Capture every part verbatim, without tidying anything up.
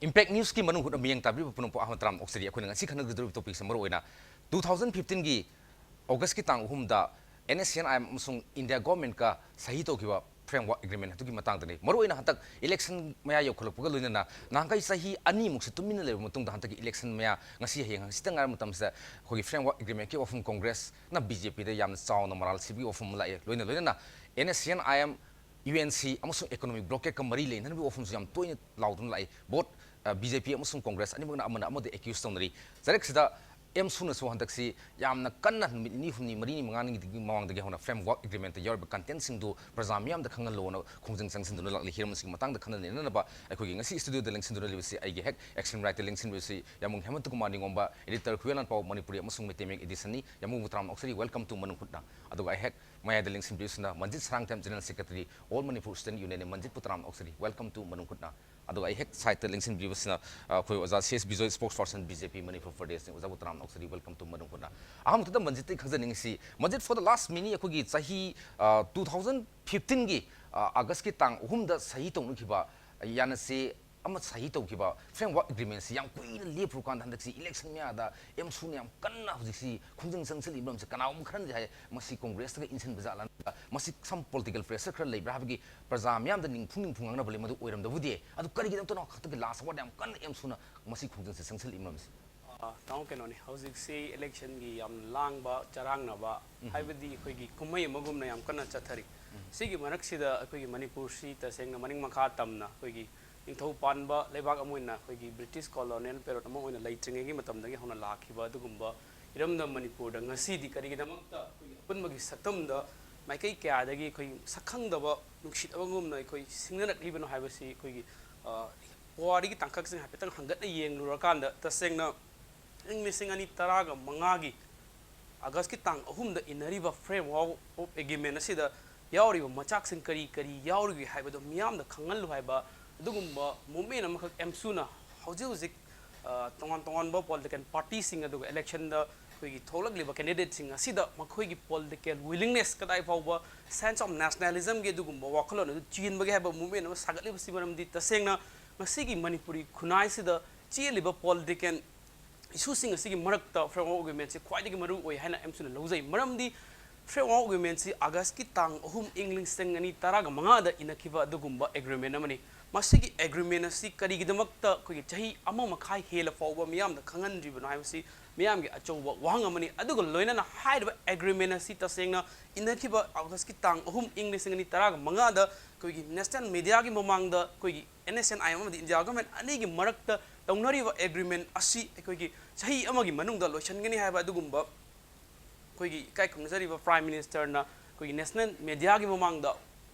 Impact Newsꯀꯤ ꯃꯅꯨꯡ ꯍꯨꯠꯅ ꯃꯤꯠꯌꯦꯡ ꯇꯥꯕꯤꯕ ꯄꯨꯝꯅꯃꯛꯄꯨ ꯑꯍꯥꯟꯕ ꯇꯔꯥꯝꯅ ꯑꯣꯛꯆꯔꯤ꯫ ꯑꯩꯈꯣꯏꯅ ꯉꯁꯤ ꯈꯟꯅꯒꯗꯧꯔꯤꯕ topicꯁꯦ ꯃꯔꯨꯑꯣꯏꯅ two thousand fifteenꯒꯤ Augustꯀꯤ ꯇꯥꯡ ꯑꯍꯨꯝꯗ NSCN-IM ꯑꯃꯁꯨꯡ India Governmentꯀ ꯁꯍꯤ ꯇꯧꯈꯤꯕ framework agreement ꯑꯗꯨꯒꯤ ꯃꯇꯥꯡꯗꯅꯤ꯫ ꯃꯔꯨꯑꯣꯏꯅ ꯍꯟꯗꯛ election ꯃꯌꯥ ꯌꯧꯈꯠꯂꯛꯄꯒ ꯂꯣꯏꯅꯅ ꯅꯍꯥꯟꯈꯩ ꯆꯍꯤ ꯑꯅꯤꯃꯨꯛꯁꯦ ꯇꯨꯃꯤꯟꯅ ꯂꯩꯔꯕ ꯃꯇꯨꯡꯗ ꯍꯟꯗꯛꯀꯤ election ꯃꯌꯥ ꯉꯁꯤ ꯍꯌꯦꯡ ꯍꯪꯆꯤꯠꯇ ꯉꯥꯏꯔꯕ ꯃꯇꯝꯁꯤꯗ ꯑꯩꯈꯣꯏꯒꯤ framework agreementꯀꯤ ꯋꯥꯐꯝ Congressꯅ BJPꯗ ꯌꯥꯝꯅ ꯆꯥꯎꯅ ꯃꯔꯥꯜ ꯁꯤꯕꯒꯤ ꯋꯥꯐꯝ ꯑꯃ ꯂꯥꯛꯑꯦ꯫ ꯂꯣꯏꯅ ꯂꯣꯏꯅꯅ NSCN-IM UNC ꯑꯃꯁꯨꯡ economic blockade-ꯀ ꯃꯔꯤ ꯂꯩꯅꯔꯤꯕ ꯋꯥꯐꯝꯁꯨ ꯌꯥꯝ ꯇꯣꯏꯅ ꯂꯥꯎꯗꯨꯅ ꯂꯥꯛꯏ꯫ Both, ꯑ, BJP ꯑꯃꯁꯨꯡ Congress ꯑꯅꯤꯃꯛꯅ ꯑꯃꯅ ꯑꯃꯗ accuse ꯇꯧꯅꯔꯤ꯫ ꯆꯔꯦꯛꯁꯤꯗ ꯑꯦꯝꯁꯨꯅꯁꯨ ꯍꯟꯗꯛꯁꯤ ꯌꯥꯝꯅ ꯀꯟꯅ ꯅꯨꯃꯤꯠ ꯅꯤꯅꯤ, ꯍꯨꯝꯅꯤ, ꯃꯔꯤꯅꯤ, ꯃꯉꯥꯅꯤꯒꯤ ꯃꯃꯥꯡꯗꯒꯤ ꯍꯧꯅ framework agreement-ꯇ ꯌꯥꯎꯔꯤꯕ content-ꯁꯤꯡꯗꯨ ꯄ꯭ꯔꯖꯥ ꯃꯤꯌꯥꯝꯗ ꯈꯪꯍꯜꯂꯣꯅ ꯈꯣꯡꯖꯪ ꯆꯪꯁꯤꯟꯗꯨꯅ ꯂꯥꯛꯂꯤ꯫ ꯍꯤꯔꯝ ꯑꯁꯤꯒꯤ ꯃꯇꯥꯡꯗ ꯈꯟꯅ ꯅꯩꯅꯅꯕ ꯑꯩꯈꯣꯏꯒꯤ ꯉꯁꯤ studio-ꯗ ꯂꯦꯡꯁꯤꯟꯗꯨꯅ ꯂꯩꯕꯁꯤ ꯑꯩꯒꯤ ꯍꯦꯛ action right-ꯇ ꯂꯦꯡꯁꯤꯟꯕꯤꯕꯁꯤ ꯌꯥꯝꯕꯨꯡ ꯍꯦꯃꯟꯇ ꯀꯨꯃꯥꯔ ꯅꯤꯉꯣꯝꯕ, editor ꯈꯨꯌꯦꯜ ꯂꯥꯟꯄꯥꯎ ꯃꯅꯤꯄꯨꯔꯤ ꯑꯃꯁꯨꯡ ꯃꯩꯇꯩ ꯃꯌꯦꯛ edition-ꯅꯤ꯫ ꯌꯥꯝꯕꯨꯡꯕꯨ ꯇꯔꯥꯝꯅ ꯑꯣꯛꯆꯔꯤ, welcome to ꯃꯅꯨꯡ ꯍꯨꯠꯅ꯫ ꯑꯗꯨꯒ ꯑꯩ ꯍꯦꯛ ꯃꯌꯥꯏꯗ ꯂꯦꯡꯁꯤꯟꯕꯤꯕꯁꯤꯅ ꯃꯟꯖꯤꯠ Sarangthem, General Secretary, All Manipur Student Union-ꯅꯤ꯫ ꯃꯟꯖꯤꯠꯄꯨ ꯇꯔꯥꯝꯅ ꯑꯣꯛꯆꯔꯤ, welcome to ꯃꯅꯨꯡ ꯍꯨꯠꯅ꯫ ꯑꯗꯨꯒ ꯑꯩ ꯍꯦꯛ side-ꯇ ꯂꯦꯡꯁꯤꯟꯕꯤꯕꯁꯤꯅ, ꯑ, ꯑꯩꯈꯣꯏ ꯑꯣꯖꯥ C S Bijoy, spokesperson BJP Manipur Pradesh-ꯅꯤ꯫ ꯑꯣꯖꯥꯕꯨ ꯇꯔꯥꯝꯅ ꯑꯣꯛꯆꯔꯤ, welcome to ꯃꯅꯨꯡ ꯍꯨꯠꯅ꯫ ꯑꯍꯥꯟꯕꯗ ꯃꯟꯖꯤꯠꯇꯒꯤ ꯈꯪꯖꯅꯤꯡꯉꯤꯁꯤ, ꯃꯟꯖꯤꯠ, for the last many ꯑꯩꯈꯣꯏꯒꯤ ꯆꯍꯤ, ꯑ, two thousand fifteenꯒꯤ, ꯑ, Augustꯀꯤ ꯇꯥꯡ ꯑꯍꯨꯝꯗ ꯁꯍꯤ ꯇꯧꯅꯈꯤꯕ ꯌꯥꯅꯁꯦ ꯑꯃ ꯁꯍꯤ ꯇꯧꯈꯤꯕ framework agreement-ꯁꯤ ꯌꯥꯝ ꯀꯨꯏꯅ ꯂꯦꯞꯄꯨꯔꯀꯥꯟꯗ ꯍꯟꯗꯛꯁꯤ election ꯃꯌꯥꯗ ꯑꯦꯝꯁꯨꯅ ꯌꯥꯝ ꯀꯟꯅ ꯍꯧꯖꯤꯛꯁꯤ ꯈꯣꯡꯖꯪ ꯆꯪꯁꯤꯜꯂꯤꯕ ꯃꯔꯝꯁꯦ ꯀꯅꯥꯒꯨꯝꯕ ꯈꯔꯅꯗꯤ ꯍꯥꯏ, ꯃꯁꯤ Congress-ꯇꯒ ꯏꯟꯁꯤꯟꯕ ꯖꯥꯠꯂ, ꯃꯁꯤ some political pressure ꯈꯔ ꯂꯩꯕ꯭ꯔꯥ ꯍꯥꯏꯕꯒꯤ ꯄ꯭ꯔꯖꯥ ꯃꯤꯌꯥꯝꯗ ꯅꯤꯡꯐꯨꯡ ꯅꯤꯡꯐꯨꯡ ꯉꯥꯡꯅꯕ ꯂꯩ, ꯃꯗꯨ ꯑꯣꯏꯔꯝꯗꯕꯕꯨꯗꯤ꯫ ꯑꯗꯨ ꯀꯔꯤꯒꯤꯗꯃꯛꯇꯅꯣ ꯍꯟꯗꯛꯀꯤ last hour-ꯗ ꯌꯥꯝ ꯀꯟꯅ ꯑꯦꯝꯁꯨꯅ ꯃꯁꯤ ꯈꯣꯡꯖꯪꯁꯦ ꯆꯪꯁꯤꯜꯂꯤꯕ ꯃꯔꯝꯁꯦ? ꯑ, ꯇꯥꯃꯣ, ꯀꯩꯅꯣꯅꯤ, ꯍꯧꯖꯤꯛꯁꯤ election-ꯒꯤ ꯌꯥꯝ ꯂꯥꯡꯕ, ꯆꯔꯥꯡꯅꯕ, ꯎꯝ꯫ ꯍꯥꯏꯕꯗꯤ ꯑꯩꯈꯣꯏꯒꯤ ꯀꯨꯝꯍꯩ ꯑꯃꯒꯨꯝꯅ ꯌꯥꯝ ꯀꯟꯅ ꯆꯠꯊꯔꯤ꯫ ꯎꯝ꯫ ꯁꯤꯒꯤ ꯃꯔꯛꯁꯤꯗ ꯑꯩꯈꯣꯏꯒꯤ ꯃꯅꯤꯄꯨꯔꯁꯤ ꯇꯁꯦꯡꯅ ꯃꯅꯤꯡ ꯃꯈꯥ ꯇꯝꯅ ꯑꯩꯈꯣꯏꯒꯤ ꯅꯤꯡꯊꯧ ꯄꯥꯟꯕ ꯂꯩꯕꯥꯛ ꯑꯃ ꯑꯣꯏꯅ, ꯑꯩꯈꯣꯏꯒꯤ British colonial period ꯑꯃ ꯑꯣꯏꯅ ꯂꯩꯇ꯭ꯔꯤꯉꯩꯒꯤ ꯃꯇꯝꯗꯒꯤ ꯍꯧꯅ ꯂꯥꯛꯈꯤꯕ ꯑꯗꯨꯒꯨꯝꯕ ꯏꯔꯝꯗꯝ ꯃꯅꯤꯄꯨꯔꯗ ꯉꯁꯤꯗꯤ ꯀꯔꯤꯒꯤꯗꯃꯛꯇ ꯑꯩꯈꯣꯏꯒꯤ ꯑꯄꯨꯟꯕꯒꯤ ꯁꯛꯇꯝꯗ ꯃꯥꯏꯀꯩ ꯀꯌꯥꯗꯒꯤ ꯑꯩꯈꯣꯏ ꯁꯛꯈꯪꯗꯕ ꯅꯨꯡꯁꯤꯠ ꯑꯃꯒꯨꯝꯅ ꯑꯩꯈꯣꯏ ꯁꯤꯡꯅꯔꯛꯂꯤꯕꯅꯣ ꯍꯥꯏꯕꯁꯤ ꯑꯩꯈꯣꯏꯒꯤ, ꯑ, ꯄꯨꯋꯥꯔꯤꯒꯤ ꯇꯥꯡꯀꯛꯁꯤꯡ ꯍꯥꯏꯐꯦꯠꯇꯪ ꯍꯪꯒꯠꯅ ꯌꯦꯡꯂꯨꯔꯀꯥꯟꯗ ꯇꯁꯦꯡꯅ ꯏꯪ ꯂꯤꯁꯤꯡ ꯑꯅꯤ ꯇꯔꯥꯒ ꯃꯉꯥꯒꯤ August-ꯀꯤ ꯇꯥꯡ ꯑꯍꯨꯝꯗ ꯏꯟꯅꯔꯤꯕ framework of agreement ꯑꯁꯤꯗ ꯌꯥꯎꯔꯤꯕ ꯃꯆꯥꯛꯁꯤꯡ ꯀꯔꯤ ꯀꯔꯤ ꯌꯥꯎꯔꯤꯕꯒꯦ ꯍꯥꯏꯕꯗꯣ ꯃꯤꯌꯥꯝꯗ ꯈꯪꯍꯜꯂꯨ ꯍꯥꯏꯕ ꯑꯗꯨꯒꯨꯝꯕ movement ꯑꯃꯈꯛ ꯑꯦꯝꯁꯨꯅ ꯍꯧꯖꯤꯛ ꯍꯧꯖꯤꯛ, ꯑ, ꯇꯣꯉꯥꯟ ꯇꯣꯉꯥꯟꯕ political party-ꯁꯤꯡ ꯑꯗꯨꯒ election-ꯗ ꯑꯩꯈꯣꯏꯒꯤ ꯊꯣꯛꯂꯛꯂꯤꯕ candidate-ꯁꯤꯡ ꯑꯁꯤꯗ ꯃꯈꯣꯏꯒꯤ political willingness ꯀꯗꯥꯏ ꯐꯥꯎꯕ, sense of nationalism-ꯒꯤ ꯑꯗꯨꯒꯨꯝꯕ ꯋꯥꯈꯜꯂꯣꯟ ꯑꯗꯨ ꯆꯦꯟꯕꯒꯦ ꯍꯥꯏꯕ movement ꯑꯃ ꯁꯥꯒꯠꯂꯤꯕꯁꯤ ꯃꯔꯝꯗꯤ ꯇꯁꯦꯡꯅ ꯉꯁꯤꯒꯤ ꯃꯅꯤꯄꯨꯔꯤ ꯈꯨꯟꯅꯥꯏꯁꯤꯗ ꯆꯦꯜꯂꯤꯕ ꯄꯣꯂꯤꯇꯤꯀꯦꯜ ꯏꯁꯨꯁꯤꯡ ꯑꯁꯤꯒꯤ ꯃꯔꯛꯇ ꯐ꯭ꯔꯦꯝꯋꯥꯔꯛ ꯑꯦꯒ꯭ꯔꯤꯃꯦꯟꯁꯤ ꯈ꯭ꯋꯥꯏꯗꯒꯤ ꯃꯔꯨ ꯑꯣꯏ ꯍꯥꯏꯅ ꯑꯩꯁꯨ ꯂꯧꯖꯩ꯫ ꯃꯔꯝꯗꯤ ꯐ꯭ꯔꯦꯝꯋꯥꯔꯛ ꯑꯦꯒ꯭ꯔꯤꯃꯦꯟꯁꯤ ꯑꯥꯒꯁꯀꯤ ꯇꯥꯡ ꯑꯍꯨꯝ, ꯏꯪ ꯂꯤꯁꯤꯡ ꯑꯅꯤ ꯇꯔꯥꯒ ꯃꯉꯥꯗ ꯏꯅꯈꯤꯕ ꯑꯗꯨꯒꯨꯝꯕ ꯑꯦꯒ꯭ꯔꯤꯃꯦꯟ ꯑꯃꯅꯤ꯫ ꯃꯁꯤꯒꯤ ꯑꯦꯒ꯭ꯔꯤꯃꯦꯟ ꯑꯁꯤ ꯀꯔꯤꯒꯤꯗꯃꯛꯇ ꯑꯩꯈꯣꯏꯒꯤ ꯆꯍꯤ ꯑꯃ ꯃꯈꯥꯏ ꯍꯦꯜꯂ ꯐꯥꯎꯕ ꯃꯤꯌꯥꯝꯗ ꯈꯪꯍꯟꯗ꯭ꯔꯤꯕꯅꯣ ꯍꯥꯏꯕꯁꯤ ꯃꯤꯌꯥꯝꯒꯤ ꯑꯆꯧꯕ ꯋꯥꯍꯪ ꯑꯃꯅꯤ꯫ ꯑꯗꯨꯒ ꯂꯣꯏꯅꯅ ꯍꯥꯏꯔꯤꯕ ꯑꯦꯒ꯭ꯔꯤꯃꯦꯟ ꯑꯁꯤ ꯇꯁꯦꯡꯅ ꯏꯅꯈꯤꯕ ꯑꯥꯒꯁꯀꯤ ꯇꯥꯡ ꯑꯍꯨꯝ, ꯏꯪ ꯂꯤꯁꯤꯡ ꯑꯅꯤ ꯇꯔꯥꯒ ꯃꯉꯥꯗ ꯑꯩꯈꯣꯏꯒꯤ ꯅꯦꯁꯅꯦꯜ ꯃꯦꯗꯤꯌꯥꯒꯤ ꯃꯃꯥꯡꯗ ꯑꯩꯈꯣꯏꯒꯤ N S N I M ꯑꯃꯗꯤ ꯏꯟꯗꯤꯌꯥ ꯒꯣꯔꯃꯦꯟ ꯑꯅꯤꯒꯤ ꯃꯔꯛꯇ ꯇꯧꯅꯔꯤꯕ ꯑꯦꯒ꯭ꯔꯤꯃꯦꯟ ꯑꯁꯤ ꯑꯩꯈꯣꯏꯒꯤ ꯆꯍꯤ ꯑꯃꯒꯤ ꯃꯅꯨꯡꯗ ꯂꯣꯏꯁꯤꯟꯒꯅꯤ ꯍꯥꯏꯕ ꯑꯗꯨꯒꯨꯝꯕ ꯑꯩꯈꯣꯏꯒꯤ ꯏꯀꯥꯏ ꯈꯨꯝꯅꯖꯔꯤꯕ ꯄ꯭ꯔꯥꯏꯝ ꯃꯤꯅꯤꯁꯇꯔꯅ ꯑꯩꯈꯣꯏꯒꯤ ꯅꯦꯁꯅꯦꯜ ꯃꯦꯗꯤꯌꯥꯒꯤ ꯃꯃꯥꯡꯗ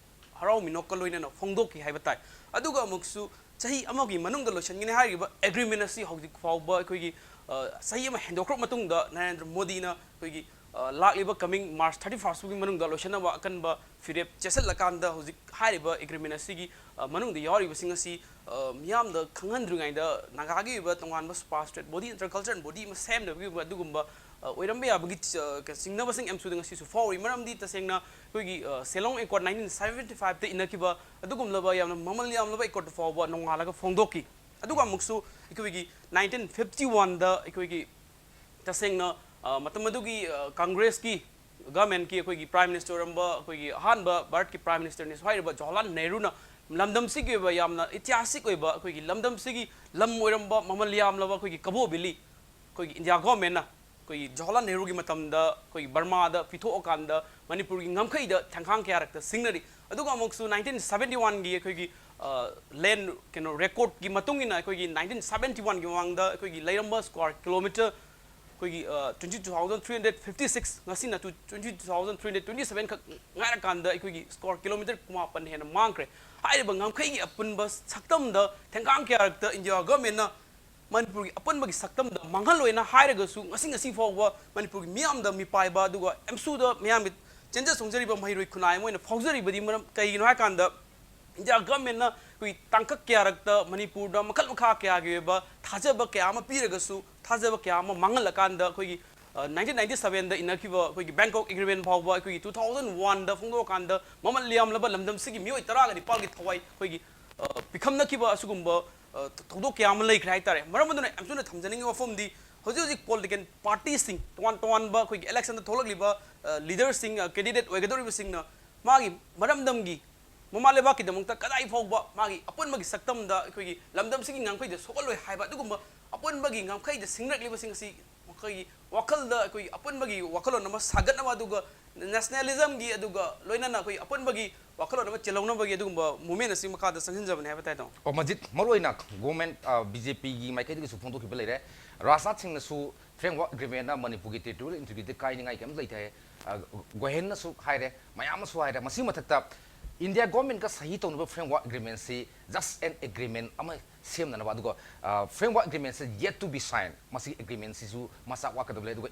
ꯍꯔꯥꯎ ꯃꯤꯅꯣꯛꯀ ꯂꯣꯏꯅꯅ ꯐꯣꯡꯗꯣꯛꯈꯤ ꯍꯥꯏꯕ ꯇꯥꯏ꯫ ꯑꯗꯨꯒ ꯑꯃꯨꯛꯁꯨ ꯆꯍꯤ ꯑꯃꯒꯤ ꯃꯅꯨꯡꯗ ꯂꯣꯏꯁꯤꯟꯒꯅꯤ ꯍꯥꯏꯔꯤꯕ ꯑꯦꯒ꯭ꯔꯤꯃꯦꯟ ꯑꯁꯤ ꯍꯧꯖꯤꯛ ꯐꯥꯎꯕ ꯑꯩꯈꯣꯏꯒꯤ, ꯑ, ꯆꯍꯤ ꯑꯃ ꯍꯦꯟꯗꯣꯛꯈ꯭ꯔꯕ ꯃꯇꯨꯡꯗ ꯅꯔꯦꯟꯗ꯭ꯔ ꯃꯣꯗꯤꯅ ꯑꯩꯈꯣꯏꯒꯤ, ꯑ, ꯂꯥꯛꯂꯤꯕ ꯀꯃꯤꯡ ꯃꯥꯔꯆ ꯊꯥꯔꯇꯤ ꯐꯥꯔꯁ ꯐꯥꯎꯒꯤ ꯃꯅꯨꯡꯗ ꯂꯣꯏꯁꯤꯟꯅꯕ ꯑꯀꯟꯕ ꯐꯤꯔꯦꯞ ꯆꯦꯠꯁꯤꯜꯂꯀꯥꯟꯗ ꯍꯧꯖꯤꯛ ꯍꯥꯏꯔꯤꯕ ꯑꯦꯒ꯭ꯔꯤꯃꯦꯟ ꯑꯁꯤꯒꯤ, ꯑ, ꯃꯅꯨꯡꯗ ꯌꯥꯎꯔꯤꯕꯁꯤꯡ ꯑꯁꯤ, ꯑ, ꯃꯤꯌꯥꯝꯗ ꯈꯪꯍꯟꯗ꯭ꯔꯤꯉꯩꯗ ꯅꯥꯒꯥꯒꯤ ꯑꯣꯏꯕ ꯇꯣꯉꯥꯟꯕ ꯁꯨꯄꯔ ꯁ꯭ꯇꯦꯠ ꯕꯣꯗꯤ ꯅꯠꯇ꯭ꯔꯒ ꯀꯜꯆꯔꯦꯜ ꯕꯣꯗꯤ ꯑꯃ ꯁꯦꯝꯅꯕꯒꯤ ꯑꯣꯏꯕ ꯑꯗꯨꯒꯨꯝꯕ, ꯑ, ꯑꯣꯏꯔꯝꯕ ꯌꯥꯕꯒꯤ ꯆ-, ꯆꯤꯡꯅꯕꯁꯤꯡ ꯑꯦꯝꯁꯨꯗ ꯉꯁꯤꯁꯨ ꯐꯥꯎꯔꯤ꯫ ꯃꯔꯝꯗꯤ ꯇꯁꯦꯡꯅ ꯑꯩꯈꯣꯏꯒꯤ, ꯑ, ꯁꯤꯂꯣꯡ ꯑꯦꯀꯣꯔꯗ ꯅꯥꯏꯟꯇꯤꯟ ꯁꯕꯦꯟꯇꯤ ꯐꯥꯏꯚꯇ ꯏꯟꯅꯈꯤꯕ ꯑꯗꯨꯒꯨꯝꯂꯕ ꯌꯥꯝꯅ ꯃꯃꯜ ꯌꯥꯝꯂꯕ ꯑꯦꯀꯣꯔꯗꯇꯨ ꯐꯥꯎꯕ ꯅꯣꯡꯉꯥꯜꯂꯒ ꯐꯣꯡꯗꯣꯛꯈꯤ꯫ ꯑꯗꯨꯒ ꯑꯃꯨꯛꯁꯨ ꯑꯩꯈꯣꯏꯒꯤ ꯅꯥꯏꯟꯇꯤꯟ ꯐꯤꯐꯇꯤ ꯋꯥꯟꯗ ꯑꯩꯈꯣꯏꯒꯤ ꯇꯁꯦꯡꯅ, ꯑ, ꯃꯇꯝ ꯑꯗꯨꯒꯤ, ꯑ, ꯀꯪꯒ꯭ꯔꯦꯁꯀꯤ ꯒꯚꯔꯟꯃꯦꯟꯠꯀꯤ ꯑꯩꯈꯣꯏꯒꯤ ꯄ꯭ꯔꯥꯏꯝ ꯃꯤꯅꯤꯁꯇꯔ ꯑꯣꯏꯔꯝꯕ ꯑꯩꯈꯣꯏꯒꯤ ꯑꯍꯥꯟꯕ ꯚꯥꯔꯠꯀꯤ ꯄ꯭ꯔꯥꯏꯝ ꯃꯤꯅꯤꯁꯇꯔꯅꯤꯁꯨ ꯍꯥꯏꯔꯤꯕ ꯖꯋꯥꯍꯔꯂꯥꯜ ꯅꯦꯍꯔꯨꯅ ꯂꯝꯗꯝꯁꯤꯒꯤ ꯑꯣꯏꯕ ꯌꯥꯝꯅ ꯏꯇꯤꯍꯥꯁꯤꯛ ꯑꯣꯏꯕ ꯑꯩꯈꯣꯏꯒꯤ ꯂꯝꯗꯝꯁꯤꯒꯤ ꯂꯝ ꯑꯣꯏꯔꯝꯕ ꯃꯃꯜ ꯌꯥꯝꯂꯕ ꯑꯩꯈꯣꯏꯒꯤ ꯀꯕꯣ ꯚꯦꯂꯤ ꯑꯩꯈꯣꯏꯒꯤ ꯏꯟꯗꯤꯌꯥ ꯒꯚꯔꯟꯃꯦꯟꯠꯅ ꯑꯩꯈꯣꯏꯒꯤ ꯖꯋꯥꯍꯔꯂꯥꯜ ꯅꯦꯍꯔꯨꯒꯤ ꯃꯇꯝꯗ ꯑꯩꯈꯣꯏꯒꯤ ꯕꯔꯃꯥꯗ ꯄꯤꯊꯣꯛꯑꯀꯥꯟꯗ ꯃꯅꯤꯄꯨꯔꯒꯤ ꯉꯝꯈꯩꯗ ꯊꯦꯡꯈꯥꯡ ꯀꯌꯥꯔꯛꯇ ꯁꯤꯡꯅꯔꯤ꯫ ꯑꯗꯨꯒ ꯑꯃꯨꯛꯁꯨ ꯅꯥꯏꯟꯇꯤꯟ ꯁꯕꯦꯟꯇꯤ ꯋꯥꯟꯒꯤ ꯑꯩꯈꯣꯏꯒꯤ, ꯑ, ꯂꯦꯟ, ꯀꯩꯅꯣ, ꯔꯦꯀꯣꯔꯗꯀꯤ ꯃꯇꯨꯡ ꯏꯟꯅ ꯑꯩꯈꯣꯏꯒꯤ ꯅꯥꯏꯟꯇꯤꯟ ꯁꯕꯦꯟꯇꯤ ꯋꯥꯟꯒꯤ ꯃꯃꯥꯡꯗ ꯑꯩꯈꯣꯏꯒꯤ ꯂꯩꯔꯝꯕ ꯁ꯭ꯀ꯭ꯋꯥꯔ ꯀꯤꯂꯣꯃꯤꯇꯔ ꯑꯩꯈꯣꯏꯒꯤ, uh, twenty two thousand three hundred fifty six, ꯉꯁꯤꯅ ꯇꯨ, twenty two thousand three hundred twenty seven ꯈꯛ ꯉꯥꯏꯔꯀꯥꯟꯗ ꯑꯩꯈꯣꯏꯒꯤ ꯁ꯭ꯀ꯭ꯋꯥꯔ ꯀꯤꯂꯣꯃꯤꯇꯔ ꯀꯨꯟꯃꯥꯄꯟ ꯍꯦꯟꯅ ꯃꯥꯡꯈ꯭ꯔꯦ꯫ ꯍꯥꯏꯔꯤꯕ ꯉꯝꯈꯩꯒꯤ ꯑꯄꯨꯟꯕ ꯁꯛꯇꯝꯗ ꯊꯦꯡꯈꯥꯡ ꯀꯌꯥꯔꯛꯇ ꯏꯟꯗꯤꯌꯥ ꯒꯚꯔꯟꯃꯦꯟꯠꯅ ꯃꯅꯤꯄꯨꯔꯒꯤ ꯑꯄꯨꯟꯕꯒꯤ ꯁꯛꯇꯝꯗ ꯃꯥꯡꯍꯜꯂꯣꯏꯅ ꯍꯥꯏꯔꯒꯁꯨ ꯉꯁꯤ, ꯉꯁꯤ ꯐꯥꯎꯕ ꯃꯅꯤꯄꯨꯔꯒꯤ ꯃꯤꯌꯥꯝꯗ ꯃꯤꯄꯥꯏꯕ ꯑꯗꯨꯒ ꯑꯦꯝꯁꯨꯗ ꯃꯤꯌꯥꯝꯒꯤ ꯆꯦꯟꯖ ꯆꯣꯡꯖꯔꯤꯕ ꯃꯍꯩꯔꯣꯏ ꯈꯨꯟꯅꯥꯏ ꯑꯃ ꯑꯣꯏꯅ ꯐꯥꯎꯖꯔꯤꯕꯗꯤ ꯃꯔꯝ ꯀꯩꯒꯤꯅꯣ ꯍꯥꯏ ꯀꯥꯟꯗ ꯏꯟꯗꯤꯌꯥ ꯒꯚꯔꯟꯃꯦꯟꯠꯅ ꯑꯩꯈꯣꯏ ꯇꯥꯡꯀꯛ ꯀꯌꯥꯔꯛꯇ ꯃꯅꯤꯄꯨꯔꯗ ꯃꯈꯜ ꯃꯈꯥ ꯀꯌꯥꯒꯤ ꯑꯣꯏꯕ ꯊꯥꯖꯕ ꯀꯌꯥ ꯑꯃ ꯄꯤꯔꯒꯁꯨ ꯊꯥꯖꯕ ꯀꯌꯥ ꯑꯃ ꯃꯥꯡꯍꯜꯂꯀꯥꯟꯗ ꯑꯩꯈꯣꯏꯒꯤ, ꯑ, ꯅꯥꯏꯟꯇꯤꯟ ꯅꯥꯏꯟꯇꯤ ꯁꯕꯦꯟꯗ ꯏꯟꯅꯈꯤꯕ ꯑꯩꯈꯣꯏꯒꯤ ꯕꯦꯡꯀꯣꯛ ꯑꯦꯒ꯭ꯔꯤꯃꯦꯟꯠ ꯐꯥꯎꯕ ꯑꯩꯈꯣꯏꯒꯤ ꯇꯨ ꯊꯥꯎꯖꯟ ꯋꯥꯟꯗ ꯐꯣꯡꯗꯣꯛꯑꯀꯥꯟꯗ ꯃꯃꯜ ꯌꯥꯝꯂꯕ ꯂꯝꯗꯝꯁꯤꯒꯤ ꯃꯤꯑꯣꯏ ꯇꯔꯥꯒ ꯅꯤꯄꯥꯜꯒꯤ ꯊꯋꯥꯏ ꯑꯩꯈꯣꯏꯒꯤ ꯑ, ꯄꯤꯈꯝꯅꯈꯤꯕ ꯑꯁꯤꯒꯨꯝꯕ, ꯑ, ꯊꯧꯗꯣꯛ ꯀꯌꯥ ꯑꯃ ꯂꯩꯈ꯭ꯔꯦ ꯍꯥꯏꯇꯥꯔꯦ꯫ ꯃꯔꯝ ꯑꯗꯨꯅ ꯌꯥꯝ ꯊꯨꯅ ꯊꯝꯖꯅꯤꯡꯉꯤꯕ ꯋꯥꯐꯝꯗꯤ, ꯍꯧꯖꯤꯛ ꯍꯧꯖꯤꯛ ꯄꯣꯂꯤꯇꯤꯀꯦꯜ ꯄꯥꯔꯇꯤꯁꯤꯡ, ꯇꯣꯉꯥꯟ ꯇꯣꯉꯥꯟꯕ ꯑꯩꯈꯣꯏꯒꯤ ꯏꯂꯦꯛꯁꯟꯗ ꯊꯣꯛꯂꯛꯂꯤꯕ, ꯑ, ꯂꯤꯗꯔꯁꯤꯡ, ꯑ, ꯀꯦꯟꯗꯤꯗꯦꯠ ꯑꯣꯏꯒꯗꯧꯔꯤꯕꯁꯤꯡꯅ ꯃꯥꯒꯤ ꯃꯔꯝꯗꯝꯒꯤ, ꯃꯃꯥ ꯂꯩꯕꯥꯛꯀꯤꯗꯃꯛꯇ ꯀꯗꯥꯏ ꯐꯥꯎꯕ ꯃꯥꯒꯤ ꯑꯄꯨꯟꯕꯒꯤ ꯁꯛꯇꯝꯗ ꯑꯩꯈꯣꯏꯒꯤ ꯂꯝꯗꯝꯁꯤꯒꯤ ꯉꯝꯈꯩꯗ ꯁꯣꯛꯍꯜꯂꯣꯏ ꯍꯥꯏꯕ ꯑꯗꯨꯒꯨꯝꯕ ꯑꯄꯨꯟꯕꯒꯤ ꯉꯝꯈꯩꯗ ꯁꯤꯡꯅꯔꯛꯂꯤꯕꯁꯤꯡ ꯑꯁꯤ ꯃꯈꯣꯏꯒꯤ ꯋꯥꯈꯜꯗ ꯑꯩꯈꯣꯏꯒꯤ ꯑꯄꯨꯟꯕꯒꯤ ꯋꯥꯈꯜꯂꯣꯟ ꯑꯃ ꯁꯥꯒꯠꯅꯕ, ꯑꯗꯨꯒ ꯅꯦꯁꯅꯦꯂꯤꯖꯝꯒꯤ, ꯑꯗꯨꯒ ꯂꯣꯏꯅꯅ ꯑꯩꯈꯣꯏ ꯑꯄꯨꯟꯕꯒꯤ ꯋꯥꯈꯜꯂꯣꯟ ꯑꯃ ꯆꯦꯜꯍꯧꯅꯕꯒꯤ ꯑꯗꯨꯒꯨꯝꯕ ꯃꯨꯞꯃꯦꯟ ꯑꯁꯤ ꯃꯈꯥꯗ ꯆꯪꯁꯤꯟꯖꯕꯅꯤ ꯍꯥꯏꯕ ꯇꯥꯏ, ꯇꯥꯃꯣ꯫ ꯑꯣ, ꯃꯖꯤꯠ, ꯃꯔꯨꯑꯣꯏꯅ ꯒꯣꯔꯃꯦꯟ, ꯑ, ꯕꯤ ꯖꯦ ꯄꯤꯒꯤ ꯃꯥꯏꯀꯩꯗꯒꯤꯁꯨ ꯐꯣꯡꯗꯣꯛꯈꯤꯕ ꯂꯩꯔꯦ꯫ ꯔꯥꯖꯅꯥꯊ ꯁꯤꯡꯅꯁꯨ ꯐ꯭ꯔꯦꯝꯋꯥꯔꯛ ꯑꯦꯒ꯭ꯔꯤꯃꯦꯟꯅ ꯃꯅꯤꯄꯨꯔꯒꯤ ꯇꯦꯔꯤꯇꯣꯔꯤꯌꯦꯜ ꯏꯟꯇꯤꯒ꯭ꯔꯤꯇꯤ ꯀꯥꯏꯅꯤꯡꯉꯥꯏ ꯀꯩꯝꯇ ꯂꯩꯇꯦ ꯍꯥꯏ꯫ ꯑ, ꯒꯣꯍꯦꯟꯅꯁꯨ ꯍꯥꯏꯔꯦ, ꯃꯌꯥꯝ ꯑꯃꯁꯨ ꯍꯥꯏꯔꯦ꯫ ꯃꯁꯤꯒꯤ ꯃꯊꯛꯇ ꯏꯟꯗꯤꯌꯥ ꯒꯣꯔꯃꯦꯟꯒ ꯁꯍꯤ ꯇꯧꯅꯕ ꯐ꯭ꯔꯦꯝꯋꯥꯔꯛ ꯑꯦꯒ꯭ꯔꯤꯃꯦꯟꯁꯤ just an agreement ꯑꯃ ꯁꯦꯝꯅꯅꯕ, ꯑꯗꯨꯒ, ꯑ, framework ꯑꯦꯒ꯭ꯔꯤꯃꯦꯟꯁꯤ yet to be sign, ꯃꯁꯤꯒꯤ ꯑꯦꯒ꯭ꯔꯤꯃꯦꯟꯁꯤꯁꯨ ꯃꯆꯥꯛ ꯋꯥꯠꯀꯗꯕ ꯂꯩ꯫ ꯑꯗꯨꯒ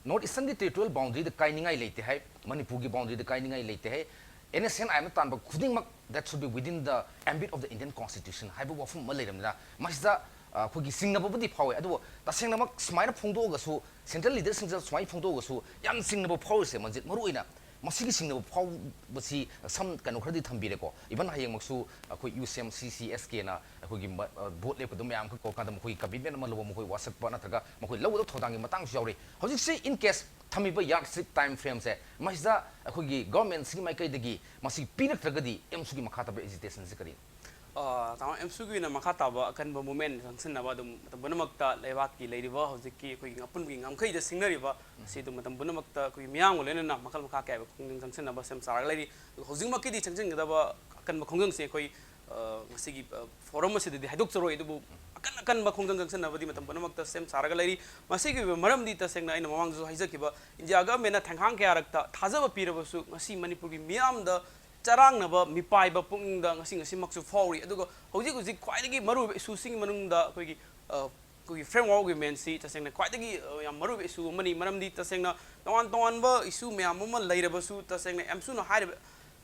ꯅꯣꯔꯠ ꯏꯁꯇꯔꯟꯒꯤ ꯇꯦꯔꯤꯇꯣꯔꯤꯌꯦꯜ ꯕꯥꯎꯟꯗꯔꯤꯗ ꯀꯥꯏꯅꯤꯡꯉꯥꯏ ꯂꯩꯇꯦ ꯍꯥꯏ, ꯃꯅꯤꯄꯨꯔꯒꯤ ꯕꯥꯎꯟꯗꯔꯤꯗ ꯀꯥꯏꯅꯤꯡꯉꯥꯏ ꯂꯩꯇꯦ ꯍꯥꯏ꯫ ꯑꯦꯟ ꯑꯦꯁ ꯑꯦꯟ ꯑꯥꯏ ꯑꯦꯝꯅ ꯇꯥꯟꯕ ꯈꯨꯗꯤꯡꯃꯛ, that should be within the ambit of the Indian Constitution ꯍꯥꯏꯕ ꯋꯥꯐꯝ ꯑꯃ ꯂꯩꯔꯕꯅꯤꯅ, ꯃꯁꯤꯗ, ꯑ, ꯑꯩꯈꯣꯏꯒꯤ ꯆꯤꯡꯅꯕꯕꯨꯗꯤ ꯐꯥꯎꯋꯦ, ꯑꯗꯨꯕꯨ ꯇꯁꯦꯡꯅꯃꯛ ꯁꯨꯃꯥꯏꯅ ꯐꯣꯡꯗꯣꯛꯑꯒꯁꯨ, ꯁꯦꯟꯇ꯭ꯔꯦꯜ ꯂꯤꯗꯔꯁꯤꯡꯁꯤꯗ ꯁꯨꯃꯥꯏꯅ ꯐꯣꯡꯗꯣꯛꯑꯒꯁꯨ ꯌꯥꯝ ꯆꯤꯡꯅꯕ ꯐꯥꯎꯔꯤꯁꯦ, ꯃꯖꯤꯠ, ꯃꯔꯨꯑꯣꯏꯅ ꯃꯁꯤꯒꯤ ꯆꯤꯡꯅꯕ ꯐꯥꯎꯕꯁꯤ ꯁꯝ, ꯀꯩꯅꯣ, ꯈꯔꯗꯤ ꯊꯝꯕꯤꯔꯦꯀꯣ꯫ ꯏꯚꯟ ꯍꯌꯦꯡꯃꯛꯁꯨ ꯑꯩꯈꯣꯏ ꯌꯨ ꯁꯤ ꯑꯦꯝ, ꯁꯤ ꯁꯤ ꯑꯦꯁ ꯀꯦꯅ ꯑꯩꯈꯣꯏꯒꯤ ꯃ-, ꯑ, ꯚꯣꯠ ꯂꯦꯞꯀꯗꯕ ꯃꯌꯥꯝ ꯑꯃ ꯀꯧꯔꯀꯥꯟꯗ ꯃꯈꯣꯏꯒꯤ ꯀꯃꯤꯠꯃꯦꯟ ꯑꯃ ꯂꯧꯕ, ꯃꯈꯣꯏ ꯋꯥꯁꯛꯄ ꯅꯠꯇ꯭ꯔꯒ ꯃꯈꯣꯏ ꯂꯧꯒꯗꯕ ꯊꯧꯗꯥꯡꯒꯤ ꯃꯇꯥꯡꯁꯨ ꯌꯥꯎꯔꯤ꯫ ꯍꯧꯖꯤꯛꯁꯤ, in case ꯊꯝꯃꯤꯕ ꯌꯥꯔꯗꯁ꯭ꯇꯤꯛ ꯇꯥꯏꯝ ꯐ꯭ꯔꯦꯝꯁꯦ, ꯃꯁꯤꯗ ꯑꯩꯈꯣꯏꯒꯤ ꯒꯣꯔꯃꯦꯟꯁꯤꯒꯤ ꯃꯥꯏꯀꯩꯗꯒꯤ ꯃꯁꯤ ꯄꯤꯔꯛꯇ꯭ꯔꯒꯗꯤ ꯑꯦꯝꯁꯨꯒꯤ ꯃꯈꯥ ꯇꯥꯕ ꯑꯦꯖꯤꯇꯦꯁꯟꯁꯤ ꯀꯔꯤꯅꯣ? ꯑ, ꯇꯥꯃꯣ, ꯑꯦꯝꯁꯨꯒꯤ ꯑꯣꯏꯅ ꯃꯈꯥ ꯇꯥꯕ ꯑꯀꯟꯕ ꯃꯨꯞꯃꯦꯟ ꯆꯪꯁꯤꯟꯅꯕ ꯑꯗꯨꯝ ꯃꯇꯝ ꯄꯨꯝꯅꯃꯛꯇ ꯂꯩꯕꯥꯛꯀꯤ ꯂꯩꯔꯤꯕ ꯍꯧꯖꯤꯛꯀꯤ ꯑꯩꯈꯣꯏꯒꯤ ꯑꯄꯨꯟꯕꯒꯤ ꯉꯝꯈꯩꯗ ꯁꯤꯡꯅꯔꯤꯕ ꯑꯁꯤ ꯑꯗꯨꯝ ꯃꯇꯝ ꯄꯨꯝꯅꯃꯛꯇ ꯑꯩꯈꯣꯏꯒꯤ ꯃꯤꯌꯥꯝꯒ ꯂꯣꯏꯅꯅ ꯃꯈꯜ ꯃꯈꯥ ꯀꯌꯥꯒꯤ ꯈꯣꯡꯖꯪ ꯆꯪꯁꯤꯟꯅꯕ ꯁꯦꯝ ꯁꯥꯔꯒ ꯂꯩꯔꯤ꯫ ꯑꯗꯨꯒ ꯍꯧꯖꯤꯛꯃꯛꯀꯤꯗꯤ ꯆꯪꯁꯤꯟꯒꯗꯕ ꯑꯀꯟꯕ ꯈꯣꯡꯖꯪꯁꯤ ꯑꯩꯈꯣꯏ, ꯑ, ꯉꯁꯤꯒꯤ, ꯑ, ꯐꯣꯔꯝ ꯑꯁꯤꯗꯗꯤ ꯍꯥꯏꯗꯣꯛꯆꯔꯣꯏ, ꯑꯗꯨꯕꯨ ꯑꯀꯟ ꯑꯀꯟꯕ ꯈꯣꯡꯖꯪ ꯆꯪꯁꯤꯟꯅꯕꯗꯤ ꯃꯇꯝ ꯄꯨꯝꯅꯃꯛꯇ ꯁꯦꯝ ꯁꯥꯔꯒ ꯂꯩꯔꯤ꯫ ꯃꯁꯤꯒꯤ ꯑꯣꯏꯕ ꯃꯔꯝꯗꯤ ꯇꯁꯦꯡꯅ ꯑꯩꯅ ꯃꯃꯥꯡꯗꯁꯨ ꯍꯥꯏꯖꯈꯤꯕ, ꯏꯟꯗꯤꯌꯥ ꯒꯚꯔꯟꯃꯦꯟꯅ ꯊꯦꯡꯈꯥꯡ ꯀꯌꯥꯔꯛꯇ ꯊꯥꯖꯕ ꯄꯤꯔꯕꯁꯨ ꯉꯁꯤ ꯃꯅꯤꯄꯨꯔꯒꯤ ꯃꯤꯌꯥꯝꯗ ꯆꯔꯥꯡꯅꯕ ꯃꯤꯄꯥꯏꯕ ꯄꯨꯛꯅꯤꯡꯗ ꯉꯁꯤ ꯉꯁꯤꯃꯛꯁꯨ ꯐꯥꯎꯔꯤ꯫ ꯑꯗꯨꯒ ꯍꯧꯖꯤꯛ ꯍꯧꯖꯤꯛ ꯈ꯭ꯋꯥꯏꯗꯒꯤ ꯃꯔꯨꯑꯣꯏꯕ ꯏꯁꯨꯁꯤꯡꯒꯤ ꯃꯅꯨꯡꯗ ꯑꯩꯈꯣꯏꯒꯤ, ꯑ, ꯑꯩꯈꯣꯏꯒꯤ ꯐ꯭ꯔꯦꯝꯋꯥꯔꯛ ꯑꯦꯒ꯭ꯔꯤꯃꯦꯟꯁꯤ ꯇꯁꯦꯡꯅ ꯈ꯭ꯋꯥꯏꯗꯒꯤ, ꯑ, ꯌꯥꯝ ꯃꯔꯨꯑꯣꯏꯕ ꯏꯁꯨ ꯑꯃꯅꯤ꯫ ꯃꯔꯝꯗꯤ ꯇꯁꯦꯡꯅ ꯇꯣꯉꯥꯟ ꯇꯣꯉꯥꯟꯕ ꯏꯁꯨ ꯃꯌꯥꯝ ꯑꯃ ꯂꯩꯔꯕꯁꯨ, ꯇꯁꯦꯡꯅ ꯑꯦꯝꯁꯨꯅ ꯍꯥꯏꯔꯤꯕ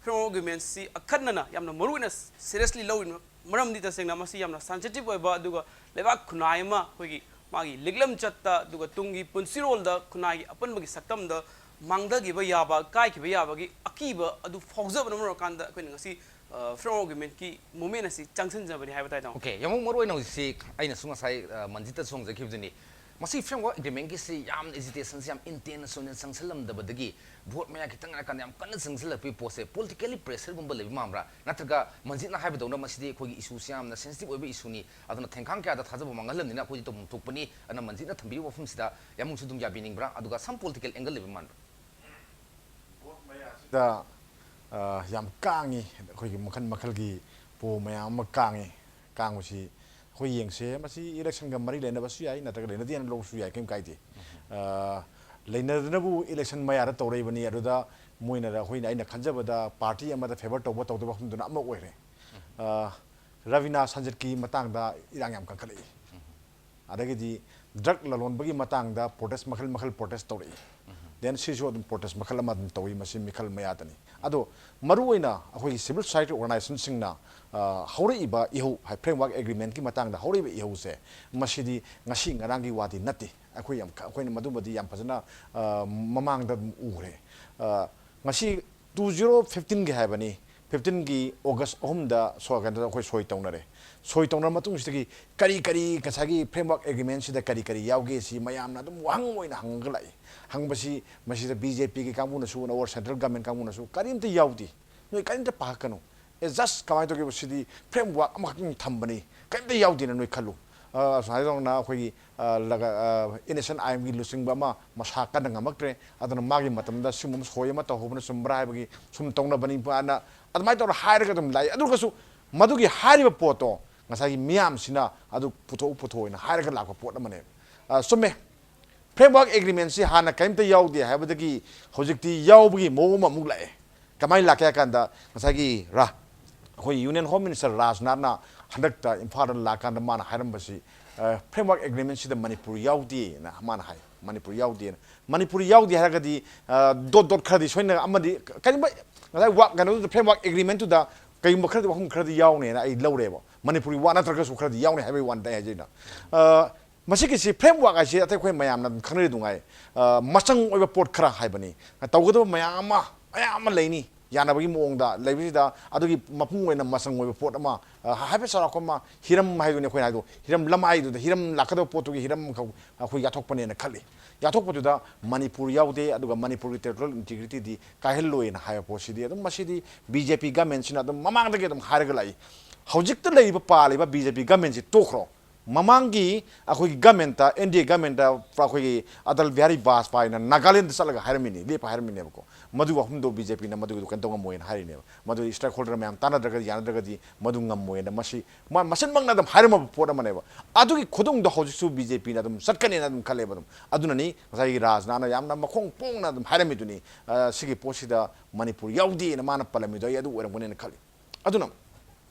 ꯐ꯭ꯔꯦꯝꯋꯥꯔꯛ ꯑꯦꯒ꯭ꯔꯤꯃꯦꯟꯁꯤ ꯑꯀꯟꯅꯅ ꯌꯥꯝꯅ ꯃꯔꯨꯑꯣꯏꯅ ꯁꯤꯔꯤꯌꯁꯂꯤ ꯂꯧꯔꯤꯕ ꯃꯔꯝꯗꯤ ꯇꯁꯦꯡꯅ ꯃꯁꯤ ꯌꯥꯝꯅ ꯁꯦꯟꯁꯤꯇꯤꯚ ꯑꯣꯏꯕ, ꯑꯗꯨꯒ ꯂꯩꯕꯥꯛ ꯈꯨꯟꯅꯥꯏ ꯑꯃ ꯑꯩꯈꯣꯏꯒꯤ ꯃꯥꯒꯤ ꯂꯤꯛꯂꯝ ꯆꯠꯇ, ꯑꯗꯨꯒ ꯇꯨꯡꯒꯤ ꯄꯨꯟꯁꯤꯔꯣꯜꯗ ꯈꯨꯟꯅꯥꯏꯒꯤ ꯑꯄꯨꯟꯕꯒꯤ ꯁꯛꯇꯝꯗ ꯃꯥꯡꯊꯈꯤꯕ ꯌꯥꯕ, ꯀꯥꯏꯈꯤꯕ ꯌꯥꯕꯒꯤ ꯑꯀꯤꯕ ꯑꯗꯨ ꯐꯥꯎꯖꯕꯅ ꯃꯔꯝ ꯑꯣꯏꯔꯀꯥꯟꯗ ꯑꯩꯈꯣꯏꯅ ꯉꯁꯤ ꯐ꯭ꯔꯦꯝꯋꯥꯔꯛ ꯑꯦꯒ꯭ꯔꯤꯃꯦꯟꯠꯀꯤ ꯃꯨꯞꯃꯦꯟꯠ ꯑꯁꯤ ꯆꯪꯁꯤꯟꯖꯕꯅꯤ ꯍꯥꯏꯕ ꯇꯥꯏ, ꯇꯥꯃꯣ꯫ ꯑꯣꯀꯦ, ꯌꯥꯝ ꯃꯔꯨ ꯑꯣꯏꯅ ꯍꯧꯖꯤꯛꯁꯤ ꯑꯩꯅꯁꯨ ꯉꯁꯥꯏ, ꯑ, ꯃꯟꯖꯤꯠꯇꯁꯨ ꯍꯪꯖꯈꯤꯕꯗꯨꯅꯤ꯫ ꯃꯁꯤ ꯐ꯭ꯔꯦꯝꯋꯥꯔꯛ ꯑꯦꯒ꯭ꯔꯤꯃꯦꯟꯠꯀꯤꯁꯤ ꯌꯥꯝꯅ ꯑꯦꯖꯤꯇꯦꯁꯟꯁꯤ ꯌꯥꯝ ꯏꯟꯇꯦꯟꯁ ꯑꯣꯏꯅ ꯆꯪꯁꯤꯜꯂꯝꯗꯕꯗꯒꯤ ꯚꯣꯠ ꯃꯌꯥ ꯈꯤꯇꯪ ꯉꯥꯏꯔꯀꯥꯟꯗ ꯌꯥꯝ ꯀꯟꯅ ꯆꯪꯁꯤꯜꯂꯛꯄꯒꯤ ꯄꯣꯠꯁꯦ ꯄꯣꯂꯤꯇꯤꯀꯦꯜꯂꯤ ꯄ꯭ꯔꯦꯁꯔꯒꯨꯝꯕ ꯂꯩꯕ ꯃꯥꯟꯕ꯭ꯔꯥ, ꯅꯠꯇ꯭ꯔꯒ ꯃꯟꯖꯤꯠꯅ ꯍꯥꯏꯕꯗꯧꯅ ꯃꯁꯤꯗꯤ ꯑꯩꯈꯣꯏꯒꯤ ꯏꯁꯨꯁꯤ ꯌꯥꯝꯅ ꯁꯦꯟꯁꯤꯇꯤꯚ ꯑꯣꯏꯕ ꯏꯁꯨꯅꯤ, ꯑꯗꯨꯅ ꯊꯦꯡꯈꯥꯡ ꯀꯌꯥꯗ ꯊꯥꯖꯕ ꯃꯥꯡꯍꯜꯂꯝꯅꯤꯅ ꯑꯩꯈꯣꯏꯗꯤ ꯇꯧꯐꯝ ꯊꯣꯛꯄꯅꯤ ꯑꯅ ꯃꯟꯖꯤꯠꯅ ꯊꯝꯕꯤꯔꯤꯕ ꯋꯥꯐꯝꯁꯤꯗ ꯌꯥꯝꯕꯨꯡꯁꯨ ꯑꯗꯨꯝ ꯌꯥꯕꯤꯅꯤꯡꯕ꯭ꯔꯥ? ꯑꯗꯨꯒ ꯁꯝ ꯄꯣꯂꯤꯇꯤꯀꯦꯜ ꯑꯦꯡꯒꯜ ꯂꯩꯕ ꯃꯥꯟꯕ꯭ꯔꯥ? ꯗ, ꯑ, ꯌꯥꯝ ꯀꯥꯡꯉꯤ꯫ ꯑꯩꯈꯣꯏꯒꯤ ꯃꯈꯜ ꯃꯈꯜꯒꯤ ꯄꯣ ꯃꯌꯥꯝ ꯑꯃ ꯀꯥꯡꯉꯤ꯫ ꯀꯥꯡꯕꯁꯤ ꯑꯩꯈꯣꯏ ꯌꯦꯡꯁꯦ, ꯃꯁꯤ ꯏꯂꯦꯛꯁꯟꯒ ꯃꯔꯤ ꯂꯩꯅꯕꯁꯨ ꯌꯥꯏ, ꯅꯠꯇ꯭ꯔꯒ ꯂꯩꯅꯗꯦꯅ ꯂꯧꯕꯁꯨ ꯌꯥꯏ, ꯀꯔꯤꯝ ꯀꯥꯏꯗꯦ꯫ ꯑ, ꯂꯩꯅꯗꯅꯕꯨ ꯏꯂꯦꯛꯁꯟ ꯃꯌꯥꯗ ꯇꯧꯔꯛꯏꯕꯅꯤ꯫ ꯑꯗꯨꯗ ꯃꯣꯏꯅ, ꯑꯩꯈꯣꯏꯅ, ꯑꯩꯅ ꯈꯟꯖꯕꯗ ꯄꯥꯔꯇꯤ ꯑꯃꯗ ꯐꯦꯚꯔ ꯇꯧꯕ ꯇꯧꯗꯕ ꯋꯥꯐꯝꯗꯨꯅ ꯑꯃ ꯑꯣꯏꯔꯦ꯫ ꯑ, ꯔꯕꯤꯅꯥ ꯁꯟꯖꯤꯠꯀꯤ ꯃꯇꯥꯡꯗ ꯏꯔꯥꯡ ꯌꯥꯝ ꯀꯟꯈꯠꯂꯛꯏ꯫ ꯑꯗꯒꯤꯗꯤ ꯗ꯭ꯔꯒ ꯂꯂꯣꯟꯕꯒꯤ ꯃꯇꯥꯡꯗ ꯄ꯭ꯔꯣꯇꯦꯁ ꯃꯈꯜ ꯃꯈꯜ ꯄ꯭ꯔꯣꯇꯦꯁ ꯇꯧꯔꯛꯏ꯫ ꯗꯦꯟ ꯁꯤꯁꯨ ꯑꯗꯨꯝ ꯄ꯭ꯔꯣꯇꯦꯁ ꯃꯈꯜ ꯑꯃ ꯑꯗꯨꯝ ꯇꯧꯏ, ꯃꯁꯤ ꯃꯤꯈꯜ ꯃꯌꯥꯗꯅꯤ꯫ ꯑꯗꯣ ꯃꯔꯨꯑꯣꯏꯅ ꯑꯩꯈꯣꯏꯒꯤ ꯁꯤꯚꯤꯜ ꯁꯣꯁꯥꯏꯇꯤ ꯑꯣꯔꯒꯅꯥꯏꯖꯦꯁꯟꯁꯤꯡꯅ, ꯑ, ꯍꯧꯔꯛꯏꯕ ꯏꯍꯧ, ꯍꯥꯏ, ꯐ꯭ꯔꯦꯝꯋꯥꯔꯛ ꯑꯦꯒ꯭ꯔꯤꯃꯦꯟꯠꯀꯤ ꯃꯇꯥꯡꯗ ꯍꯧꯔꯛꯏꯕ ꯏꯍꯧꯁꯦ, ꯃꯁꯤꯗꯤ ꯉꯁꯤ ꯉꯔꯥꯡꯒꯤ ꯋꯥꯗꯤ ꯅꯠꯇꯦ꯫ ꯑꯩꯈꯣꯏ ꯌꯥꯝ, ꯑꯩꯈꯣꯏꯅ ꯃꯗꯨꯃꯗꯤ ꯌꯥꯝ ꯐꯖꯅ, ꯑ, ꯃꯃꯥꯡꯗ ꯑꯗꯨꯝ ꯎꯈ꯭ꯔꯦ꯫ ꯑ, ꯉꯁꯤ ꯇꯨ ꯖꯤꯔꯣ ꯐꯤꯐꯇꯤꯟꯒꯤ ꯍꯥꯏꯕꯅꯤ, ꯐꯤꯐꯇꯤꯟꯒꯤ ꯑꯣꯒꯁ ꯑꯍꯨꯝꯗ ꯁꯣ-, ꯀꯩꯅꯣꯗ ꯑꯩꯈꯣꯏ ꯁꯣꯏ ꯇꯧꯅꯔꯦ꯫ ꯁꯣꯏ ꯇꯧꯅꯔ ꯃꯇꯨꯡꯁꯤꯗꯒꯤ ꯀꯔꯤ ꯀꯔꯤ ꯉꯁꯥꯏꯒꯤ ꯐ꯭ꯔꯦꯝꯋꯥꯔꯛ ꯑꯦꯒ꯭ꯔꯤꯃꯦꯟꯁꯤꯗ ꯀꯔꯤ ꯀꯔꯤ ꯌꯥꯎꯒꯦ ꯁꯤ ꯃꯌꯥꯝꯅ ꯑꯗꯨꯝ ꯋꯥꯍꯪ ꯑꯣꯏꯅ ꯍꯪꯉꯒ ꯂꯥꯛꯏ꯫ ꯍꯪꯕꯁꯤ ꯃꯁꯤꯗ ꯕꯤ ꯖꯦ ꯄꯤꯒꯤ ꯀꯥꯡꯕꯨꯅꯁꯨ, ꯑꯣꯔ ꯁꯦꯟꯇ꯭ꯔꯦꯜ ꯒꯚꯔꯟꯃꯦꯟꯠ ꯀꯥꯡꯕꯨꯅꯁꯨ ꯀꯔꯤꯝꯇ ꯌꯥꯎꯗꯦ, ꯅꯣꯏ ꯀꯔꯤꯝꯇ ꯄꯥꯈꯠꯀꯅꯨ, ꯑꯦ, ꯖꯁ ꯀꯃꯥꯏꯅ ꯇꯧꯒꯦꯕ, ꯁꯤꯗꯤ ꯐ꯭ꯔꯦꯝꯋꯥꯔꯛ ꯑꯃꯈꯛꯇꯪ ꯊꯝꯕꯅꯤ, ꯀꯔꯤꯝꯇ ꯌꯥꯎꯗꯦꯅ ꯅꯣꯏ ꯈꯜꯂꯨ꯫ ꯑ, ꯁꯨꯃꯥꯏꯅ ꯇꯧꯗꯅ ꯑꯩꯈꯣꯏꯒꯤ, ꯑ, ꯂꯒ-, ꯑ, ꯏꯟ ꯑꯦꯁ ꯑꯦꯟ ꯑꯥꯏ ꯑꯦꯝꯒꯤ ꯂꯨꯆꯤꯡꯕ ꯑꯃ ꯃꯁꯥ ꯀꯟꯅ ꯉꯝꯃꯛꯇ꯭ꯔꯦ, ꯑꯗꯨꯅ ꯃꯥꯒꯤ ꯃꯇꯝꯗ ꯁꯤꯒꯨꯝꯕ ꯑꯃ ꯁꯣꯏ ꯑꯃ ꯇꯧꯍꯧꯕꯅ ꯆꯨꯝꯕ꯭ꯔꯥ ꯍꯥꯏꯕꯒꯤ ꯁꯨꯝ ꯇꯧꯅꯕꯅꯤ ꯍꯥꯏꯅ ꯑꯗꯨꯃꯥꯏꯅ ꯇꯧꯔ ꯍꯥꯏꯔꯒ ꯑꯗꯨꯝ ꯂꯥꯛꯏ꯫ ꯑꯗꯨꯒꯁꯨ ꯃꯗꯨꯒꯤ ꯍꯥꯏꯔꯤꯕ ꯄꯣꯠꯇꯣ ꯉꯁꯥꯏꯒꯤ ꯃꯤꯌꯥꯝꯁꯤꯅ ꯑꯗꯨ ꯄꯨꯊꯣꯛꯎ ꯄꯨꯊꯣꯛꯑꯣꯅ ꯍꯥꯏꯔꯒ ꯂꯥꯛꯄ ꯄꯣꯠ ꯑꯃꯅꯦꯕ꯫ ꯑ, ꯆꯨꯝꯃꯦ, ꯐ꯭ꯔꯦꯝꯋꯥꯔꯛ ꯑꯦꯒ꯭ꯔꯤꯃꯦꯟꯁꯤ ꯍꯥꯟꯅ ꯀꯔꯤꯝꯇ ꯌꯥꯎꯗꯦ ꯍꯥꯏꯕꯗꯒꯤ ꯍꯧꯖꯤꯛꯇꯤ ꯌꯥꯎꯕꯒꯤ ꯃꯑꯣꯡ ꯑꯃ ꯑꯃꯨꯛ ꯂꯥꯛꯑꯦ꯫ ꯀꯃꯥꯏꯅ ꯂꯥꯛꯀꯦ ꯍꯥꯏ ꯀꯥꯟꯗ, ꯉꯁꯥꯏꯒꯤ ꯔꯥ-, ꯑꯩꯈꯣꯏ ꯌꯨꯅꯤꯌꯟ ꯍꯣꯝ ꯃꯤꯅꯤꯁꯇꯔ ꯔꯥꯖꯅꯥꯊꯅ ꯍꯟꯗꯛꯇ ꯏꯝꯐꯥꯜꯗ ꯂꯥꯛꯀꯥꯟꯗ ꯃꯥꯅ ꯍꯥꯏꯔꯝꯕꯁꯤ, ꯑ, ꯐ꯭ꯔꯦꯝꯋꯥꯔꯛ ꯑꯦꯒ꯭ꯔꯤꯃꯦꯟꯁꯤꯗ ꯃꯅꯤꯄꯨꯔ ꯌꯥꯎꯗꯦꯅ ꯃꯥꯅ ꯍꯥꯏ꯫ ꯃꯅꯤꯄꯨꯔ ꯌꯥꯎꯗꯦꯅ, ꯃꯅꯤꯄꯨꯔ ꯌꯥꯎꯗꯦ ꯍꯥꯏꯔꯒꯗꯤ, ꯑ, ꯗꯣꯠ ꯗꯣꯠ ꯈꯔꯗꯤ ꯁꯣꯏꯅ ꯑꯃꯗꯤ ꯀꯔꯤꯒꯨꯝꯕ ꯉꯁꯥꯏ ꯋꯥ-, ꯀꯩꯅꯣꯗꯨꯗ, ꯐ꯭ꯔꯦꯝꯋꯥꯔꯛ ꯑꯦꯒ꯭ꯔꯤꯃꯦꯟꯇꯨꯗ ꯀꯔꯤꯒꯨꯝꯕ ꯈꯔꯗꯤ, ꯋꯥꯐꯝ ꯈꯔꯗꯤ ꯌꯥꯎꯅꯦꯅ ꯑꯩ ꯂꯧꯔꯦꯕ꯫ ꯃꯅꯤꯄꯨꯔꯒꯤ ꯋꯥ ꯅꯠꯇ꯭ꯔꯒꯁꯨ ꯈꯔꯗꯤ ꯌꯥꯎꯅꯤ ꯍꯥꯏꯕꯒꯤ ꯋꯥꯅꯤꯗ ꯑꯩ ꯍꯥꯏꯖꯩꯅ꯫ ꯑ, ꯃꯁꯤꯒꯤꯁꯤ framework ꯍꯥꯏꯁꯤ ꯑꯇꯩ ꯑꯩꯈꯣꯏ ꯃꯌꯥꯝꯅ ꯑꯗꯨꯝ ꯈꯪꯅꯔꯤ ꯑꯗꯨꯉꯥꯏ, ꯑ, ꯃꯆꯪ ꯑꯣꯏꯕ ꯄꯣꯠ ꯈꯔ ꯍꯥꯏꯕꯅꯤ꯫ ꯇꯧꯒꯗꯕ ꯃꯌꯥꯝ ꯑꯃ, ꯃꯌꯥꯝ ꯑꯃ ꯂꯩꯅꯤ ꯌꯥꯅꯕꯒꯤ ꯃꯑꯣꯡꯗ ꯂꯩꯕꯁꯤꯗ, ꯑꯗꯨꯒꯤ ꯃꯄꯨꯡ ꯑꯣꯏꯅ ꯃꯆꯪ ꯑꯣꯏꯕ ꯄꯣꯠ ꯑꯃ, ꯑ, ꯍꯥꯏꯐꯦꯠ ꯆꯥꯎꯔꯥꯛꯄ ꯑꯃ, ꯍꯤꯔꯝ ꯍꯥꯏꯗꯨꯅꯤ ꯑꯩꯈꯣꯏꯅ ꯍꯥꯏꯗꯣ, ꯍꯤꯔꯝ ꯂꯝ ꯍꯥꯏꯗꯨꯗ, ꯍꯤꯔꯝ ꯂꯥꯛꯀꯗꯕ ꯄꯣꯠꯇꯨꯒꯤ ꯍꯤꯔꯝ ꯈꯛ ꯑꯩꯈꯣꯏ ꯌꯥꯊꯣꯛꯄꯅꯦꯅ ꯈꯜꯂꯤ꯫ ꯌꯥꯊꯣꯛꯄꯗꯨꯗ ꯃꯅꯤꯄꯨꯔ ꯌꯥꯎꯗꯦ, ꯑꯗꯨꯒ ꯃꯅꯤꯄꯨꯔꯒꯤ territorial integrityꯗꯤ ꯀꯥꯏꯍꯜꯂꯣꯏꯅ ꯍꯥꯏꯕ ꯄꯣꯠꯁꯤꯗꯤ ꯑꯗꯨꯝ, ꯃꯁꯤꯗꯤ BJP governmentꯁꯤꯅ ꯑꯗꯨꯝ ꯃꯃꯥꯡꯗꯒꯤ ꯑꯗꯨꯝ ꯍꯥꯏꯔꯒ ꯂꯥꯛꯏ꯫ ꯍꯧꯖꯤꯛꯇ ꯂꯩꯔꯤꯕ, ꯄꯥꯜꯂꯤꯕ BJP governmentꯁꯤ ꯇꯣꯛꯈ꯭ꯔꯣ, ꯃꯃꯥꯡꯒꯤ ꯑꯩꯈꯣꯏꯒꯤ governmentꯇ, NDA governmentꯇ ꯑꯩꯈꯣꯏꯒꯤ ꯑꯇꯜ ꯕꯤꯍꯥꯔꯤ ꯕꯥꯖꯄꯥꯏꯅ ꯅꯥꯒꯥꯂꯦꯟꯗ ꯆꯠꯂꯒ ꯍꯥꯏꯔꯝꯃꯤꯅꯤ, ꯂꯦꯞꯄ ꯍꯥꯏꯔꯝꯃꯤꯅꯦꯕꯀꯣ꯫ ꯃꯗꯨ ꯑꯍꯨꯝꯗꯣ BJPꯅ ꯃꯗꯨꯒꯤꯗꯣ ꯀꯩꯅꯣ ꯇꯧ ꯉꯝꯃꯣꯏꯅ ꯍꯥꯏꯔꯤꯅꯦꯕ꯫ ꯃꯗꯨꯗꯤ stakeholder ꯃꯌꯥꯝ ꯇꯥꯟꯅꯗ꯭ꯔꯒꯗꯤ, ꯌꯥꯅꯗ꯭ꯔꯒꯗꯤ ꯃꯗꯨ ꯉꯝꯃꯣꯏꯅ ꯃꯁꯤ ꯃ-, ꯃꯆꯤꯟꯃꯛꯅ ꯑꯗꯨꯝ ꯍꯥꯏꯔꯝꯃꯕ ꯄꯣꯠ ꯑꯃꯅꯦꯕ꯫ ꯑꯗꯨꯒꯤ ꯈꯨꯗꯣꯡꯗꯣ ꯍꯧꯖꯤꯛꯁꯨ BJPꯅ ꯑꯗꯨꯝ ꯆꯠꯀꯅꯦꯅ ꯑꯗꯨꯝ ꯈꯜꯂꯦꯕ ꯑꯗꯨꯝ꯫ ꯑꯗꯨꯅꯅꯤ ꯉꯁꯥꯏꯒꯤ ꯔꯥꯖꯅꯥꯅ ꯌꯥꯝꯅ ꯃꯈꯣꯡ ꯄꯣꯡꯅ ꯑꯗꯨꯝ ꯍꯥꯏꯔꯝꯃꯤꯗꯨꯅꯤ, ꯑ, ꯁꯤꯒꯤ ꯄꯣꯠꯁꯤꯗ ꯃꯅꯤꯄꯨꯔ ꯌꯥꯎꯗꯦꯅ ꯃꯥꯅ ꯄꯜꯂꯝꯃꯤꯗꯣ ꯑꯩ ꯑꯗꯨ ꯑꯣꯏꯔꯝꯒꯅꯦꯅ ꯈꯜꯂꯤ꯫ ꯑꯗꯨꯅ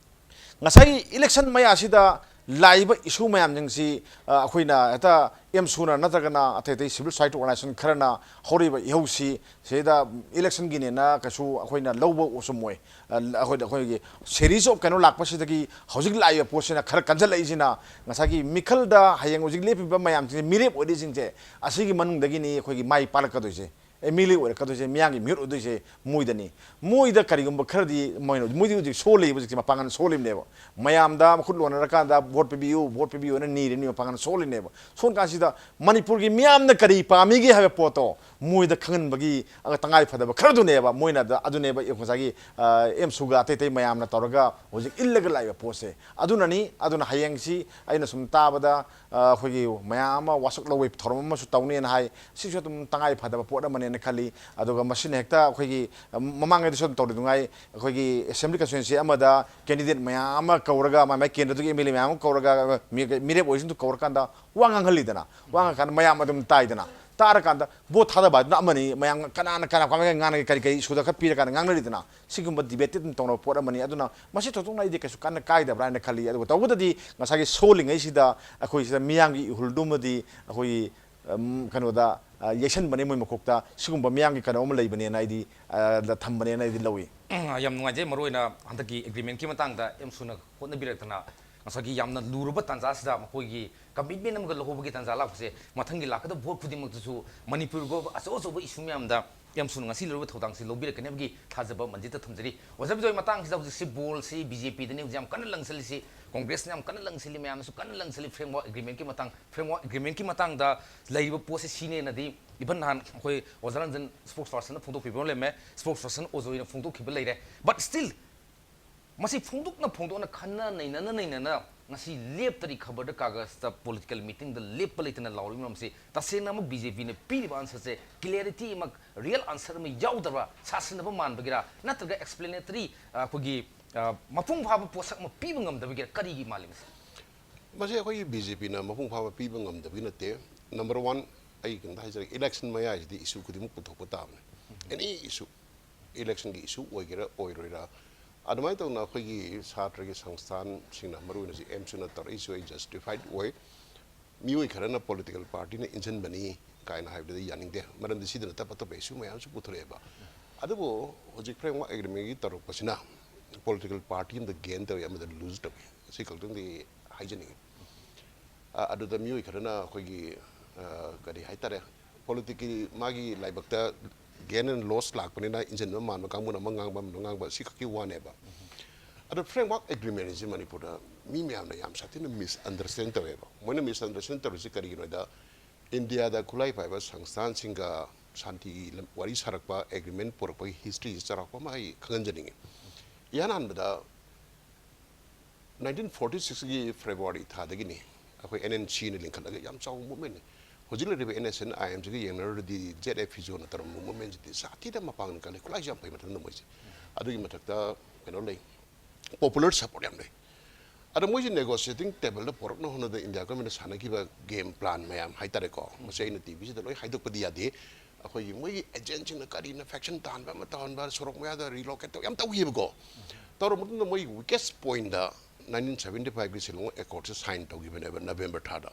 ꯉꯁꯥꯏꯒꯤ election ꯃꯌꯥꯁꯤꯗ ꯂꯥꯛꯏꯕ issue ꯃꯌꯥꯝꯁꯤꯡꯁꯤ, ꯑ, ꯑꯩꯈꯣꯏꯅ ꯍꯦꯛꯇ ꯑꯦꯝꯁꯨꯅ ꯅꯠꯇ꯭ꯔꯒꯅ ꯑꯇꯩ ꯑꯇꯩ civil society organization ꯈꯔꯅ ꯍꯧꯔꯤꯕ ꯏꯍꯧꯁꯤ ꯁꯤꯗ electionꯒꯤꯅꯦꯅ ꯀꯩꯁꯨ ꯑꯩꯈꯣꯏꯅ ꯂꯧꯕ ꯆꯨꯝꯃꯣꯏ꯫ ꯑ, ꯑꯩꯈꯣꯏꯗ, ꯑꯩꯈꯣꯏꯒꯤ series of ꯀꯩꯅꯣ ꯂꯥꯛꯄꯁꯤꯗꯒꯤ ꯍꯧꯖꯤꯛ ꯂꯥꯛꯏꯕ ꯄꯣꯠꯁꯤꯅ ꯈꯔ ꯀꯟꯖꯜꯂꯛꯏꯁꯤꯅ ꯉꯁꯥꯏꯒꯤ ꯃꯤꯈꯜꯗ ꯍꯌꯦꯡ ꯍꯧꯖꯤꯛ ꯂꯦꯞꯄꯤꯕ ꯃꯌꯥꯝꯁꯤꯡꯁꯦ, ꯃꯤꯔꯦꯞ ꯑꯣꯏꯔꯤꯁꯤꯡꯁꯦ, ꯑꯁꯤꯒꯤ ꯃꯅꯨꯡꯗꯒꯤꯅꯤ ꯑꯩꯈꯣꯏꯒꯤ ꯃꯥꯏ ꯄꯥꯛꯂꯛꯀꯗꯣꯏꯁꯦ꯫ MLA ꯑꯣꯏꯔꯛꯀꯗꯣꯏꯁꯦ, ꯃꯤꯌꯥꯝꯒꯤ ꯃꯤꯍꯨꯠ ꯑꯣꯏꯗꯣꯏꯁꯦ ꯃꯣꯏꯗꯅꯤ꯫ ꯃꯣꯏꯗ ꯀꯔꯤꯒꯨꯝꯕ ꯈꯔꯗꯤ ꯃꯣꯏꯅ, ꯃꯣꯏꯗꯤ ꯍꯧꯖꯤꯛ ꯁꯣꯜꯂꯤꯕ, ꯍꯧꯖꯤꯛꯁꯦ ꯃꯄꯥꯡꯒꯜ ꯁꯣꯜꯂꯤꯕꯅꯦꯕ꯫ ꯃꯌꯥꯝꯗ ꯃꯈꯨꯠ ꯂꯣꯟꯅꯔꯀꯥꯟꯗ "vote ꯄꯤꯕꯤꯌꯨ, vote ꯄꯤꯕꯤꯌꯨ" ꯍꯥꯏꯅ ꯅꯤꯔꯤꯅꯤ, ꯃꯄꯥꯡꯒꯜ ꯁꯣꯜꯂꯤꯅꯦꯕ꯫ ꯁꯣꯟ ꯀꯥꯟꯁꯤꯗ ꯃꯅꯤꯄꯨꯔꯒꯤ ꯃꯤꯌꯥꯝꯅ ꯀꯔꯤ ꯄꯥꯝꯃꯤꯒꯦ ꯍꯥꯏꯕ ꯄꯣꯠꯇꯣ ꯃꯣꯏꯗ ꯈꯪꯍꯟꯕꯒꯤ, ꯑ, ꯇꯉꯥꯏ ꯐꯗꯕ ꯈꯔꯗꯨꯅꯦꯕ ꯃꯣꯏꯅ ꯑꯗ-, ꯑꯗꯨꯅꯦꯕ ꯉꯁꯥꯏꯒꯤ, ꯑ, ꯑꯦꯝꯁꯨꯒ ꯑꯇꯩ ꯑꯇꯩ ꯃꯌꯥꯝꯅ ꯇꯧꯔꯒ ꯍꯧꯖꯤꯛ ꯏꯜꯂꯒ ꯂꯥꯛꯏꯕ ꯄꯣꯠꯁꯦ꯫ ꯑꯗꯨꯅꯅꯤ, ꯑꯗꯨꯅ ꯍꯌꯦꯡꯁꯤ ꯑꯩꯅ ꯁꯨꯝ ꯇꯥꯕꯗ, ꯑ, ꯑꯩꯈꯣꯏꯒꯤ ꯃꯌꯥꯝ ꯑꯃ ꯋꯥꯁꯛ ꯂꯧꯕꯒꯤ ꯊꯧꯔꯝ ꯑꯃꯁꯨ ꯇꯧꯅꯦꯅ ꯍꯥꯏ꯫ ꯁꯤꯁꯨ ꯑꯗꯨꯝ ꯇꯉꯥꯏ ꯐꯗꯕ ꯄꯣꯠ ꯑꯃꯅꯦꯅ ꯈꯜꯂꯤ꯫ ꯑꯗꯨꯒ ꯃꯁꯤꯅ ꯍꯦꯛꯇ ꯑꯩꯈꯣꯏꯒꯤ, ꯑ, ꯃꯃꯥꯡꯉꯩꯗꯁꯨ ꯑꯗꯨꯝ ꯇꯧꯔꯤꯗꯨꯉꯥꯏ, ꯑꯩꯈꯣꯏꯒꯤ assembly constituency ꯑꯃꯗ candidate ꯃꯌꯥꯝ ꯑꯃ ꯀꯧꯔꯒ, ꯃꯥꯏ ꯃꯥꯏ ꯀꯦꯟꯗ꯭ꯔꯗꯨꯒꯤ MLA ꯃꯌꯥꯝ ꯑꯃ ꯀꯧꯔꯒ, ꯃꯤ-, ꯃꯤꯔꯦꯞ ꯑꯣꯏꯁꯤꯡꯗꯨ ꯀꯧꯔꯀꯥꯟꯗ ꯋꯥ ꯉꯥꯡꯍꯜꯂꯤꯗꯅ, ꯋꯥ ꯉꯥꯡꯉꯀꯥꯟꯗ ꯃꯌꯥꯝ ꯑꯗꯨꯝ ꯇꯥꯏꯗꯅ, ꯇꯥꯔꯀꯥꯟꯗ vote ꯊꯥꯗꯕ ꯍꯥꯏꯗꯨꯅ ꯑꯃꯅꯤ, ꯃꯌꯥꯝ ꯀꯅꯥꯅ ꯀꯅꯥ ꯀꯃꯥꯏꯅ ꯉꯥꯡꯅꯒꯦ, ꯀꯔꯤ ꯀꯔꯤ issue ꯗ ꯈꯔ ꯄꯤꯔꯀꯥꯟꯗ ꯉꯥꯡꯅꯔꯤꯗꯅ, ꯁꯤꯒꯨꯝꯕ debate ꯇꯤ ꯑꯗꯨꯝ ꯇꯧꯅꯕ ꯄꯣꯠ ꯑꯃꯅꯤ꯫ ꯑꯗꯨꯅ ꯃꯁꯤ ꯊꯣꯏꯗꯣꯛꯅ ꯑꯩꯗꯤ ꯀꯩꯁꯨ ꯀꯟꯅ ꯀꯥꯏꯗꯕ꯭ꯔꯥ ꯍꯥꯏꯅ ꯈꯜꯂꯤ꯫ ꯑꯗꯨꯒ ꯇꯧꯕꯗꯗꯤ ꯉꯁꯥꯏꯒꯤ ꯁꯣꯜꯂꯤꯉꯩꯁꯤꯗ ꯑꯩꯈꯣꯏ ꯁꯤꯗ ꯃꯤꯌꯥꯝꯒꯤ ꯏꯍꯨꯜꯗꯨꯃꯗꯤ ꯑꯩꯈꯣꯏꯒꯤ, ꯎꯝ, ꯀꯩꯅꯣꯗ, ꯑ, ꯌꯩꯁꯟꯕꯅꯤ ꯃꯣꯏ ꯃꯀꯣꯛꯇ꯫ ꯁꯤꯒꯨꯝꯕ ꯃꯤꯌꯥꯝꯒꯤ ꯀꯩꯅꯣ ꯑꯃ ꯂꯩꯕꯅꯦꯅ ꯑꯩꯗꯤ, ꯑ, ꯊꯝꯕꯅꯦꯅ ꯑꯩꯗꯤ ꯂꯧꯏ꯫ ꯌꯥꯝ ꯅꯨꯡꯉꯥꯏꯖꯩ꯫ ꯃꯔꯨꯑꯣꯏꯅ ꯍꯟꯗꯛꯀꯤ agreement ꯀꯤ ꯃꯇꯥꯡꯗ ꯑꯦꯝꯁꯨꯅ ꯍꯣꯠꯅꯕꯤꯔꯛꯇꯅ ꯉꯁꯥꯏꯒꯤ ꯌꯥꯝꯅ ꯂꯨꯔꯕ ꯇꯥꯟꯖꯥꯁꯤꯗ ꯃꯈꯣꯏꯒꯤ commitment ꯑꯃꯒ ꯂꯧꯍꯧꯕꯒꯤ ꯇꯥꯟꯖꯥ ꯂꯥꯛꯄꯁꯦ, ꯃꯊꯪꯒꯤ ꯂꯥꯛꯀꯗꯕ vote ꯈꯨꯗꯤꯡꯃꯛꯇꯁꯨ ꯃꯅꯤꯄꯨꯔꯒꯤ ꯑꯆꯧ ꯑꯆꯧꯕ issue ꯃꯌꯥꯝꯗ ꯌꯥꯝ ꯊꯨꯅ ꯉꯁꯤ ꯂꯩꯔꯤꯕ ꯊꯧꯗꯥꯡꯁꯤ ꯂꯧꯕꯤꯔꯛꯀꯅꯤ ꯍꯥꯏꯕꯒꯤ ꯊꯥꯖꯕ ꯃꯟꯖꯤꯠꯇ ꯊꯝꯖꯔꯤ꯫ ꯑꯣꯖꯥ ꯕꯤꯖꯣꯏ, ꯃꯇꯥꯡꯁꯤꯗ ꯍꯧꯖꯤꯛꯁꯤ ball ꯁꯤ BJP ꯗꯅꯤ ꯍꯧꯖꯤꯛ ꯌꯥꯝ ꯀꯟꯅ ꯂꯪꯁꯤꯜꯂꯤꯁꯤ, Congress ꯅ ꯌꯥꯝ ꯀꯟꯅ ꯂꯪꯁꯤꯜꯂꯤ, ꯃꯌꯥꯝꯅꯁꯨ ꯀꯟꯅ ꯂꯪꯁꯤꯜꯂꯤ framework agreement ꯀꯤ ꯃꯇꯥꯡ, framework agreement ꯀꯤ ꯃꯇꯥꯡꯗ ꯂꯩꯔꯤꯕ ꯄꯣꯠꯁꯤ ꯁꯤꯅꯦꯅꯗꯤ even ꯅꯍꯥꯟ ꯑꯩꯈꯣꯏ ꯑꯣꯖꯥ ꯔꯟꯖꯟ spokesperson ꯅ ꯐꯣꯡꯗꯣꯛꯄꯤꯕ ꯑꯃ ꯂꯩꯔꯝꯃꯦ, spokesperson ꯑꯣꯖꯣꯏꯅ ꯐꯣꯡꯗꯣꯛꯈꯤꯕ ꯂꯩꯔꯦ꯫ But still ꯃꯁꯤ ꯐꯣꯡꯗꯣꯛꯅ ꯐꯣꯡꯗꯣꯛꯅ ꯈꯟꯅ ꯅꯩꯅꯅ ꯅꯩꯅꯅ ꯉꯁꯤ ꯂꯦꯞꯇꯔꯤ ꯈꯕꯔꯗ ꯀꯥꯒꯖꯇ political meeting ꯗ ꯂꯦꯞꯄ ꯂꯩꯇꯅ ꯂꯥꯎꯔꯤꯕ ꯃꯔꯝꯁꯤ ꯇꯁꯦꯡꯅ ꯑꯃꯨꯛ BJP ꯅ ꯄꯤꯔꯤꯕ answer ꯁꯦ clarity ꯑꯃ, real answer ꯑꯃ ꯌꯥꯎꯗꯕ ꯁꯥꯁꯤꯟꯅꯕ ꯃꯥꯟꯕꯒꯤꯔꯥ, ꯅꯠꯇ꯭ꯔꯒ explanatory, ꯑ, ꯑꯩꯈꯣꯏꯒꯤ, ꯑ, ꯃꯄꯨꯡ ꯐꯥꯕ ꯄꯣꯠꯁꯛ ꯑꯃ ꯄꯤꯕ ꯉꯝꯗꯕꯒꯤꯔꯥ, ꯀꯔꯤꯒꯤ ꯃꯥꯜꯂꯤ ꯃꯁꯤ? ꯃꯁꯤ ꯑꯩꯈꯣꯏꯒꯤ BJP ꯅ ꯃꯄꯨꯡ ꯐꯥꯕ ꯄꯤꯕ ꯉꯝꯗꯕꯒꯤ ꯅꯠꯇꯦ꯫ Number one, ꯑꯩ ꯀꯩꯅꯣꯝꯇ ꯍꯥꯏꯖꯔꯒꯦ, election ꯃꯌꯥꯁꯤꯗꯤ issue ꯈꯨꯗꯤꯡꯃꯛ ꯄꯨꯊꯣꯛꯄ ꯇꯥꯕꯅꯤ꯫ Any issue, election ꯒꯤ issue ꯑꯣꯏꯒꯦꯔꯥ ꯑꯣꯏꯔꯣꯏꯔꯥ, ꯑꯗꯨꯃꯥꯏꯅ ꯇꯧꯅ ꯑꯩꯈꯣꯏꯒꯤ ꯁꯥꯇ꯭ꯔꯒꯤ ꯁꯪꯁꯊꯥꯟꯁꯤꯡꯅ, ꯃꯔꯨꯑꯣꯏꯅ ꯍꯧꯖꯤꯛ ꯑꯦꯝꯁꯨꯅ ꯇꯧꯔꯛꯏꯁꯨ ꯑꯩ justified ꯑꯣꯏ꯫ ꯃꯤꯑꯣꯏ ꯈꯔꯅ political party ꯅ ꯏꯟꯁꯤꯟꯕꯅꯤ ꯀꯥꯏꯅ ꯍꯥꯏꯕꯗꯗꯤ ꯌꯥꯅꯤꯡꯗꯦ, ꯃꯔꯝꯗꯤ ꯁꯤꯗ ꯅꯠꯇꯕ ꯑꯇꯣꯞꯄ issue ꯃꯌꯥꯝꯁꯨ ꯄꯨꯊꯣꯔꯛꯑꯦꯕ꯫ ꯑꯗꯨꯕꯨ ꯍꯧꯖꯤꯛ framework agreement ꯒꯤ ꯇꯧꯔꯛꯄꯁꯤꯅ political party ꯑꯃꯗ gain ꯇꯧꯏ, ꯑꯃꯗ lose ꯇꯧꯏ, ꯁꯤ ꯈꯛꯇꯪꯗꯤ ꯍꯥꯏꯖꯅꯤꯡꯉꯤ꯫ ꯑ, ꯑꯗꯨꯗ ꯃꯤꯑꯣꯏ ꯈꯔꯅ ꯑꯩꯈꯣꯏꯒꯤ, ꯑ, ꯀꯔꯤ ꯍꯥꯏꯇꯥꯔꯦ, politics ꯀꯤ ꯃꯥꯒꯤ ꯂꯥꯏꯕꯛꯇ gain and loss ꯂꯥꯛꯄꯅꯤꯅ ꯏꯟꯁꯤꯟꯕ ꯃꯥꯟꯕ ꯀꯥꯡꯕꯨꯅ ꯑꯃ ꯉꯥꯡꯕ, ꯑꯃꯅ ꯉꯥꯡꯕ, ꯁꯤ ꯈꯛꯀꯤ ꯋꯥꯅꯦꯕ꯫ ꯑꯗꯣ framework agreement ꯁꯤ ꯃꯅꯤꯄꯨꯔꯗ ꯃꯤ ꯃꯌꯥꯝꯅ ꯌꯥꯝ ꯁꯥꯊꯤꯅ misunderstand ꯇꯧꯋꯦꯕ꯫ ꯃꯣꯏꯅ misunderstand ꯇꯧꯔꯤꯁꯤ ꯀꯔꯤꯒꯤꯅꯣꯗ, ꯏꯟꯗꯤꯌꯥꯗ ꯈꯨꯠꯂꯥꯏ ꯄꯥꯏꯕ ꯁꯪꯁꯊꯥꯟꯁꯤꯡꯒ ꯁꯥꯟꯇꯤꯒꯤ ꯂꯝ-, ꯋꯥꯔꯤ ꯁꯥꯔꯛꯄ, agreement ꯄꯨꯔꯛꯄꯒꯤ history ꯁꯤ ꯆꯥꯎꯔꯥꯛꯄ ꯑꯃ ꯑꯩ ꯈꯪꯍꯟꯖꯅꯤꯡꯉꯤ꯫ ꯏꯍꯥꯟ ꯍꯥꯟꯕꯗ nineteen forty six ꯀꯤ February ꯊꯥꯗꯒꯤꯅꯤ ꯑꯩꯈꯣꯏ NNC ꯅ ꯂꯤꯡꯈꯠꯂꯒ ꯌꯥꯝ ꯆꯥꯎꯕ movement ꯅꯤ꯫ ꯍꯧꯖꯤꯛ ꯂꯩꯔꯤꯕ NSCN IM ꯁꯤꯒ ꯌꯦꯡꯅꯔꯨꯔꯗꯤ ZFISO ꯅ ꯇꯧꯔꯝꯕ movement ꯁꯤꯗꯤ ꯁꯥꯊꯤꯅ ꯃꯄꯥꯡꯒꯜ ꯀꯜꯂꯤ, ꯈꯨꯠꯂꯥꯏꯁꯨ ꯌꯥꯝ ꯐꯩ ꯃꯊꯟꯇ ꯃꯣꯏꯁꯦ꯫ ꯑꯗꯨꯒꯤ ꯃꯊꯛꯇ ꯀꯩꯅꯣ ꯂꯩ, popular support ꯌꯥꯝ ꯂꯩ꯫ ꯑꯗꯣ ꯃꯣꯏꯁꯦ negotiating table ꯗ ꯄꯣꯔꯛꯅ ꯍꯣꯠꯅꯕꯗ ꯏꯟꯗꯤꯌꯥ government ꯅ ꯁꯥꯟꯅꯈꯤꯕ game plan ꯃꯌꯥꯝ ꯍꯥꯏꯇꯥꯔꯦꯀꯣ, ꯃꯁꯤ ꯑꯩꯅ TV ꯁꯤꯗ ꯂꯣꯏ ꯍꯥꯏꯗꯣꯛꯄꯗꯤ ꯌꯥꯗꯦ꯫ ꯑꯩꯈꯣꯏꯒꯤ ꯃꯣꯏꯒꯤ agent ꯁꯤꯡꯅ ꯀꯔꯤꯅ faction ꯇꯥꯍꯟꯕ ꯑꯃ ꯇꯧꯍꯟꯕ, ꯁꯣꯔꯣꯛ ꯃꯌꯥꯗ relocate ꯇꯧ ꯌꯥꯝ ꯇꯧꯈꯤꯕꯀꯣ꯫ ꯇꯧꯔꯕ ꯃꯇꯨꯡꯗ ꯃꯣꯏꯒꯤ weakest point ꯗ nineteen seventy five ꯀꯤ Shillong Accord ꯁꯦ sign ꯇꯧꯈꯤꯕꯅꯦꯕ November ꯊꯥꯗ꯫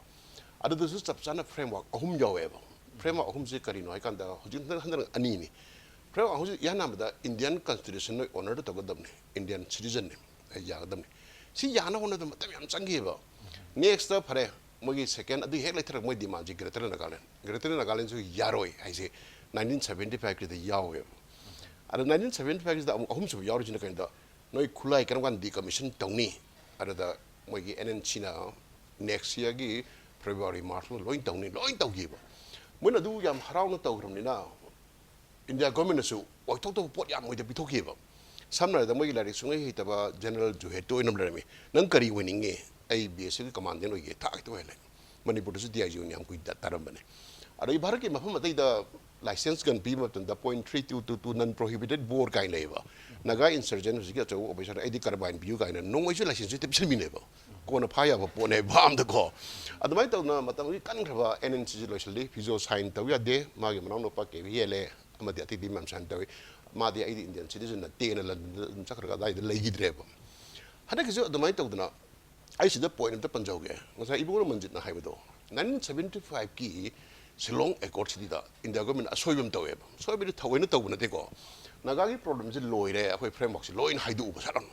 ꯑꯗꯨꯗꯁꯨ ꯆꯞ ꯆꯥꯅ framework ꯑꯍꯨꯝ ꯌꯥꯎꯋꯦꯕ꯫ Framework ꯑꯍꯨꯝꯁꯦ ꯀꯔꯤꯅꯣ ꯍꯥꯏꯀꯥꯟꯗ ꯍꯧꯖꯤꯛ ꯍꯟꯗꯛ, ꯍꯟꯗꯛ ꯑꯅꯤꯅꯤ꯫ Framework ꯑꯍꯨꯝꯁꯦ ꯏꯍꯥꯟ ꯍꯥꯟꯕꯗ Indian constitution ꯅ honour ꯇꯧꯒꯗꯕꯅꯤ, Indian citizen ꯅꯤ, ꯑꯩ ꯌꯥꯒꯗꯕꯅꯤ꯫ ꯁꯤ ꯌꯥꯅ ꯍꯣꯠꯅꯕꯗ ꯃꯇꯝ ꯌꯥꯝ ꯆꯪꯈꯤꯑꯕ꯫ Next ꯐꯔꯦ, ꯃꯣꯏꯒꯤ second ꯑꯗꯨ ꯍꯦꯛ ꯂꯩꯊꯔꯛꯄ ꯃꯣꯏ demandꯁꯤ Greater Nagaland꯫ Greater Nagalandꯁꯨ ꯌꯥꯔꯣꯏ ꯍꯥꯏꯁꯦ nineteen seventy fiveꯀꯤꯗ ꯌꯥꯎꯋꯦꯕ꯫ ꯑꯗ nineteen seventy fiveꯀꯤꯁꯤꯗ ꯑꯃꯨꯛ ꯑꯍꯨꯝꯁꯨꯕ ꯌꯥꯎꯔꯤꯁꯤꯅ ꯀꯩꯅꯣꯗ, ꯅꯣꯏ ꯈꯨꯠꯂꯥꯏ ꯀꯔꯝ ꯀꯥꯟꯗ decommission ꯇꯧꯅꯤ? ꯑꯗꯨꯗ ꯃꯣꯏꯒꯤ NNCꯅ next yearꯒꯤ February March ꯂꯣꯏ ꯇꯧꯅꯤ, ꯂꯣꯏ ꯇꯧꯈꯤꯕ꯫ ꯃꯣꯏꯅ ꯑꯗꯨ ꯌꯥꯝ ꯍꯔꯥꯎꯅ ꯇꯧꯈ꯭ꯔꯕꯅꯤꯅ India governmentꯅꯁꯨ ꯑꯣꯏꯊꯣꯛꯇꯕ ꯄꯣꯠ ꯌꯥꯝ ꯃꯣꯏꯗ ꯄꯤꯊꯣꯛꯈꯤꯕ꯫ ꯁꯝꯅ ꯍꯥꯏꯔꯕꯗ ꯃꯣꯏꯒꯤ ꯂꯥꯏꯔꯤꯛ ꯁꯨꯡꯍꯩ ꯍꯩꯇꯕ General Juhedꯇꯣ ꯑꯣꯏꯅ ꯂꯩꯔꯝꯃꯤ꯫ "ꯅꯪ ꯀꯔꯤ ꯑꯣꯏꯅꯤꯡꯉꯤ?" "ꯑꯩ BSFꯀꯤ commandant ꯑꯣꯏꯒꯦ" ꯊꯥꯛ ꯍꯦꯛꯇ ꯑꯣꯏꯍꯜꯂꯦ꯫ ꯃꯅꯤꯄꯨꯔꯗꯁꯨ DIG ꯑꯣꯏꯅ ꯌꯥꯝ ꯀꯨꯏꯅ ꯇꯥꯔꯝꯕꯅꯦ꯫ ꯑꯗꯒꯤ ꯚꯥꯔꯠꯀꯤ ꯃꯐꯝ ꯑꯇꯩꯗ license gun ꯄꯤꯕ ꯃꯇꯝꯗ point three two two two non prohibited bore ꯀꯥꯏꯅ ꯂꯩꯌꯦꯕ꯫ Naga insurgent ꯍꯧꯖꯤꯛꯀꯤ ꯑꯆꯧꯕ officer ꯑꯩꯗꯤ carbine ꯄꯤꯌꯨ ꯀꯥꯏꯅ ꯅꯣꯡꯃꯩꯁꯨ licenseꯁꯨ ꯍꯦꯛꯇ ꯄꯤꯁꯟꯕꯤꯅꯦꯕ꯫ ꯀꯣꯟꯅ ꯐꯥ ꯌꯥꯕ ꯄꯣꯠꯅꯦ ꯚꯥꯞ ꯑꯝꯗꯀꯣ꯫ ꯑꯗꯨꯃꯥꯏꯅ ꯇꯧꯗꯅ ꯃꯇꯝꯒꯤ ꯀꯟꯈ꯭ꯔꯕ NNCꯁꯤ ꯂꯣꯏꯁꯤꯜꯂꯤ꯫ Fijo sign ꯇꯧ ꯌꯥꯗꯦ꯫ ꯃꯥꯒꯤ ꯃꯅꯥꯎꯅꯨꯄꯥ ꯀꯦ ꯚꯤ ꯍꯦꯜꯂꯦ꯫ ꯑꯃꯗꯤ ꯑꯇꯩꯗꯤ ꯃꯌꯥꯝ sign ꯇꯧꯏ꯫ ꯃꯥꯗꯤ "ꯑꯩꯗꯤ Indian citizen ꯅꯠꯇꯦꯅ" ꯂꯟꯗꯟꯗ ꯑꯗꯨꯝ ꯆꯠꯈ꯭ꯔꯒ ꯑꯗꯥꯏꯗ ꯂꯩꯈꯤꯗ꯭ꯔꯦꯕ꯫ ꯍꯟꯗꯛꯀꯤꯁꯨ ꯑꯗꯨꯃꯥꯏꯅ ꯇꯧꯗꯅ ꯑꯩ ꯁꯤꯗ point ꯑꯝꯇ ꯄꯟꯖꯍꯧꯒꯦ꯫ ꯉꯁꯥꯏ ꯏꯕꯨꯡꯉꯣ ꯃꯟꯖꯤꯠꯅ ꯍꯥꯏꯕꯗꯣ, nineteen seventy fiveꯀꯤ Shillong Accordꯁꯤꯗ India government ꯑꯁꯣꯏꯕ ꯑꯃ ꯇꯧꯋꯦꯕ꯫ ꯁꯣꯏꯕꯗꯤ ꯊꯑꯣꯏꯅ ꯇꯧꯕ ꯅꯠꯇꯦꯀꯣ꯫ ꯅꯥꯒꯥꯒꯤ problemꯁꯤ ꯂꯣꯏꯔꯦ, ꯑꯩꯈꯣꯏ frameworkꯁꯤ ꯂꯣꯏꯅ ꯍꯥꯏꯗꯣꯛꯎꯕ ꯁꯥꯠꯂꯝ꯫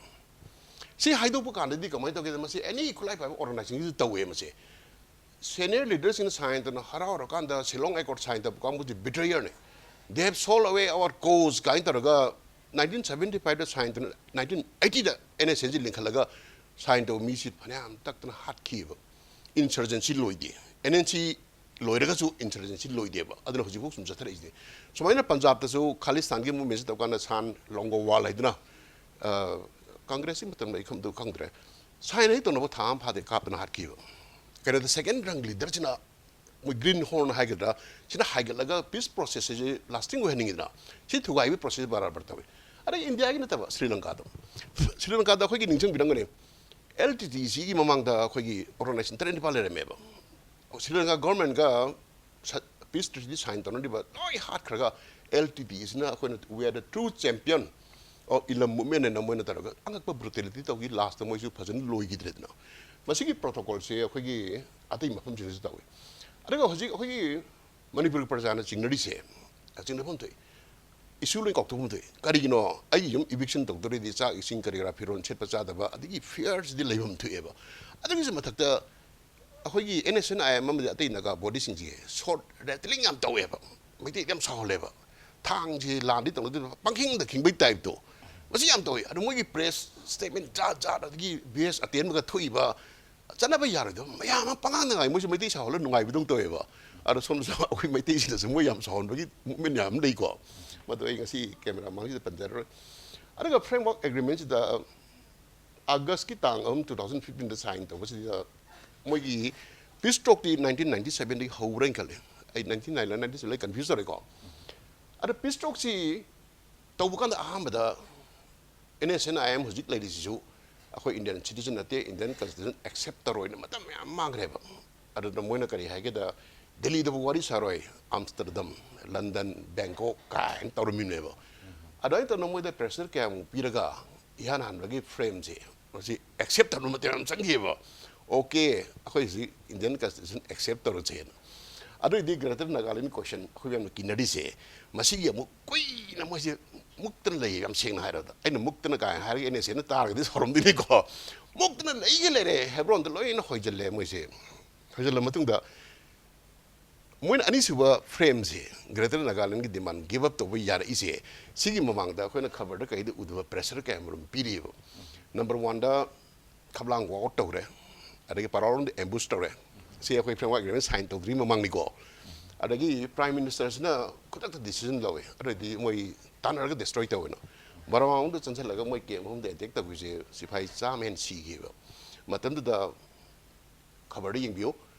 ꯁꯤ ꯍꯥꯏꯗꯣꯛꯄ ꯀꯥꯟꯗꯗꯤ ꯀꯃꯥꯏꯅ ꯇꯧꯒꯦꯗ, ꯃꯁꯤ any ꯈꯨꯠꯂꯥꯏ ꯄꯥꯏꯕ organizationꯒꯤꯁꯨ ꯇꯧꯋꯦ ꯃꯁꯤ꯫ Senior leaderꯁꯤꯡꯅ sign ꯇꯧꯅ ꯍꯔꯥꯎꯔꯀꯥꯟꯗ Shillong Accord sign ꯇꯧꯕ ꯀꯥꯡꯕꯨꯁꯤ betrayerꯅꯤ꯫ "They have sold away our cause" ꯀꯥꯏꯅ ꯇꯧꯔꯒ nineteen seventy fiveꯇ sign ꯇꯧꯅ nineteen eightyꯗ NSCNꯁꯤ ꯂꯤꯡꯈꯠꯂꯒ sign ꯇꯧꯕ ꯃꯤꯁꯤ ꯐꯅꯌꯥꯝ ꯇꯛꯇꯅ ꯍꯥꯠꯈꯤꯕ꯫ Insurgency ꯂꯣꯏꯗꯦ꯫ NNC ꯂꯣꯏꯔꯒꯁꯨ insurgency ꯂꯣꯏꯗꯦꯕ꯫ ꯑꯗꯨꯅ ꯍꯧꯖꯤꯛꯐꯥꯎ ꯁꯨꯝ ꯆꯠꯊꯔꯛꯏꯁꯦ꯫ ꯁꯨꯃꯥꯏꯅ ꯄꯟꯖꯥꯕꯇꯁꯨ ꯈꯥꯂꯤꯁꯇꯥꯟꯒꯤ movementꯁꯤ ꯇꯧꯀꯥꯟꯗ ꯁꯥꯟ ꯂꯣꯡꯒꯣꯋꯥꯜ ꯍꯥꯏꯗꯅ, ꯑ, ꯀꯪꯒ꯭ꯔꯦꯁꯀꯤ ꯃꯇꯝꯗ ꯑꯩ ꯈꯪꯗ-, ꯈꯪꯗ꯭ꯔꯦ꯫ Sign ꯍꯦꯛ ꯇꯧꯅꯕ ꯊꯥ ꯑꯃ ꯐꯥꯗꯦ ꯀꯥꯞꯇꯅ ꯍꯥꯠꯈꯤꯕ꯫ ꯀꯩꯅꯣꯗ second rank leaderꯁꯤꯅ ꯃꯣꯏ Green Horn ꯍꯥꯏꯒꯗ꯭ꯔꯥ, ꯁꯤꯅ ꯍꯥꯏꯒꯠꯂꯒ peace process ꯑꯁꯤ lasting ꯑꯣꯏꯍꯟꯅꯤꯡꯉꯤꯗꯅ, ꯁꯤ ꯊꯨꯒꯥꯏꯕꯒꯤ process ꯕꯔꯥꯕꯔ ꯇꯧꯏ꯫ ꯑꯗꯩ ꯏꯟꯗꯤꯌꯥꯒꯤ ꯅꯠꯇꯕ ꯁ꯭ꯔꯤ ꯂꯪꯀꯥꯗ, ꯁ꯭ꯔꯤ ꯂꯪꯀꯥꯗ ꯑꯩꯈꯣꯏꯒꯤ ꯅꯤꯡꯁꯤꯡꯕꯤꯔꯝꯒꯅꯤ, LTTECꯒꯤ ꯃꯃꯥꯡꯗ ꯑꯩꯈꯣꯏꯒꯤ organization ꯇꯔꯦꯠ ꯅꯤꯄꯥꯜ ꯂꯩꯔꯝꯃꯦꯕ꯫ ꯁ꯭ꯔꯤ ꯂꯪꯀꯥ governmentꯀ ꯁ-, peace treaty sign ꯇꯧꯅꯔꯤꯕ ꯂꯣꯏ ꯍꯥꯠꯈ꯭ꯔꯒ, LTTECꯅ ꯑꯩꯈꯣꯏꯅ "We are the true champion of Ilam movement" ꯍꯥꯏꯅ ꯃꯣꯏꯅ ꯇꯧꯔꯒ ꯑꯉꯛꯄ brutality ꯇꯧꯈꯤ꯫ Lastꯇ ꯃꯣꯏꯁꯨ ꯐꯖꯅ ꯂꯣꯏꯈꯤꯗ꯭ꯔꯦꯗꯅ꯫ ꯃꯁꯤꯒꯤ protocolꯁꯦ ꯑꯩꯈꯣꯏꯒꯤ ꯑꯇꯩ ꯃꯐꯝꯁꯤꯡꯗꯁꯨ ꯇꯧꯏ꯫ ꯑꯗꯨꯒ ꯍꯧꯖꯤꯛ ꯑꯩꯈꯣꯏꯒꯤ ꯃꯅꯤꯄꯨꯔꯒꯤ ꯄ꯭ꯔꯖꯥꯅ ꯆꯤꯡꯅꯔꯤꯁꯦ, ꯆꯤꯡꯅꯐꯝ ꯊꯣꯛꯏ꯫ ꯏꯁꯨ ꯂꯣꯏ ꯀꯥꯎꯊꯣꯛꯐꯝ ꯊꯣꯛꯑꯦ꯫ ꯀꯔꯤꯒꯤꯅꯣ? ꯑꯩꯒꯤ ꯌꯨꯝ ꯏꯚꯤꯛꯁꯟ ꯇꯧꯗꯣꯔꯤꯗꯤ ꯆꯥꯛ ꯏꯁꯤꯡ ꯀꯔꯤ ꯀꯔꯥ, ꯐꯤꯔꯣꯜ ꯁꯦꯠꯄ ꯆꯥꯗꯕ, ꯑꯗꯒꯤ ꯐꯤꯌꯔꯁꯤꯗꯤ ꯂꯩꯐꯝ ꯊꯣꯛꯑꯦꯕ꯫ ꯑꯗꯨꯒꯤꯁꯨ ꯃꯊꯛꯇ ꯑꯩꯈꯣꯏꯒꯤ N S N I M ꯑꯃꯗꯤ ꯑꯇꯩ ꯅꯥꯒꯥ ꯕꯣꯗꯤꯁꯤꯡꯁꯦ ꯁꯣꯔꯠ ꯔꯦꯇꯂꯤꯡ ꯌꯥꯝ ꯇꯧꯋꯦꯕ꯫ ꯃꯩꯇꯩꯗ ꯌꯥꯝ ꯁꯥꯎꯍꯜꯂꯦꯕ꯫ ꯊꯥꯡꯁꯦ ꯂꯥꯟꯗꯤ ꯇꯧꯅꯗꯦ, ꯄꯪꯈꯤꯡꯗ ꯈꯤꯡꯕꯩ ꯇꯥꯏꯞꯇꯣ꯫ ꯃꯁꯤ ꯌꯥꯝ ꯇꯧꯋꯤ꯫ ꯑꯗꯣ ꯃꯣꯏꯒꯤ ꯄ꯭ꯔꯦꯁ ꯁ꯭ꯇꯦꯠꯃꯦꯟ ꯖꯥꯠ ꯖꯥꯠ, ꯑꯗꯒꯤ ꯕꯦꯁ ꯑꯇꯦꯟꯕꯒ ꯊꯣꯛꯏꯕ, ꯆꯠꯅꯕ ꯌꯥꯔꯣꯏꯗꯕ ꯃꯌꯥꯝ ꯑꯃ ꯄꯉꯥꯡꯗ ꯉꯥꯡꯉꯤ꯫ ꯃꯣꯏꯁꯨ ꯃꯩꯇꯩ ꯁꯥꯎꯍꯜꯂ ꯅꯨꯡꯉꯥꯏꯕꯗꯧ ꯇꯧꯋꯦꯕ꯫ ꯑꯗꯣ ꯁꯣꯝꯗꯁꯨ ꯑꯩꯈꯣꯏ ꯃꯩꯇꯩꯁꯤꯗꯁꯨ ꯃꯣꯏ ꯌꯥꯝ ꯁꯥꯎꯍꯟꯕꯒꯤ ꯃꯨꯞꯃꯦꯟ ꯌꯥꯝ ꯂꯩꯀꯣ꯫ ꯃꯗꯨ ꯑꯩ ꯉꯁꯤ ꯀꯦꯃꯦꯔꯥ ꯃꯥꯡꯁꯤꯗ ꯄꯟꯖꯔꯔꯣꯏ꯫ ꯑꯗꯨꯒ ꯐ꯭ꯔꯦꯝꯋꯥꯔꯛ ꯑꯦꯒ꯭ꯔꯤꯃꯦꯟꯁꯤꯗ ꯑꯥꯒꯁꯀꯤ ꯇꯥꯡ ꯑꯍꯨꯝ, ꯇꯨ ꯊꯥꯎꯖꯟ ꯐꯤꯐꯇꯤꯟꯗ ꯁꯥꯏꯟ ꯇꯧꯕꯁꯤꯗ ꯃꯣꯏꯒꯤ ꯄꯤꯁ ꯇꯣꯛꯇꯤ ꯅꯥꯏꯟꯇꯤꯟ ꯅꯥꯏꯟꯇꯤ ꯁꯕꯦꯟꯗꯒꯤ ꯍꯧꯕ꯭ꯔꯥ ꯍꯥꯏꯅ ꯈꯜꯂꯦ꯫ ꯑꯩ ꯅꯥꯏꯟꯇꯤꯟ ꯅꯥꯏꯟꯇꯤ ꯁꯕꯦꯟ, ꯑꯩ ꯀꯟꯐ꯭ꯌꯨꯁ ꯇꯧꯔꯦꯀꯣ꯫ ꯑꯗ ꯄꯤꯁ ꯇꯣꯛꯁꯤ ꯇꯧꯕ ꯀꯥꯟꯗ ꯑꯍꯥꯟꯕꯗ N S N I M ꯍꯧꯖꯤꯛ ꯂꯩꯔꯤꯁꯤꯁꯨ ꯑꯩꯈꯣꯏ ꯏꯟꯗꯤꯌꯟ ꯁꯤꯇꯤꯖꯟ ꯅꯠꯇꯦ, ꯏꯟꯗꯤꯌꯟ ꯀꯟꯁꯇꯤꯇ꯭ꯌꯨꯁꯟ ꯑꯦꯛꯁꯦꯞ ꯇꯧꯔꯣꯏꯅ ꯃꯇꯝ ꯃꯌꯥꯝ ꯃꯥꯡꯈ꯭ꯔꯦꯕ꯫ ꯑꯗꯨꯗ ꯃꯣꯏꯅ ꯀꯔꯤ ꯍꯥꯏꯒꯦꯗ, ꯗꯦꯜꯂꯤꯗꯕꯨ ꯋꯥꯔꯤ ꯁꯥꯔꯣꯏ, ꯑꯝꯁꯇꯔꯗꯝ, ꯂꯟꯗꯟ, ꯕꯦꯡꯀꯣꯛ ꯀꯥꯏꯅ ꯇꯧꯔꯝꯃꯤꯅꯦꯕ꯫ ꯑꯗꯨꯃꯥꯏꯅ ꯇꯧꯅ ꯃꯣꯏꯗ ꯄ꯭ꯔꯦꯁꯔ ꯀꯌꯥꯃꯨꯛ ꯄꯤꯔꯒ ꯏꯍꯥꯟ ꯍꯥꯟꯕꯒꯤ ꯐ꯭ꯔꯦꯝꯁꯦ ꯃꯁꯤ ꯑꯦꯛꯁꯦꯞ ꯇꯧꯅꯕ ꯃꯇꯝ ꯌꯥꯝ ꯆꯪꯈꯤꯑꯕ꯫ ꯑꯣꯀꯦ, ꯑꯩꯈꯣꯏ ꯍꯧꯖꯤꯛ ꯏꯟꯗꯤꯌꯟ ꯀꯟꯁꯇꯤꯇ꯭ꯌꯨꯁꯟ ꯑꯦꯛꯁꯦꯞ ꯇꯧꯔꯁꯦꯅ꯫ ꯑꯗꯨꯏꯗꯤ ꯒ꯭ꯔꯦꯇꯔ ꯅꯥꯒꯥꯂꯦꯟ ꯀꯣꯏꯁꯟ ꯑꯩꯈꯣꯏ ꯃꯌꯥꯝꯅ ꯀꯤꯅꯔꯤꯁꯦ, ꯃꯁꯤꯒꯤ ꯑꯃꯨꯛ ꯀꯨꯏꯅ ꯃꯣꯏꯁꯦ ꯃꯨꯛꯇꯅ ꯂꯩꯌꯦ꯫ ꯌꯥꯝ ꯁꯦꯡꯅ ꯍꯥꯏꯔꯕꯗ, ꯑꯩꯅ ꯃꯨꯛꯇꯅ ꯀꯥꯏꯅ ꯍꯥꯏꯔꯒ ꯑꯦꯟ ꯑꯦꯁ ꯑꯦꯅ ꯇꯥꯔꯒꯗꯤ ꯁꯥꯎꯔꯝꯗꯣꯏꯅꯤꯀꯣ꯫ ꯃꯨꯛꯇꯅ ꯂꯩꯒ ꯂꯩꯔꯦ, ꯍꯦꯕ꯭ꯔꯣꯟꯗ ꯂꯣꯏꯅ ꯍꯣꯏꯖꯜꯂꯦ ꯃꯣꯏꯁꯦ꯫ ꯍꯣꯏꯖꯜꯂ ꯃꯇꯨꯡꯗ ꯃꯣꯏꯅ ꯑꯅꯤꯁꯨꯕ ꯐ꯭ꯔꯦꯝꯁꯦ, ꯒ꯭ꯔꯦꯇꯔ ꯅꯥꯒꯥꯂꯦꯟꯒꯤ ꯗꯤꯃꯥꯟ ꯒꯤꯞ ꯑꯞ ꯇꯧꯕ ꯌꯥꯔꯛꯏꯁꯦ, ꯁꯤꯒꯤ ꯃꯃꯥꯡꯗ ꯑꯩꯈꯣꯏꯅ ꯈꯕꯔꯗ ꯀꯩꯗ ꯎꯗꯕ ꯄ꯭ꯔꯦꯁꯔ ꯀꯌꯥ ꯃꯔꯨꯝ ꯄꯤꯔꯤꯑꯕ꯫ ꯅꯝꯕꯔ ꯋꯥꯟꯗ ꯈꯞꯂꯥꯡ ꯋꯥꯛ ꯑꯥꯎꯠ ꯇꯧꯔꯦ, ꯑꯗꯒꯤ ꯄꯔꯥꯔꯣꯝꯗ ꯑꯦꯝꯕꯨꯁ ꯇꯧꯔꯦ꯫ ꯁꯤ ꯑꯩꯈꯣꯏ ꯐ꯭ꯔꯦꯝꯋꯥꯔꯛ ꯑꯦꯒ꯭ꯔꯤꯃꯦꯟ ꯁꯥꯏꯟ ꯇꯧꯗ꯭ꯔꯤ ꯃꯃꯥꯡꯅꯤꯀꯣ꯫ ꯑꯗꯒꯤ ꯄ꯭ꯔꯥꯏꯝ ꯃꯤꯅꯤꯁꯇꯔꯁꯤꯅ ꯈꯨꯗꯛꯇ ꯗꯤꯁꯤꯖꯟ ꯂꯧꯋꯦ, ꯑꯗꯨꯗꯤ ꯃꯣꯏ ꯇꯥꯟꯅꯔꯒ ꯗꯤꯁꯇ꯭ꯔꯣꯏ ꯇꯧꯋꯦꯅ꯫ ꯃꯔꯥꯡꯗ ꯆꯪꯁꯤꯜꯂꯒ ꯃꯣꯏ ꯀꯦꯝ ꯑꯍꯨꯝꯗ ꯑꯦꯇꯦꯛ ꯇꯧꯈꯤꯁꯦ ꯁꯤꯐꯥꯏ ꯆꯥꯝꯃ ꯍꯦꯟꯅ ꯁꯤꯈꯤꯕ ꯃꯇꯝꯗꯨꯗ꯫ ꯈꯕꯔꯗ ꯌꯦꯡꯕꯤꯌꯨ,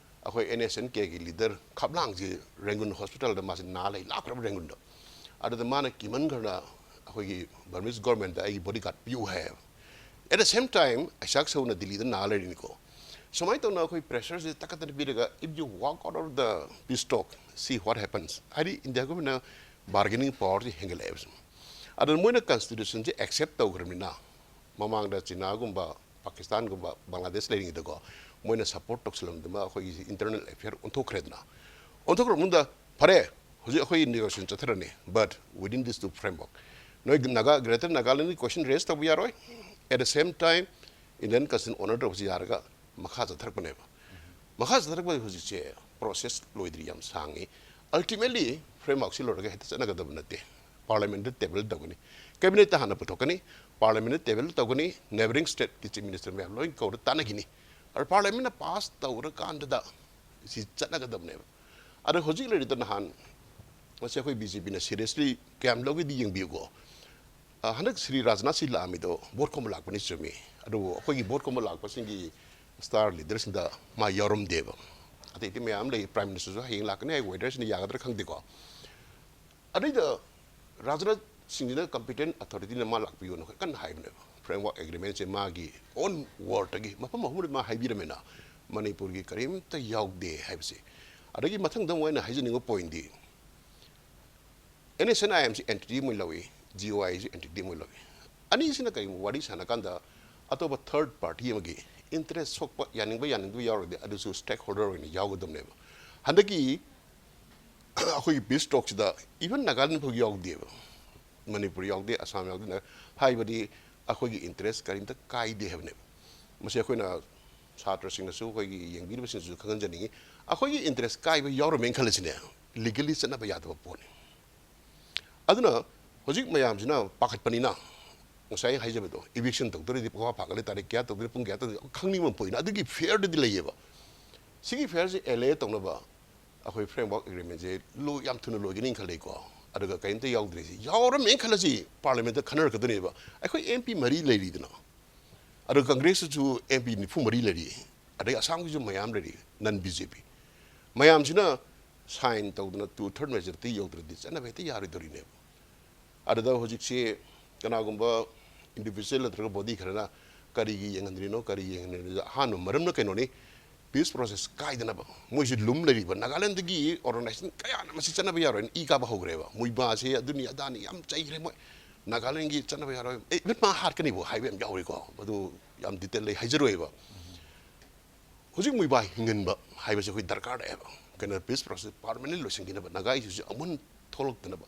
ꯑꯩꯈꯣꯏ ꯑꯦꯟ ꯑꯦꯁ ꯑꯦꯟ ꯀꯦꯒꯤ ꯂꯤꯗꯔ ꯈꯞꯂꯥꯡꯁꯤ ꯔꯦꯡꯒꯨꯟ ꯍꯣꯁꯄꯤꯇꯥꯜꯗ ꯃꯥꯁꯤ ꯅꯥ ꯂꯩ, ꯂꯥꯞꯈ꯭ꯔꯕ ꯔꯦꯡꯒꯨꯟꯗ꯫ ꯑꯗꯨꯗ ꯃꯥꯅ ꯀꯤꯃꯟꯈ꯭ꯔꯅ ꯑꯩꯈꯣꯏꯒꯤ ꯕꯔꯃꯤꯁ ꯒꯣꯔꯃꯦꯟꯗ ꯑꯩꯒꯤ ꯕꯣꯗꯤ ꯒꯥꯔꯗ ꯄꯤꯌꯨ ꯍꯥꯏꯌꯦꯕ꯫ ꯑꯦꯠ ꯗ ꯁꯦꯝ ꯇꯥꯏꯝ ꯑꯩꯁꯥꯛ ꯁꯧꯅ ꯗꯤꯜꯂꯤꯗ ꯅꯥ ꯂꯩꯔꯤꯅꯤꯀꯣ꯫ ꯁꯨꯃꯥꯏꯅ ꯇꯧꯅ ꯑꯩꯈꯣꯏ ꯄ꯭ꯔꯦꯁꯔꯁꯤ ꯇꯛꯀꯠꯇꯅ ꯄꯤꯔꯒ, "If you walk out of the peace talk, see what happens." ꯍꯥꯏꯗꯤ ꯏꯟꯗꯤꯌꯥ ꯒꯣꯔꯃꯦꯟꯅ ꯕꯥꯔꯒꯦꯅꯤꯡ ꯄꯋꯥꯔꯁꯤ ꯍꯦꯟꯒꯠꯂꯛꯑꯦꯕ ꯁꯨꯝ꯫ ꯑꯗꯨꯅ ꯃꯣꯏꯅ ꯀꯟꯁꯇꯤꯇ꯭ꯌꯨꯁꯟꯁꯤ ꯑꯦꯛꯁꯦꯞ ꯇꯧꯈ꯭ꯔꯕꯅꯤꯅ, ꯃꯃꯥꯡꯗ ꯆꯤꯅꯥꯒꯨꯝꯕ, ꯄꯥꯀꯤꯁꯇꯥꯟꯒꯨꯝꯕ, ꯕꯪꯒ꯭ꯂꯥꯗꯦꯁ ꯂꯩꯔꯤꯉꯩꯗꯀꯣ, ꯃꯣꯏꯅ ꯁꯞꯄꯣꯔꯠ ꯇꯧꯁꯜꯂꯝꯗꯅ ꯑꯩꯈꯣꯏꯒꯤ ꯏꯟꯇꯔꯅꯦꯜ ꯑꯦꯐꯤꯌꯔ ꯑꯣꯟꯊꯣꯛꯈ꯭ꯔꯦꯗꯅ꯫ ꯑꯣꯟꯊꯣꯛꯈ꯭ꯔ ꯃꯇꯨꯡꯗ, "ꯐꯔꯦ, ꯍꯧꯖꯤꯛ ꯑꯩꯈꯣꯏ negotiation ꯆꯠꯊꯔꯅꯤ, but within this two framework. ꯅꯣꯏ ꯅꯥꯒꯥ, ꯒ꯭ꯔꯦꯇꯔ ꯅꯥꯒꯥꯂꯦꯟꯒꯤ ꯀꯣꯏꯁꯟ ꯔꯦꯁ ꯇꯧꯕ ꯌꯥꯔꯣꯏ, at the same time Indian constitution honour ꯇꯧꯕꯁꯤ ꯌꯥꯔꯒ ꯃꯈꯥ ꯆꯠꯊꯔꯛꯄꯅꯦꯕ꯫ ꯃꯈꯥ ꯆꯠꯊꯔꯛꯄꯗ ꯍꯧꯖꯤꯛꯁꯦ ꯄ꯭ꯔꯣꯁꯦꯁ ꯂꯣꯏꯗ꯭ꯔꯤ, ꯌꯥꯝ ꯁꯥꯡꯉꯤ꯫ ꯑꯜꯇꯤꯃꯦꯠꯂꯤ ꯐ꯭ꯔꯦꯝꯋꯥꯔꯛꯁꯤ ꯂꯣꯏꯔꯒ ꯍꯦꯛꯇ ꯆꯠꯅꯒꯗꯕ ꯅꯠꯇꯦ꯫ ꯄꯥꯔꯂꯤꯌꯥꯃꯦꯟꯠꯇ ꯇꯦꯕꯜ ꯇꯧꯒꯅꯤ, ꯀꯦꯕꯤꯅꯦꯠꯇ ꯍꯥꯟꯅ ꯄꯨꯊꯣꯛꯀꯅꯤ, ꯄꯥꯔꯂꯤꯌꯥꯃꯦꯟꯠꯇ ꯇꯦꯕꯜ ꯇꯧꯒꯅꯤ, ꯅꯦꯕꯔꯤꯡ ꯁ꯭ꯇꯦꯠꯀꯤ ꯆꯤꯐ ꯃꯤꯅꯤꯁꯇꯔ ꯃꯌꯥꯝ ꯂꯣꯏ ꯀꯧꯔ ꯇꯥꯟꯅꯈꯤꯅꯤ꯫ ꯑꯗ ꯄꯥꯔꯂꯤꯌꯥꯃꯦꯟꯠꯅ ꯄꯥꯁ ꯇꯧꯔꯀꯥꯟꯗꯨꯗ ꯁꯤ ꯆꯠꯅꯒꯗꯕꯅꯦꯕ꯫ ꯑꯗ ꯍꯧꯖꯤꯛ ꯂꯩꯔꯤꯗ ꯅꯍꯥꯟ ꯃꯁꯤ ꯑꯩꯈꯣꯏ ꯕꯤ ꯖꯦ ꯄꯤꯅ ꯁꯤꯔꯤꯌꯁꯂꯤ ꯀꯌꯥꯝ ꯂꯧꯒꯦꯗꯤ ꯌꯦꯡꯕꯤꯌꯨꯀꯣ꯫ ꯑ, ꯍꯟꯗꯛ ꯁ꯭ꯔꯤ ꯔꯥꯖꯅꯥꯊ ꯁꯤ ꯂꯥꯛꯑꯝꯃꯤꯗꯣ ꯚꯣꯠ ꯈꯣꯝꯕ ꯂꯥꯛꯄꯅꯤ ꯆꯨꯝꯃꯤ, ꯑꯗꯨꯕꯨ ꯑꯩꯈꯣꯏꯒꯤ ꯚꯣꯠ ꯈꯣꯝꯕ ꯂꯥꯛꯄꯁꯤꯡꯒꯤ ꯁ꯭ꯇꯥꯔ ꯂꯤꯗꯔꯁꯤꯡꯗ ꯃꯥ ꯌꯥꯎꯔꯝꯗꯦꯕ꯫ ꯑꯇꯩ ꯑꯇꯩ ꯃꯌꯥꯝ ꯂꯩ, ꯄ꯭ꯔꯥꯏꯝ ꯃꯤꯅꯤꯁꯇꯔꯁꯨ ꯍꯌꯦꯡ ꯂꯥꯛꯀꯅꯤ ꯍꯥꯏ, ꯋꯦꯗꯔꯁꯤꯅ ꯌꯥꯒꯗ꯭ꯔꯥ ꯈꯪꯗꯦꯀꯣ꯫ ꯑꯗꯩꯗ ꯔꯥꯖꯅꯥꯊ ꯁꯤꯡꯁꯤꯅ ꯀꯝꯄꯤꯇꯦꯟ ꯑꯊꯣꯔꯤꯇꯤꯅ ꯃꯥ ꯂꯥꯛꯄꯤꯌꯣꯅ ꯑꯩꯈꯣꯏ ꯀꯟꯅ ꯍꯥꯏꯕꯅꯦꯕ꯫ ꯐ꯭ꯔꯦꯝꯋꯥꯔꯛ ꯑꯦꯒ꯭ꯔꯤꯃꯦꯟꯁꯦ ꯃꯥꯒꯤ ꯑꯣꯟ ꯋꯥꯔꯗꯇꯒꯤ ꯃꯐꯝ ꯑꯍꯨꯝꯗ ꯃꯥ ꯍꯥꯏꯕꯤꯔꯝꯃꯦꯅ, ꯃꯅꯤꯄꯨꯔꯒꯤ ꯀꯔꯤꯝꯇ ꯌꯥꯎꯗꯦ ꯍꯥꯏꯕꯁꯦ꯫ ꯑꯗꯒꯤ ꯃꯊꯪꯗ ꯑꯃꯨꯛ ꯑꯩꯅ ꯍꯥꯏꯖꯅꯤꯡꯕ ꯄꯣꯏꯟꯗꯤ, ꯑꯦꯟ ꯑꯦꯁ ꯑꯦꯟ ꯑꯥꯏ ꯑꯦꯝꯁꯤ ꯑꯦꯟꯇꯤꯇꯤ ꯑꯃ ꯂꯧꯏ, ꯖꯤ ꯑꯣ ꯑꯥꯏꯁꯤ ꯑꯦꯟꯇꯤꯇꯤ ꯑꯃ ꯂꯧꯏ꯫ ꯑꯅꯤꯁꯤꯅ ꯀꯔꯤꯒꯨꯝꯕ ꯋꯥꯔꯤ ꯁꯥꯟꯅꯀꯥꯟꯗ ꯑꯇꯣꯞꯄ ꯊꯔꯗ ꯄꯥꯔꯇꯤ ꯑꯃꯒꯤ ꯏꯟꯇꯔꯦꯁ ꯁꯣꯛꯄ, ꯌꯥꯅꯤꯡꯕ ꯌꯥꯅꯤꯡꯗꯕ ꯌꯥꯎꯔꯒꯗꯤ ꯑꯗꯨꯁꯨ ꯁ꯭ꯇꯦꯛ ꯍꯣꯜꯗꯔ ꯑꯣꯏꯅ ꯌꯥꯎꯒꯗꯕꯅꯦꯕ꯫ ꯍꯟꯗꯛꯀꯤ ꯑꯩꯈꯣꯏꯒꯤ ꯄꯤꯁ ꯇꯣꯛꯁꯤꯗ ꯏꯚꯟ ꯅꯥꯒꯥꯂꯦꯟ ꯐꯥꯎ ꯌꯥꯎꯗꯦꯕ, ꯃꯅꯤꯄꯨꯔ ꯌꯥꯎꯗꯦ, ꯑꯁꯥꯝ ꯌꯥꯎꯗꯦ꯫ ꯍꯥꯏꯕꯗꯤ ꯑꯩꯈꯣꯏꯒꯤ ꯏꯟꯇꯔꯦꯁ ꯀꯔꯤꯝꯇ ꯀꯥꯏꯗꯦ ꯍꯥꯏꯕꯅꯦꯕ꯫ ꯃꯁꯤ ꯑꯩꯈꯣꯏꯅ ꯁꯥꯇ꯭ꯔꯁꯤꯡꯅꯁꯨ, ꯑꯩꯈꯣꯏꯒꯤ ꯌꯦꯡꯕꯤꯔꯤꯕꯁꯤꯡꯅꯁꯨ ꯈꯪꯍꯟꯖꯅꯤꯡꯉꯤ꯫ ꯑꯩꯈꯣꯏꯒꯤ ꯏꯟꯇꯔꯦꯁ ꯀꯥꯏꯕ ꯌꯥꯎꯔꯝꯃꯦꯅ ꯈꯜꯂꯁꯤꯅꯦ, ꯂꯤꯒꯦꯜꯂꯤ ꯆꯠꯅꯕ ꯌꯥꯗꯕ ꯄꯣꯠꯅꯤ꯫ ꯑꯗꯨꯅ ꯍꯧꯖꯤꯛ ꯃꯌꯥꯝꯁꯤꯅ ꯄꯥꯈꯠꯄꯅꯤꯅ, ꯉꯁꯥꯏ ꯑꯩ ꯍꯥꯏꯖꯕꯗꯣ, ꯏꯚꯤꯛꯁꯟ ꯇꯧꯗꯣꯔꯗꯤ ꯄꯨꯡꯐꯥ ꯐꯥꯒꯠꯂꯦ, ꯇꯥꯔꯤꯛ ꯀꯌꯥ ꯇꯧꯗꯣꯏꯅꯣ, ꯄꯨꯡ ꯀꯌꯥ ꯇꯧꯗꯣꯏꯅꯣ ꯈꯪꯅꯤꯡꯕ ꯑꯃ ꯄꯣꯛꯏꯅ, ꯑꯗꯨꯒꯤ ꯐꯤꯌꯔꯗꯨꯗꯤ ꯂꯩꯌꯦꯕ꯫ ꯁꯤꯒꯤ ꯐꯤꯌꯔꯁꯤ ꯑꯦꯂꯦ ꯇꯧꯅꯕ ꯑꯩꯈꯣꯏ ꯐ꯭ꯔꯦꯝꯋꯥꯔꯛ ꯑꯦꯒ꯭ꯔꯤꯃꯦꯟꯁꯦ ꯂꯣꯏ, ꯌꯥꯝ ꯊꯨꯅ ꯂꯣꯏꯒꯅꯤ ꯈꯜꯂꯤꯀꯣ꯫ ꯑꯗꯨꯒ ꯀꯔꯤꯝꯇ ꯌꯥꯎꯗ꯭ꯔꯤꯁꯤ ꯌꯥꯎꯔꯝꯃꯦꯅ ꯈꯜꯂꯁꯤ, ꯄꯥꯔꯂꯤꯌꯥꯃꯦꯟꯠꯇ ꯈꯟꯅꯔꯛꯀꯗꯣꯏꯅꯦꯕ꯫ ꯑꯩꯈꯣꯏ ꯑꯦꯝ ꯄꯤ ꯃꯔꯤ ꯂꯩꯔꯤꯗꯅ, ꯑꯗꯨꯒ ꯀꯪꯒ꯭ꯔꯦꯁꯇꯁꯨ ꯑꯦꯝ ꯄꯤ ꯅꯤꯐꯨ ꯃꯔꯤ ꯂꯩꯔꯤ, ꯑꯗꯩ ꯑꯁꯥꯝꯒꯤꯁꯨ ꯃꯌꯥꯝ ꯂꯩꯔꯤ, ꯅꯟ ꯕꯤ ꯖꯦ ꯄꯤ꯫ ꯃꯌꯥꯝꯁꯤꯅ ꯁꯥꯏꯟ ꯇꯧꯗꯅ ꯇꯨ ꯊꯔꯗ ꯃꯦꯖꯣꯔꯤꯇꯤ ꯌꯧꯗ꯭ꯔꯗꯤ ꯆꯠꯅꯕ ꯍꯦꯛꯇ ꯌꯥꯔꯣꯏꯗꯧꯔꯤꯅꯦꯕ꯫ ꯑꯗꯨꯗ ꯍꯧꯖꯤꯛꯁꯤ ꯀꯅꯥꯒꯨꯝꯕ ꯏꯟꯗꯤꯕꯤꯖꯨꯋꯦꯜ ꯅꯠꯇ꯭ꯔꯒ ꯕꯣꯗꯤ ꯈꯔꯅ ꯀꯔꯤꯒꯤ ꯌꯦꯡꯍꯟꯗ꯭ꯔꯤꯅꯣ, ꯀꯔꯤ ꯌꯦꯡꯍꯟꯗ꯭ꯔꯤꯅꯣ? ꯑꯍꯥꯟꯕ ꯃꯔꯝꯅ ꯀꯩꯅꯣꯅꯤ, ꯄꯤꯁ ꯄ꯭ꯔꯣꯁꯦꯁ ꯀꯥꯏꯗꯅꯕ꯫ ꯃꯣꯏꯁꯤ ꯂꯨꯝ ꯂꯩꯔꯤꯕ, ꯅꯥꯒꯥꯂꯦꯟꯗꯒꯤ ꯑꯣꯔꯒꯅꯥꯏꯖꯦꯁꯟ ꯀꯌꯥꯅ ꯃꯁꯤ ꯆꯠꯅꯕ ꯌꯥꯔꯣꯏꯅ ꯏ ꯀꯥꯕ ꯍꯧꯈ꯭ꯔꯦꯕ꯫ ꯃꯣꯏꯕꯥꯁꯦ ꯑꯗꯨꯅꯤ ꯑꯗꯥꯅꯤ ꯌꯥꯝ ꯆꯩꯈ꯭ꯔꯦ ꯃꯣꯏ꯫ ꯅꯥꯒꯥꯂꯦꯟꯒꯤ ꯆꯠꯅꯕ ꯌꯥꯔꯣꯏ, ꯑꯦ, ꯏꯚꯟ ꯃꯥ ꯍꯥꯠꯀꯅꯤꯕꯨ ꯍꯥꯏꯕ ꯌꯥꯝ ꯌꯥꯎꯔꯤꯀꯣ꯫ ꯃꯗꯨ ꯌꯥꯝ ꯗꯤꯇꯦꯜ ꯑꯩ ꯍꯥꯏꯖꯔꯣꯏꯕ꯫ ꯍꯧꯖꯤꯛ ꯃꯣꯏꯕꯥ ꯍꯤꯡꯍꯟꯕ ꯍꯥꯏꯕꯁꯦ ꯑꯩꯈꯣꯏ ꯗꯔꯀꯥꯔ ꯂꯩꯌꯦꯕ꯫ ꯀꯩꯅꯣ, ꯄꯤꯁ ꯄ꯭ꯔꯣꯁꯦꯁ ꯄꯥꯔꯃꯅꯦꯟ ꯂꯣꯏꯁꯤꯟꯈꯤꯅꯕ, ꯅꯥꯒꯥ ꯏꯁꯨꯁꯦ ꯑꯃꯨꯛ ꯍꯟꯅ ꯊꯣꯛꯂꯛꯇꯅꯕ꯫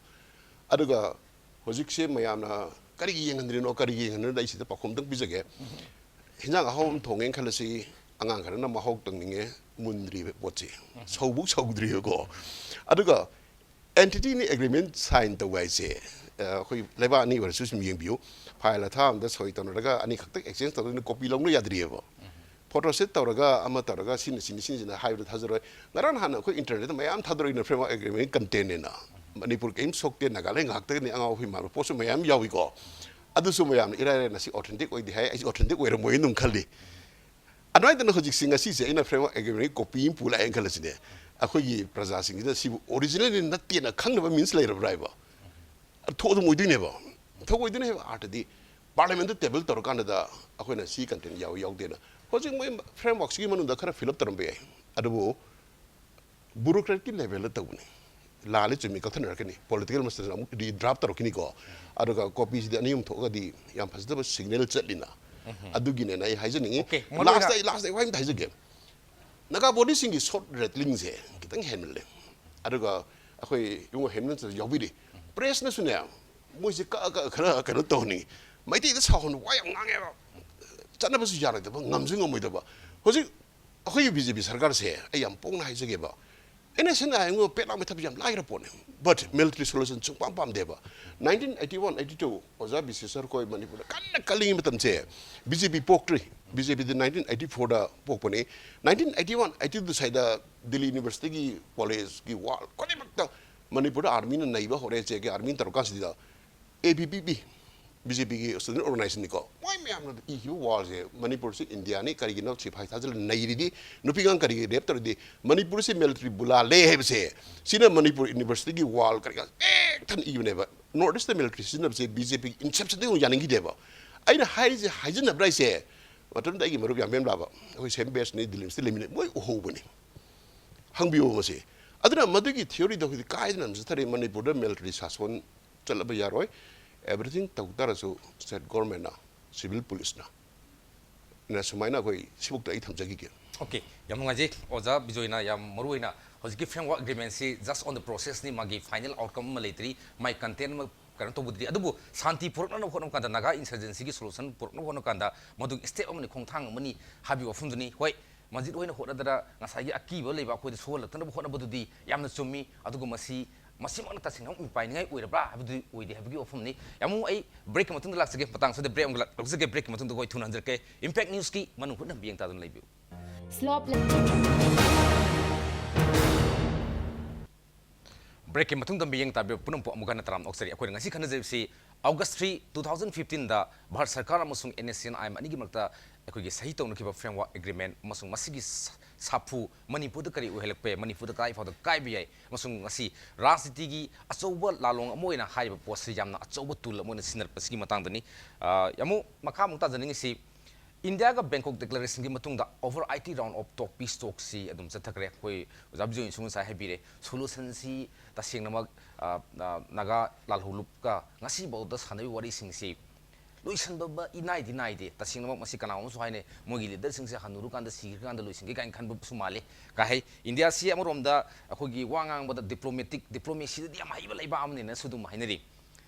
ꯑꯗꯨꯒ ꯍꯧꯖꯤꯛꯁꯦ ꯃꯌꯥꯝꯅ ꯀꯔꯤꯒꯤ ꯌꯦꯡꯍꯟꯗ꯭ꯔꯤꯅꯣ, ꯀꯔꯤꯒꯤ ꯌꯦꯡꯍꯟꯗ꯭ꯔꯤꯅꯣ, ꯑꯩ ꯁꯤꯗ ꯄꯥꯎꯈꯨꯝ ꯑꯝꯇꯪ ꯄꯤꯖꯒꯦ꯫ ꯍꯤꯟꯖꯥꯡ ꯑꯍꯥꯎꯕ ꯑꯃ ꯊꯣꯡꯉꯦꯅ ꯈꯜꯂꯁꯤ, ꯑꯉꯥꯡ ꯈꯔꯅ ꯃꯍꯥꯎ ꯇꯪꯅꯤꯡꯉꯦ, ꯃꯨꯟꯗ꯭ꯔꯤꯕ ꯄꯣꯠꯁꯦ, ꯁꯧꯕꯨꯛ ꯁꯧꯗ꯭ꯔꯤꯕꯀꯣ꯫ ꯑꯗꯨꯒ ꯑꯦꯟꯇꯤꯇꯤꯅꯤ ꯑꯦꯒ꯭ꯔꯤꯃꯦꯟ ꯁꯥꯏꯟ ꯇꯧꯕ ꯍꯥꯏꯁꯦ, ꯑ, ꯑꯩꯈꯣꯏ ꯂꯩꯕꯥꯛ ꯑꯅꯤ ꯑꯣꯏꯔꯁꯨ ꯁꯨꯝ ꯌꯦꯡꯕꯤꯌꯨ, ꯐꯥꯏꯜ ꯑꯊꯥ ꯑꯃꯗ ꯁꯣꯏ ꯇꯧꯅꯔꯒ ꯑꯅꯤꯈꯛꯇ ꯑꯦꯛꯆꯦꯟꯖ ꯇꯧꯗꯣꯏꯅꯤ, ꯀꯣꯄꯤ ꯂꯧꯅ ꯌꯥꯗ꯭ꯔꯤꯑꯕ꯫ ꯐꯣꯇꯣꯁꯦꯠ ꯇꯧꯔꯒ ꯑꯃ ꯇꯧꯔꯒ ꯁꯤꯅ ꯁꯤꯅꯤ, ꯁꯤꯅ ꯁꯤꯅ ꯍꯥꯏꯕꯗ ꯊꯥꯖꯔꯣꯏ꯫ ꯉꯔꯥꯡ ꯅꯍꯥꯟ ꯑꯩꯈꯣꯏ ꯏꯟꯇꯔꯅꯦꯠꯇ ꯃꯌꯥꯝ ꯊꯥꯗꯣꯔꯛꯏꯅ ꯐ꯭ꯔꯦꯝꯋꯥꯔꯛ ꯑꯦꯒ꯭ꯔꯤꯃꯦꯟ ꯀꯟꯇꯦꯟꯅꯦꯅ꯫ ꯃꯅꯤꯄꯨꯔ ꯀꯔꯤꯝ ꯁꯣꯛꯇꯦ, ꯅꯥꯒꯥꯂꯦꯟ ꯉꯥꯛꯇꯒꯤꯅꯤ ꯑꯉꯥꯎ ꯑꯐꯩ ꯃꯥꯟꯕ ꯄꯣꯠꯁꯨ ꯃꯌꯥꯝ ꯌꯥꯎꯏꯀꯣ꯫ ꯑꯗꯨꯁꯨ ꯃꯌꯥꯝꯅ ꯏꯔꯥꯏ ꯂꯥꯏꯅ ꯁꯤ ꯑꯣꯊꯦꯟꯇꯤꯛ ꯑꯣꯏꯗꯦ ꯍꯥꯏ, ꯑꯩꯁꯦ ꯑꯣꯊꯦꯟꯇꯤꯛ ꯑꯣꯏꯔꯝꯃꯣꯏꯅ ꯑꯗꯨꯝ ꯈꯜꯂꯤ꯫ ꯑꯗꯨꯃꯥꯏꯅ ꯇꯧꯅ ꯍꯧꯖꯤꯛꯁꯦ, ꯉꯁꯤꯁꯦ ꯑꯩꯅ ꯐ꯭ꯔꯦꯝꯋꯥꯔꯛ ꯑꯦꯒ꯭ꯔꯤꯃꯦꯟꯒꯤ ꯀꯣꯄꯤ ꯑꯃ ꯄꯨ ꯂꯥꯛꯑꯦꯅ ꯈꯜꯂꯁꯤꯅꯦ, ꯑꯩꯈꯣꯏꯒꯤ ꯄ꯭ꯔꯖꯥꯁꯤꯡꯁꯤꯅ ꯁꯤꯕꯨ ꯑꯣꯔꯤꯖꯤꯅꯦꯜꯅꯤ ꯅꯠꯇꯦꯅ ꯈꯪꯅꯕ ꯃꯤꯟꯁ ꯂꯩꯔꯕ꯭ꯔꯥ ꯍꯥꯏꯕ? ꯊꯣꯛ ꯑꯗꯨꯝ ꯑꯣꯏꯗꯣꯏꯅꯦꯕ꯫ ꯊꯣꯛ ꯑꯣꯏꯗꯣꯏꯅꯦ ꯍꯥꯏꯕ ꯑꯥꯔꯊꯗꯤ ꯄꯥꯔꯂꯤꯌꯥꯃꯦꯟꯠꯇ ꯇꯦꯕꯜ ꯇꯧꯔꯀꯥꯟꯗ ꯑꯩꯈꯣꯏꯅ ꯁꯤ ꯀꯟꯇꯦꯟ ꯌꯥꯎꯏ ꯌꯥꯎꯗꯦꯅ꯫ ꯍꯧꯖꯤꯛ ꯃꯣꯏ ꯐ꯭ꯔꯦꯝꯋꯥꯔꯛꯁꯤꯒꯤ ꯃꯅꯨꯡꯗ ꯈꯔ ꯐꯤꯜ ꯑꯞ ꯇꯧꯔꯝꯕ ꯌꯥꯏ, ꯑꯗꯨꯕꯨ ꯕ꯭ꯌꯨꯔꯣꯀ꯭ꯔꯦꯠꯀꯤ ꯂꯦꯚꯦꯜꯗ ꯇꯧꯕꯅꯤ꯫ ꯂꯥꯜꯂꯤ ꯆꯨꯝꯃꯤ ꯀꯛꯊꯠꯅꯔꯛꯀꯅꯤ, ꯄꯣꯂꯤꯇꯤꯀꯦꯜ ꯃꯁꯇꯔꯅ ꯑꯃꯨꯛ ꯔꯤꯗ꯭ꯔꯥꯐ ꯇꯧꯔꯛꯈꯤꯅꯤꯀꯣ꯫ ꯑꯗꯨꯒ ꯀꯣꯄꯤꯁꯤꯗꯤ ꯑꯅꯤ ꯑꯍꯨꯝ ꯊꯣꯛꯑꯒꯗꯤ ꯌꯥꯝ ꯐꯖꯗꯕ ꯁꯤꯒꯅꯦꯜ ꯆꯠꯂꯤꯅ꯫ ꯑꯗꯨꯒꯤꯅꯦꯅ ꯑꯩ ꯍꯥꯏꯖꯅꯤꯡꯉꯤ꯫ Okay, ꯃꯔꯨ ꯑꯣꯏꯅ ꯂꯥꯁꯇ ꯑꯩ ꯂꯥꯁꯇ ꯑꯩ ꯋꯥ ꯑꯃ ꯍꯥꯏꯖꯒꯦ꯫ ꯅꯥꯒꯥ ꯕꯣꯗꯤꯁꯤꯡꯒꯤ ꯁꯣꯔꯠ ꯔꯦꯇꯂꯤꯡꯁꯦ ꯈꯤꯇꯪ ꯍꯦꯟꯃꯜꯂꯦ꯫ ꯑꯗꯨꯒ ꯑꯩꯈꯣꯏ ꯏꯕꯨꯡꯉꯣ ꯍꯦꯃꯟꯇꯁꯨ ꯌꯥꯎꯕꯤꯔꯤ꯫ ꯄ꯭ꯔꯦꯁꯅꯁꯨꯅꯦ, ꯃꯣꯏꯁꯦ ꯀꯛꯑ ꯀꯛꯑ ꯈꯔ ꯀꯩꯅꯣ ꯇꯧꯍꯟꯅꯤꯡꯉꯤ꯫ ꯃꯩꯇꯩꯗ ꯁꯥꯎꯍꯟꯕ ꯋꯥ ꯌꯥꯝ ꯉꯥꯡꯉꯦꯕ꯫ ꯆꯠꯅꯕꯁꯨ ꯌꯥꯔꯣꯏꯗꯕ, ꯉꯝꯁꯨ ꯉꯝꯃꯣꯏꯗꯕ꯫ ꯍꯧꯖꯤꯛ ꯑꯩꯈꯣꯏꯒꯤ ꯕꯤ ꯖꯦ ꯄꯤ ꯁꯔꯀꯥꯔꯁꯦ ꯑꯩ ꯌꯥꯝ ꯄꯣꯡꯅ ꯍꯥꯏꯖꯒꯦꯕ, ꯑꯦꯟ ꯑꯦꯁ ꯑꯦꯟ ꯑꯥꯏ ꯑꯦꯝꯒ ꯄꯦꯠꯂꯥꯡ ꯃꯩꯊꯠꯄꯁꯦ ꯌꯥꯝ ꯂꯥꯏꯈ꯭ꯔ ꯄꯣꯠꯅꯤ꯫ ꯕꯠ ꯃꯤꯂꯤꯇꯔꯤ ꯁꯣꯂꯨꯁꯟ ꯁꯨꯡꯄꯥꯝ ꯄꯥꯝꯗꯦꯕ꯫ Nineteen eighty one eighty two ꯑꯣꯖꯥ ꯕꯤꯁꯦꯁꯔ ꯑꯩꯈꯣꯏ ꯃꯅꯤꯄꯨꯔꯗ ꯀꯟꯅ ꯀꯜꯂꯤꯉꯩ ꯃꯇꯝꯁꯦ ꯕꯤ ꯖꯦ ꯄꯤ ꯄꯣꯛꯇ꯭ꯔꯤ꯫ ꯕꯤ ꯖꯦ ꯄꯤꯗꯤ ꯅꯥꯏꯟꯇꯤꯟ ꯑꯩꯠꯇꯤ ꯐꯣꯔꯗ ꯄꯣꯛꯄꯅꯤ꯫ Nineteen eighty one eighty two ꯁ꯭ꯋꯥꯏꯗ ꯗꯤꯜꯂꯤ ꯌꯨꯅꯤꯚꯔꯁꯤꯇꯤꯒꯤ ꯀꯣꯂꯦꯖꯀꯤ ꯋꯥꯜ ꯈꯨꯗꯤꯡꯃꯛꯇ ꯃꯅꯤꯄꯨꯔꯗ ꯑꯥꯔꯃꯤꯅ ꯅꯩꯕ ꯍꯧꯔꯦ, ꯆꯦꯒꯤ ꯑꯥꯔꯃꯤꯅ ꯇꯧꯔꯀꯥꯟꯁꯤꯗ A B P P, B J ꯄꯤꯒꯤ ꯁ꯭ꯇꯨꯗꯦꯟ ꯑꯣꯔꯒꯅꯥꯏꯖꯦꯁꯟꯅꯤꯀꯣ, ꯃꯣꯏ ꯃꯌꯥꯝꯅ ꯏꯈꯤꯕ ꯋꯥꯜꯁꯦ, "ꯃꯅꯤꯄꯨꯔꯁꯤ ꯏꯟꯗꯤꯌꯥꯅꯤ, ꯀꯔꯤꯒꯤꯅꯣ ꯁꯤꯐꯥꯏ ꯊꯥꯖꯤꯜꯂ ꯅꯩꯔꯤꯗꯤ, ꯅꯨꯄꯤ ꯑꯉꯥꯡ ꯀꯔꯤꯒꯤ ꯔꯦꯞ ꯇꯧꯔꯤꯗꯤ, ꯃꯅꯤꯄꯨꯔꯁꯤ ꯃꯤꯂꯤꯇꯔꯤꯕꯨ ꯂꯥꯜꯂꯦ" ꯍꯥꯏꯕꯁꯦ, ꯁꯤꯅ ꯃꯅꯤꯄꯨꯔ ꯌꯨꯅꯤꯚꯔꯁꯤꯇꯤꯒꯤ ꯋꯥꯜ ꯀꯔꯤ ꯀꯔꯥ ꯄꯤꯛ ꯊꯟꯅ ꯏꯕꯅꯦꯕ꯫ ꯅꯣꯔꯠ ꯏꯁꯇ ꯃꯤꯂꯤꯇꯔꯤ ꯁꯤꯖꯤꯟꯅꯕꯁꯦ ꯕꯤ ꯖꯦ ꯄꯤꯒꯤ ꯏꯟꯁꯦꯞꯁꯟꯗꯒꯤ ꯑꯃꯨꯛ ꯌꯥꯅꯤꯡꯈꯤꯗꯦꯕ꯫ ꯑꯩꯅ ꯍꯥꯏꯔꯤꯁꯦ, ꯍꯥꯏꯖꯟꯅꯕ꯭ꯔꯥ ꯍꯥꯏꯁꯦ? ꯃꯇꯝꯗ ꯑꯩꯒꯤ ꯃꯔꯨꯞ ꯌꯥꯝꯕꯦꯝ ꯂꯥꯕ, ꯑꯩꯈꯣꯏ ꯁꯦꯝ ꯕꯦꯁꯅꯤ, ꯗꯤꯂꯤꯝꯁꯇ ꯂꯩꯃꯤꯟꯅꯩ, ꯃꯣꯏ ꯎꯍꯧꯕꯅꯤ꯫ ꯍꯪꯕꯤꯌꯣ ꯃꯁꯤ꯫ ꯑꯗꯨꯅ ꯃꯗꯨꯒꯤ ꯊꯤꯑꯣꯔꯤꯗꯣ ꯍꯧꯖꯤꯛ ꯀꯥꯏꯗꯅ ꯑꯗꯨꯝ ꯆꯠꯊꯔꯤ꯫ ꯃꯅꯤꯄꯨꯔꯗ ꯃꯤꯂꯤꯇꯔꯤ ꯁꯥꯁꯣꯟ ꯆꯠꯂꯕ ꯌꯥꯔꯣꯏ꯫ ꯑꯦꯚ꯭ꯔꯤꯊꯤꯡ ꯇꯧ ꯇꯥꯔꯁꯨ ꯁ꯭ꯇꯦꯠ ꯒꯣꯔꯃꯦꯟꯅ, ꯁꯤꯚꯤꯜ ꯄꯨꯂꯤꯁꯅ꯫ ꯅ ꯁꯨꯃꯥꯏꯅ ꯑꯩꯈꯣꯏ ꯁꯤꯐꯧꯇ ꯑꯩ ꯊꯝꯖꯈꯤꯒꯦ꯫ ꯑꯣꯀꯦ, ꯌꯥꯝ ꯅꯨꯡꯉꯥꯏꯖꯩ ꯑꯣꯖꯥ ꯕꯤꯖꯣꯏꯅ ꯌꯥꯝ ꯃꯔꯨ ꯑꯣꯏꯅ ꯍꯧꯖꯤꯛꯀꯤ framework agreementꯁꯤ just on the processꯅꯤ, ꯃꯥꯒꯤ final outcome ꯑꯃ ꯂꯩꯇ꯭ꯔꯤ, ꯃꯥꯒꯤ content ꯑꯃ ꯀꯩꯅꯣ ꯇꯧꯕꯗ꯭ꯔꯤ꯫ ꯑꯗꯨꯕꯨ ꯁꯥꯟꯇꯤ ꯄꯨꯔꯛꯅꯕ ꯍꯣꯠꯅꯕ ꯀꯥꯟꯗ, ꯅꯥꯒꯥ insurgencyꯒꯤ solution ꯄꯨꯔꯛꯅꯕ ꯍꯣꯠꯅꯕ ꯀꯥꯟꯗ ꯃꯗꯨꯒꯤ step ꯑꯃꯅꯤ, ꯈꯣꯡꯊꯥꯡ ꯑꯃꯅꯤ ꯍꯥꯏꯕꯒꯤ ꯋꯥꯐꯝꯗꯨꯅꯤ꯫ ꯍꯣꯏ, ꯃꯟꯖꯤꯠ ꯍꯣꯏꯅ ꯍꯣꯠꯅꯗꯅ ꯉꯁꯥꯏꯒꯤ ꯑꯀꯤꯕ ꯂꯩꯕ ꯑꯩꯈꯣꯏꯗ ꯁꯣꯛꯍꯜꯂꯛꯇꯅꯕ ꯍꯣꯠꯅꯕꯗꯨꯗꯤ ꯌꯥꯝꯅ ꯆꯨꯝꯃꯤ꯫ ꯑꯗꯨꯒ ꯃꯁꯤ, ꯃꯁꯤꯃꯛꯅ ꯇꯁꯦꯡꯅ ꯃꯤꯄꯥꯏꯅꯤꯡꯉꯥꯏ ꯑꯣꯏꯔꯕ꯭ꯔꯥ ꯍꯥꯏꯕꯗꯨꯗꯤ ꯑꯣꯏꯗꯦ ꯍꯥꯏꯕꯒꯤ ꯋꯥꯐꯝꯅꯤ꯫ ꯌꯥꯝꯕꯨꯡ, ꯑꯩ breakꯀꯤ ꯃꯇꯨꯡꯗ ꯂꯥꯛꯆꯒꯦ, ꯃꯇꯥꯡ ꯑꯁꯤꯗ break ꯑꯃ ꯂꯧꯖꯒꯦ꯫ Breakꯀꯤ ꯃꯇꯨꯡꯗ ꯑꯩꯈꯣꯏ ꯊꯨꯅ ꯍꯟꯖꯔꯛꯀꯦ꯫ Impact Newsꯀꯤ ꯃꯅꯨꯡ ꯍꯨꯠꯅ ꯌꯦꯡ ꯇꯥꯗꯨꯅ ꯂꯩꯕꯤꯌꯨ꯫ Slope ꯂꯩ꯫ Breakꯀꯤ ꯃꯇꯨꯡꯗ ꯃꯤꯠꯌꯦꯡ ꯇꯥꯕꯤꯕ ꯄꯨꯝꯅꯃꯛꯄꯨ ꯑꯃꯨꯛ ꯍꯟꯅ ꯇꯔꯥꯝꯅ ꯑꯣꯛꯆꯔꯤ꯫ ꯑꯩꯈꯣꯏꯅ ꯉꯁꯤ ꯈꯟꯅꯖꯔꯤꯕꯁꯤ August three, two thousand fifteenꯗ Bharat ꯁꯔꯀꯥꯔ ꯑꯃꯁꯨꯡ NSCN-IM ꯑꯅꯤꯒꯤ ꯃꯔꯛꯇ ꯑꯩꯈꯣꯏꯒꯤ ꯁꯍꯤ ꯇꯧꯅꯈꯤꯕ framework agreement ꯑꯃꯁꯨꯡ ꯃꯁꯤꯒꯤ ꯁ-, ꯁꯥꯐꯨ ꯃꯅꯤꯄꯨꯔꯗ ꯀꯔꯤ ꯑꯣꯏꯍꯜꯂꯛꯄ ꯌꯥꯏ, ꯃꯅꯤꯄꯨꯔꯗ ꯀꯗꯥꯏ ꯐꯥꯎꯗ ꯀꯥꯏꯕ ꯌꯥꯏ, ꯑꯃꯁꯨꯡ ꯉꯁꯤ ꯔꯥꯖꯅꯤꯇꯤꯒꯤ ꯑꯆꯧꯕ ꯂꯥꯂꯣꯡ ꯑꯃ ꯑꯣꯏꯅ ꯍꯥꯏꯔꯤꯕ ꯄꯣꯠꯁꯤ ꯌꯥꯝꯅ ꯑꯆꯧꯕ tool ꯑꯃ ꯑꯣꯏꯅ ꯁꯤꯖꯤꯟꯅꯔꯛꯄꯁꯤꯒꯤ ꯃꯇꯥꯡꯗꯅꯤ꯫ ꯑ, ꯑꯃꯨꯛ ꯃꯈꯥ ꯑꯃꯨꯛ ꯇꯥꯖꯅꯤꯡꯉꯤꯁꯤ, ꯏꯟꯗꯤꯌꯥꯒ ꯕꯦꯡꯀꯣꯛ declarationꯒꯤ ꯃꯇꯨꯡꯗ over eighty round of talk, peace talkꯁꯤ ꯑꯗꯨꯝ ꯆꯠꯊꯈ꯭ꯔꯦ꯫ ꯑꯩꯈꯣꯏ ꯑꯣꯖꯥ ꯕꯤꯖꯣꯏꯅꯁꯨ ꯉꯁꯥꯏ ꯍꯥꯏꯕꯤꯔꯦ, solutionꯁꯤ ꯇꯁꯦꯡꯅꯃꯛ, ꯑ, ꯑ, ꯅꯥꯒꯥ ꯂꯥꯜꯍꯧꯂꯨꯞꯀ ꯉꯁꯤꯐꯥꯎꯗ ꯁꯥꯟꯅꯔꯤꯕ ꯋꯥꯔꯤꯁꯤꯡꯁꯤ ꯂꯣꯏꯁꯟꯕ ꯏꯅꯥꯏꯗꯤ ꯅꯥꯏꯗꯦ꯫ ꯇꯁꯦꯡꯅꯃꯛ ꯃꯁꯤ ꯀꯅꯥꯒꯨꯝꯕꯁꯨ ꯍꯥꯏꯅꯩ, ꯃꯣꯏꯒꯤ leaderꯁꯤꯡꯁꯦ ꯍꯟꯅꯨꯔꯀꯥꯟꯗ, ꯁꯤꯈ꯭ꯔꯀꯥꯟꯗ ꯂꯣꯏꯁꯤꯟꯒꯦ ꯀꯥꯏꯅ ꯈꯟꯕꯁꯨ ꯃꯥꯜꯂꯤ꯫ ꯀꯥꯍꯩ, ꯏꯟꯗꯤꯌꯥꯁꯤ ꯑꯃꯔꯣꯝꯗ ꯑꯩꯈꯣꯏꯒꯤ ꯋꯥ ꯉꯥꯡꯕꯗ diplomatic, diplomacyꯗꯗꯤ ꯌꯥꯝ ꯍꯩꯕ ꯂꯩꯕꯥꯛ ꯑꯃꯅꯦꯅꯁꯨ ꯑꯗꯨꯝ ꯍꯥꯏꯅꯔꯤ꯫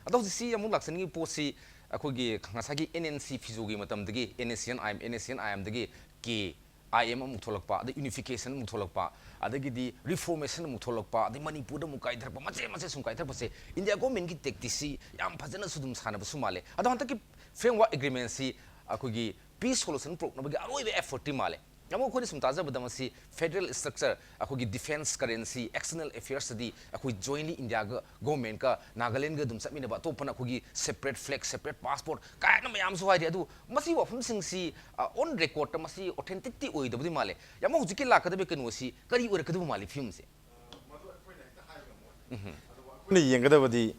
ꯑꯗꯣ ꯍꯧꯖꯤꯛꯁꯤ ꯑꯃꯨꯛ ꯂꯥꯛꯆꯅꯤꯡꯉꯤꯕ ꯄꯣꯠꯁꯤ ꯑꯩꯈꯣꯏꯒꯤ ꯉꯁꯥꯏꯒꯤ NNC ꯐꯤꯖꯣꯒꯤ ꯃꯇꯝꯗꯒꯤ NSCN-IM, NSCN-IMꯗꯒꯤ K, IM ꯑꯃꯨꯛ ꯊꯣꯛꯂꯛꯄ, ꯑꯗꯩ unification ꯑꯃꯨꯛ ꯊꯣꯛꯂꯛꯄ, ꯑꯗꯒꯤꯗꯤ reformation ꯑꯃꯨꯛ ꯊꯣꯛꯂꯛꯄ, ꯑꯗꯩ ꯃꯅꯤꯄꯨꯔꯗ ꯑꯃꯨꯛ ꯀꯥꯏꯊꯔꯛꯄ, ꯃꯆꯦꯠ ꯃꯆꯦꯠ ꯁꯨꯝ ꯀꯥꯏꯊꯔꯛꯄꯁꯦ India governmentꯀꯤ tacticꯁꯤ ꯌꯥꯝ ꯐꯖꯅꯁꯨ ꯑꯗꯨꯝ ꯁꯥꯟꯅꯕꯁꯨ ꯃꯥꯜꯂꯦ꯫ ꯑꯗꯣ ꯍꯟꯗꯛꯀꯤ framework agreementꯁꯤ ꯑꯩꯈꯣꯏꯒꯤ peace solution ꯄꯨꯔꯛꯅꯕꯒꯤ ꯑꯔꯣꯏꯕ effortꯇꯤ ꯃꯥꯜꯂꯦ꯫ ꯑꯃꯨꯛ ꯑꯩꯈꯣꯏꯅ ꯁꯨꯝ ꯇꯥꯖꯕꯗ ꯃꯁꯤ federal structure, ꯑꯩꯈꯣꯏꯒꯤ defence, currency, external affairsꯇꯗꯤ ꯑꯩꯈꯣꯏ jointly Indiaꯒ governmentꯀ ꯅꯥꯒꯥꯂꯦꯟꯒ ꯑꯗꯨꯝ ꯆꯠꯃꯤꯟꯅꯕ, ꯑꯇꯣꯞꯄꯅ ꯑꯩꯈꯣꯏꯒꯤ separate flag, separate passport ꯀꯥꯏꯅ ꯃꯌꯥꯝꯁꯨ ꯍꯥꯏꯔꯤ꯫ ꯑꯗꯨ ꯃꯁꯤ ꯋꯥꯐꯝꯁꯤꯡꯁꯤ, ꯑ, on recordꯇ ꯃꯁꯤ authenticꯇꯤ ꯑꯣꯏꯗꯕꯗꯤ ꯃꯥꯜꯂꯦ꯫ ꯌꯥꯝ ꯍꯧꯖꯤꯛꯀꯤ ꯂꯥꯛꯀꯗꯕ ꯀꯩꯅꯣꯁꯤ ꯀꯔꯤ ꯑꯣꯏꯔꯛꯀꯗꯕ ꯃꯥꯜꯂꯤ ꯐꯤꯕꯝꯁꯦ? ꯑꯩꯈꯣꯏꯅ ꯌꯦꯡꯒꯗꯕꯗꯤ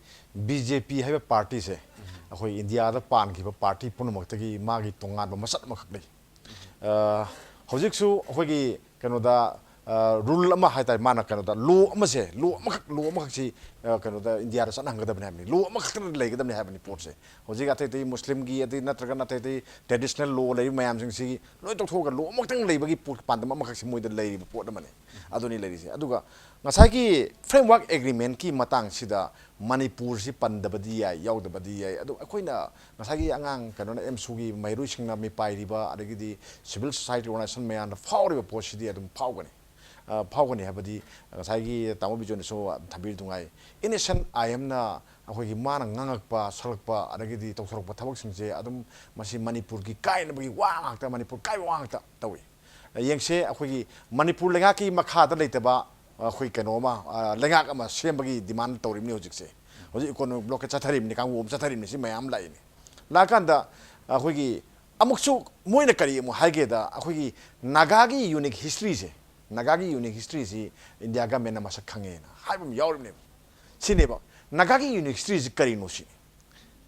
BJP ꯍꯥꯏꯕ partyꯁꯦ ꯑꯩꯈꯣꯏ ꯏꯟꯗꯤꯌꯥꯗ ꯄꯥꯟꯈꯤꯕ party ꯄꯨꯝꯅꯃꯛꯇꯒꯤ ꯃꯥꯒꯤ ꯇꯣꯉꯥꯟꯕ ꯃꯁꯛ ꯑꯃꯈꯛ ꯂꯩ꯫ ꯑ, ꯍꯧꯖꯤꯛꯁꯨ ꯑꯩꯈꯣꯏꯒꯤ ꯀꯩꯅꯣꯗ ꯔꯨꯜ ꯑꯃ ꯍꯥꯏꯇꯥꯔꯦ, ꯃꯥꯅ ꯀꯩꯅꯣꯗ ꯂꯣ ꯑꯃꯁꯦ, ꯂꯣ ꯑꯃꯈꯛ, ꯂꯣ ꯑꯃꯈꯛꯁꯤ ꯑ, ꯀꯩꯅꯣꯗ ꯏꯟꯗꯤꯌꯥꯗ ꯆꯠꯅꯍꯟꯒꯗꯕꯅꯤ ꯍꯥꯏꯕꯅꯤ, ꯂꯣ ꯑꯃꯈꯛꯇꯅ ꯂꯩꯒꯗꯕꯅꯤ ꯍꯥꯏꯕꯅꯤ ꯄꯣꯠꯁꯦ꯫ ꯍꯧꯖꯤꯛ ꯑꯇꯩ ꯑꯇꯩ ꯃꯨꯁꯂꯤꯝꯒꯤ, ꯑꯗꯩ ꯅꯠꯇ꯭ꯔꯒꯅ ꯑꯇꯩ ꯑꯇꯩ ꯇ꯭ꯔꯦꯗꯤꯁꯅꯦꯜ ꯂꯣ ꯂꯩꯔꯤꯕ ꯃꯌꯥꯝꯁꯤꯡꯁꯤ ꯂꯣꯏ ꯇꯧꯊꯣꯛꯑꯒ ꯂꯣ ꯑꯃꯈꯛꯇꯪ ꯂꯩꯕꯒꯤ ꯄꯣꯠ, ꯄꯥꯟꯗꯝ ꯑꯃꯈꯛꯁꯤ ꯃꯣꯏꯗ ꯂꯩꯔꯤꯕ ꯄꯣꯠ ꯑꯃꯅꯤ꯫ ꯑꯗꯨꯅꯤ ꯂꯩꯔꯤꯁꯦ꯫ ꯑꯗꯨꯒ ꯉꯁꯥꯏꯒꯤ ꯐ꯭ꯔꯦꯝꯋꯥꯔꯛ ꯑꯦꯒ꯭ꯔꯤꯃꯦꯟꯀꯤ ꯃꯇꯥꯡꯁꯤꯗ ꯃꯅꯤꯄꯨꯔꯁꯤ ꯄꯟꯗꯕꯗꯤ ꯌꯥꯏ, ꯌꯥꯎꯗꯕꯗꯤ ꯌꯥꯏ꯫ ꯑꯗꯨ ꯑꯩꯈꯣꯏꯅ ꯉꯁꯥꯏꯒꯤ ꯑꯉꯥꯡ ꯀꯩꯅꯣꯅ, ꯑꯦꯝꯁꯨꯒꯤ ꯃꯍꯩꯔꯣꯏꯁꯤꯡꯅ, ꯃꯤꯄꯥꯏꯔꯤꯕ, ꯑꯗꯒꯤꯗꯤ ꯁꯤꯚꯤꯜ ꯁꯣꯁꯥꯏꯇꯤ ꯑꯣꯔꯒꯅꯥꯏꯖꯦꯁꯟ ꯃꯌꯥꯝꯅ ꯐꯥꯎꯔꯤꯕ ꯄꯣꯠꯁꯤꯗꯤ ꯑꯗꯨꯝ ꯐꯥꯎꯒꯅꯤ꯫ ꯑ, ꯐꯥꯎꯒꯅꯤ ꯍꯥꯏꯕꯗꯤ ꯉꯁꯥꯏꯒꯤ ꯇꯥꯃꯣ ꯕꯤꯖꯣꯏꯅꯁꯨ ꯊꯝꯕꯤꯔꯤꯗꯨꯉꯥꯏ, ꯏꯟ ꯑꯦꯁꯦꯟ ꯑꯥꯏ ꯑꯦꯝꯅ ꯑꯩꯈꯣꯏꯒꯤ ꯃꯥꯅ ꯉꯥꯡꯉꯛꯄ, ꯁꯛꯂꯛꯄ, ꯑꯗꯒꯤꯗꯤ ꯇꯧꯊꯣꯔꯛꯄ ꯊꯕꯛꯁꯤꯡꯁꯦ ꯑꯗꯨꯝ ꯃꯁꯤ ꯃꯅꯤꯄꯨꯔꯒꯤ ꯀꯥꯏꯅꯕꯒꯤ ꯋꯥ ꯉꯥꯛꯇ, ꯃꯅꯤꯄꯨꯔ ꯀꯥꯏꯕ ꯋꯥ ꯉꯥꯛꯇ ꯇꯧꯏ꯫ ꯌꯦꯡꯁꯦ, ꯑꯩꯈꯣꯏꯒꯤ ꯃꯅꯤꯄꯨꯔ ꯂꯩꯉꯥꯛꯀꯤ ꯃꯈꯥꯗ ꯂꯩꯇꯕ ꯑꯩꯈꯣꯏ ꯀꯩꯅꯣ ꯑꯃ, ꯑ, ꯂꯩꯉꯥꯛ ꯑꯃ ꯁꯦꯝꯕꯒꯤ ꯗꯤꯃꯥꯟ ꯇꯧꯔꯤꯕꯅꯤ ꯍꯧꯖꯤꯛꯁꯦ꯫ ꯍꯧꯖꯤꯛ ꯏꯀꯣꯅꯣꯃꯤꯛ ꯕ꯭ꯂꯣꯀꯦꯠ ꯆꯠꯊꯔꯤꯕꯅꯤ, ꯀꯥꯡꯕꯨ ꯑꯃ ꯆꯠꯊꯔꯤꯕꯅꯤ, ꯁꯤ ꯃꯌꯥꯝ ꯂꯥꯛꯏꯅꯤ꯫ ꯂꯥꯛꯑꯀꯥꯟꯗ ꯑꯩꯈꯣꯏꯒꯤ ꯑꯃꯨꯛꯁꯨ ꯃꯣꯏꯅ ꯀꯔꯤ ꯑꯃꯨꯛ ꯍꯥꯏꯒꯦꯗ, ꯑꯩꯈꯣꯏꯒꯤ ꯅꯥꯒꯥꯒꯤ ꯌꯨꯅꯤꯛ ꯍꯤꯁꯇ꯭ꯔꯤꯁꯦ, ꯅꯥꯒꯥꯒꯤ ꯌꯨꯅꯤꯛ ꯍꯤꯁꯇ꯭ꯔꯤꯁꯤ ꯏꯟꯗꯤꯌꯥ ꯒꯃꯦꯟꯅ ꯃꯁꯛ ꯈꯪꯉꯦꯅ ꯍꯥꯏꯕ ꯑꯃ ꯌꯥꯎꯔꯤꯕꯅꯦꯕ꯫ ꯁꯤꯅꯦꯕ ꯅꯥꯒꯥꯒꯤ ꯌꯨꯅꯤꯛ ꯍꯤꯁꯇ꯭ꯔꯤꯁꯤ ꯀꯔꯤꯅꯣ ꯁꯤꯅꯤ꯫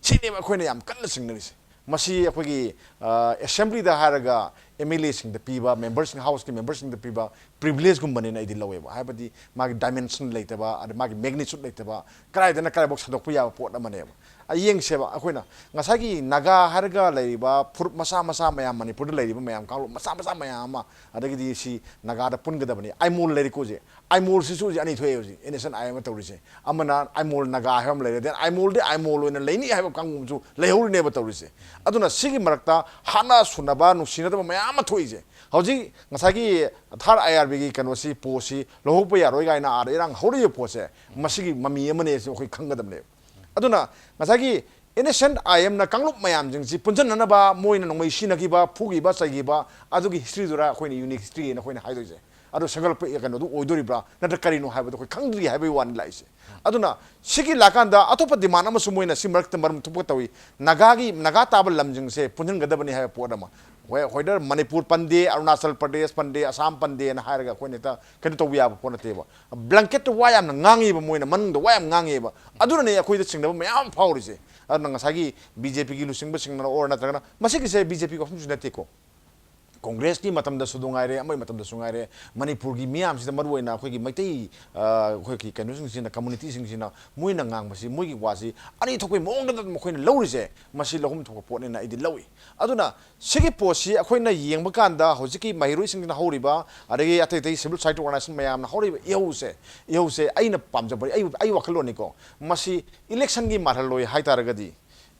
ꯁꯤꯅꯦꯕ ꯑꯩꯈꯣꯏꯅ ꯌꯥꯝ ꯀꯟꯅ ꯆꯤꯡꯅꯔꯤꯁꯦ꯫ ꯃꯁꯤ ꯑꯩꯈꯣꯏꯒꯤ, ꯑ, ꯑꯦꯁꯦꯝꯕ꯭ꯂꯤꯗ ꯍꯥꯏꯔꯒ ꯑꯦꯝ ꯑꯦꯜ ꯑꯦꯁꯤꯡꯗ ꯄꯤꯕ, ꯃꯦꯝꯕꯔꯁꯤꯡ, ꯍꯥꯎꯁꯀꯤ ꯃꯦꯝꯕꯔꯁꯤꯡꯗ ꯄꯤꯕ ꯄ꯭ꯔꯤꯚꯤꯂꯦꯖꯀꯨꯝꯕꯅꯦꯅ ꯑꯩꯗꯤ ꯂꯧꯋꯦꯕ꯫ ꯍꯥꯏꯕꯗꯤ ꯃꯥꯒꯤ ꯗꯥꯏꯃꯦꯟꯁꯟ ꯂꯩꯇꯕ, ꯑꯗꯩ ꯃꯥꯒꯤ ꯃꯦꯒꯅꯤꯆꯨꯠ ꯂꯩꯇꯕ, ꯀꯗꯥꯏꯗꯅ ꯀꯗꯥꯏꯐꯥꯎ ꯁꯟꯗꯣꯛꯄ ꯌꯥꯕ ꯄꯣꯠ ꯑꯃꯅꯦꯕ꯫ ꯑ, ꯌꯦꯡꯁꯦꯕ, ꯑꯩꯈꯣꯏꯅ ꯉꯁꯥꯏꯒꯤ ꯅꯥꯒꯥ ꯍꯥꯏꯔꯒ ꯂꯩꯔꯤꯕ ꯐꯨꯔꯨꯞ ꯃꯆꯥ ꯃꯆꯥ ꯃꯌꯥꯝ, ꯃꯅꯤꯄꯨꯔꯗ ꯂꯩꯔꯤꯕ ꯃꯌꯥꯝ, ꯀꯥꯡꯂꯨꯞ ꯃꯆꯥ ꯃꯆꯥ ꯃꯌꯥꯝ ꯑꯃ, ꯑꯗꯒꯤꯗꯤ ꯁꯤ ꯅꯥꯒꯥꯗ ꯄꯨꯟꯒꯗꯕꯅꯤ꯫ ꯑꯥꯏꯃꯣꯜ ꯂꯩꯔꯤꯀꯣ ꯍꯧꯖꯤꯛ, ꯑꯥꯏꯃꯣꯜꯁꯤꯁꯨ ꯍꯧꯖꯤꯛ ꯑꯅꯤ ꯊꯣꯛꯑꯦ ꯍꯧꯖꯤꯛ, ꯑꯦꯟ ꯑꯦꯁ ꯑꯦꯟ ꯑꯥꯏ ꯑꯦꯝꯅ ꯇꯧꯔꯤꯁꯦ꯫ ꯑꯃꯅ ꯑꯥꯏꯃꯣꯜ ꯅꯥꯒꯥ ꯍꯥꯏꯕ ꯑꯃ ꯂꯩꯔꯦ, then ꯑꯥꯏꯃꯣꯜꯗꯤ ꯑꯥꯏꯃꯣꯜ ꯑꯣꯏꯅ ꯂꯩꯅꯤ ꯍꯥꯏꯕ ꯀꯥꯡꯕꯨ ꯑꯃꯁꯨ ꯂꯩꯍꯧꯔꯤꯅꯦꯕ ꯇꯧꯔꯤꯁꯦ꯫ ꯑꯗꯨꯅ ꯁꯤꯒꯤ ꯃꯔꯛꯇ ꯍꯥꯠꯅ ꯁꯨꯅꯕ, ꯅꯨꯡꯁꯤꯅꯗꯕ ꯃꯌꯥꯝ ꯑꯃ ꯊꯣꯛꯏꯁꯦ꯫ ꯍꯧꯖꯤꯛ ꯉꯁꯥꯏꯒꯤ ꯊꯥꯔꯠ ꯑꯥꯏ ꯑꯥꯔ ꯕꯤꯒꯤ ꯀꯩꯅꯣꯁꯤ, ꯄꯣꯁꯁꯤ ꯂꯧꯍꯧꯕ ꯌꯥꯔꯣꯏ ꯀꯥꯏꯅ ꯑꯥꯗ ꯏꯔꯥꯡ ꯍꯧꯔꯤꯕ ꯄꯣꯠꯁꯦ, ꯃꯁꯤꯒꯤ ꯃꯃꯤ ꯑꯃꯅꯦ ꯁꯤ ꯑꯩꯈꯣꯏ ꯈꯪꯒꯗꯕꯅꯦꯕ꯫ ꯑꯗꯨꯅ ꯉꯁꯥꯏꯒꯤ ꯑꯦꯟ ꯑꯦꯁ ꯑꯦꯟ ꯑꯥꯏ ꯑꯦꯝꯅ ꯀꯥꯡꯂꯨꯞ ꯃꯌꯥꯝꯁꯤꯡꯁꯤ ꯄꯨꯟꯁꯤꯟꯅꯅꯕ ꯃꯣꯏꯅ ꯅꯣꯡꯃꯩ ꯁꯤꯖꯤꯟꯅꯈꯤꯕ, ꯐꯨꯈꯤꯕ, ꯆꯩꯈꯤꯕ, ꯑꯗꯨꯒꯤ ꯍꯤꯁꯇ꯭ꯔꯤꯗꯨꯔ ꯑꯩꯈꯣꯏꯅ ꯌꯨꯅꯤꯛ ꯍꯤꯁꯇ꯭ꯔꯤ ꯍꯥꯏꯅ ꯑꯩꯈꯣꯏꯅ ꯍꯥꯏꯗꯣꯏꯁꯦ꯫ ꯑꯗꯨ ꯁꯦꯝꯒꯠꯂꯛꯄ ꯀꯩꯅꯣꯗꯨ ꯑꯣꯏꯗꯣꯔꯤꯕ꯭ꯔꯥ, ꯅꯠꯇ꯭ꯔ ꯀꯔꯤꯅꯣ ꯍꯥꯏꯕꯗꯣ ꯑꯩꯈꯣꯏ ꯈꯪꯗ꯭ꯔꯤ ꯍꯥꯏꯕꯒꯤ ꯋꯥꯅꯤ ꯂꯥꯛꯏꯁꯦ꯫ ꯑꯗꯨꯅ ꯁꯤꯒꯤ ꯂꯥꯛꯀꯥꯟꯗ ꯑꯇꯣꯞꯄ ꯗꯤꯃꯥꯟ ꯑꯃꯁꯨ ꯃꯣꯏꯅ ꯁꯤ ꯃꯔꯛꯇ ꯃꯔꯝ ꯊꯣꯛꯄ ꯇꯧꯏ꯫ ꯅꯥꯒꯥꯒꯤ, ꯅꯥꯒꯥ ꯇꯥꯕ ꯂꯝꯁꯤꯡꯁꯦ ꯄꯨꯟꯁꯤꯟꯒꯗꯕꯅꯤ ꯍꯥꯏꯕ ꯄꯣꯠ ꯑꯃ꯫ ꯍꯣꯏ, ꯍꯣꯏꯗꯔ ꯃꯅꯤꯄꯨꯔ ꯄꯟꯗꯦ, ꯑꯔꯨꯅꯥꯆꯜ ꯄ꯭ꯔꯗꯦꯁ ꯄꯟꯗꯦ, ꯑꯁꯥꯝ ꯄꯟꯗꯦꯅ ꯍꯥꯏꯔꯒ ꯑꯩꯈꯣꯏꯅ ꯍꯦꯛꯇ ꯀꯩꯅꯣ ꯇꯧꯕ ꯌꯥꯕ ꯄꯣꯠ ꯅꯠꯇꯦꯕ꯫ ꯕ꯭ꯂꯥꯡꯀꯦꯠꯇ ꯋꯥ ꯌꯥꯝꯅ ꯉꯥꯡꯉꯦꯕ, ꯃꯣꯏꯅ ꯃꯅꯨꯡꯗ ꯋꯥ ꯌꯥꯝ ꯉꯥꯡꯉꯦꯕ꯫ ꯑꯗꯨꯅꯅꯦ ꯑꯩꯈꯣꯏꯗ ꯆꯤꯡꯅꯕ ꯃꯌꯥꯝ ꯑꯃ ꯐꯥꯎꯔꯤꯁꯦ꯫ ꯑꯗꯨꯅ ꯉꯁꯥꯏꯒꯤ ꯕꯤ ꯖꯦ ꯄꯤꯒꯤ ꯂꯨꯆꯤꯡꯕꯁꯤꯡꯅ ꯑꯣꯔ ꯅꯠꯇ꯭ꯔꯒꯅ, ꯃꯁꯤꯒꯤꯁꯦ ꯕꯤ ꯖꯦ ꯄꯤꯒꯤ ꯋꯥꯐꯝꯁꯨ ꯅꯠꯇꯦꯀꯣ꯫ ꯀꯣꯡꯒ꯭ꯔꯦꯁꯀꯤ ꯃꯇꯝꯗꯁꯨ ꯑꯗꯨ ꯉꯥꯏꯔꯦ, ꯑꯃꯒꯤ ꯃꯇꯝꯗꯁꯨ ꯉꯥꯏꯔꯦ, ꯃꯅꯤꯄꯨꯔꯒꯤ ꯃꯤꯌꯥꯝꯁꯤꯗ, ꯃꯔꯨꯑꯣꯏꯅ ꯑꯩꯈꯣꯏꯒꯤ ꯃꯩꯇꯩ, ꯑ, ꯑꯩꯈꯣꯏꯒꯤ ꯀꯩꯅꯣꯁꯤꯡꯁꯤꯅ, ꯀꯝꯃꯨꯅꯤꯇꯤꯁꯤꯡꯁꯤꯅ ꯃꯣꯏꯅ ꯉꯥꯡꯕꯁꯤ, ꯃꯣꯏꯒꯤ ꯋꯥꯁꯤ ꯑꯅꯤ ꯊꯣꯛꯄꯒꯤ ꯃꯑꯣꯡꯗ ꯑꯗꯨꯝ ꯑꯩꯈꯣꯏꯅ ꯂꯧꯔꯤꯁꯦ, ꯃꯁꯤ ꯂꯧꯐꯝ ꯊꯣꯛꯄ ꯄꯣꯠꯅꯦꯅ ꯑꯩꯗꯤ ꯂꯧꯏ꯫ ꯑꯗꯨꯅ ꯁꯤꯒꯤ ꯄꯣꯠꯁꯤ ꯑꯩꯈꯣꯏꯅ ꯌꯦꯡꯕ ꯀꯥꯟꯗ, ꯍꯧꯖꯤꯛꯀꯤ ꯃꯍꯩꯔꯣꯏꯁꯤꯡꯁꯤꯅ ꯍꯧꯔꯤꯕ, ꯑꯗꯒꯤ ꯑꯇꯩ ꯑꯇꯩ civil society organization ꯃꯌꯥꯝꯅ ꯍꯧꯔꯤꯕ ꯏꯍꯧꯁꯦ, ꯏꯍꯧꯁꯦ ꯑꯩꯅ ꯄꯥꯝꯖꯕ, ꯑꯩ, ꯑꯩ ꯋꯥꯈꯜꯂꯣꯟꯅꯤꯀꯣ, ꯃꯁꯤ ꯏꯂꯦꯛꯁꯟꯒꯤ ꯃꯥꯜꯍꯜꯂꯣꯏ ꯍꯥꯏ ꯇꯥꯔꯒꯗꯤ,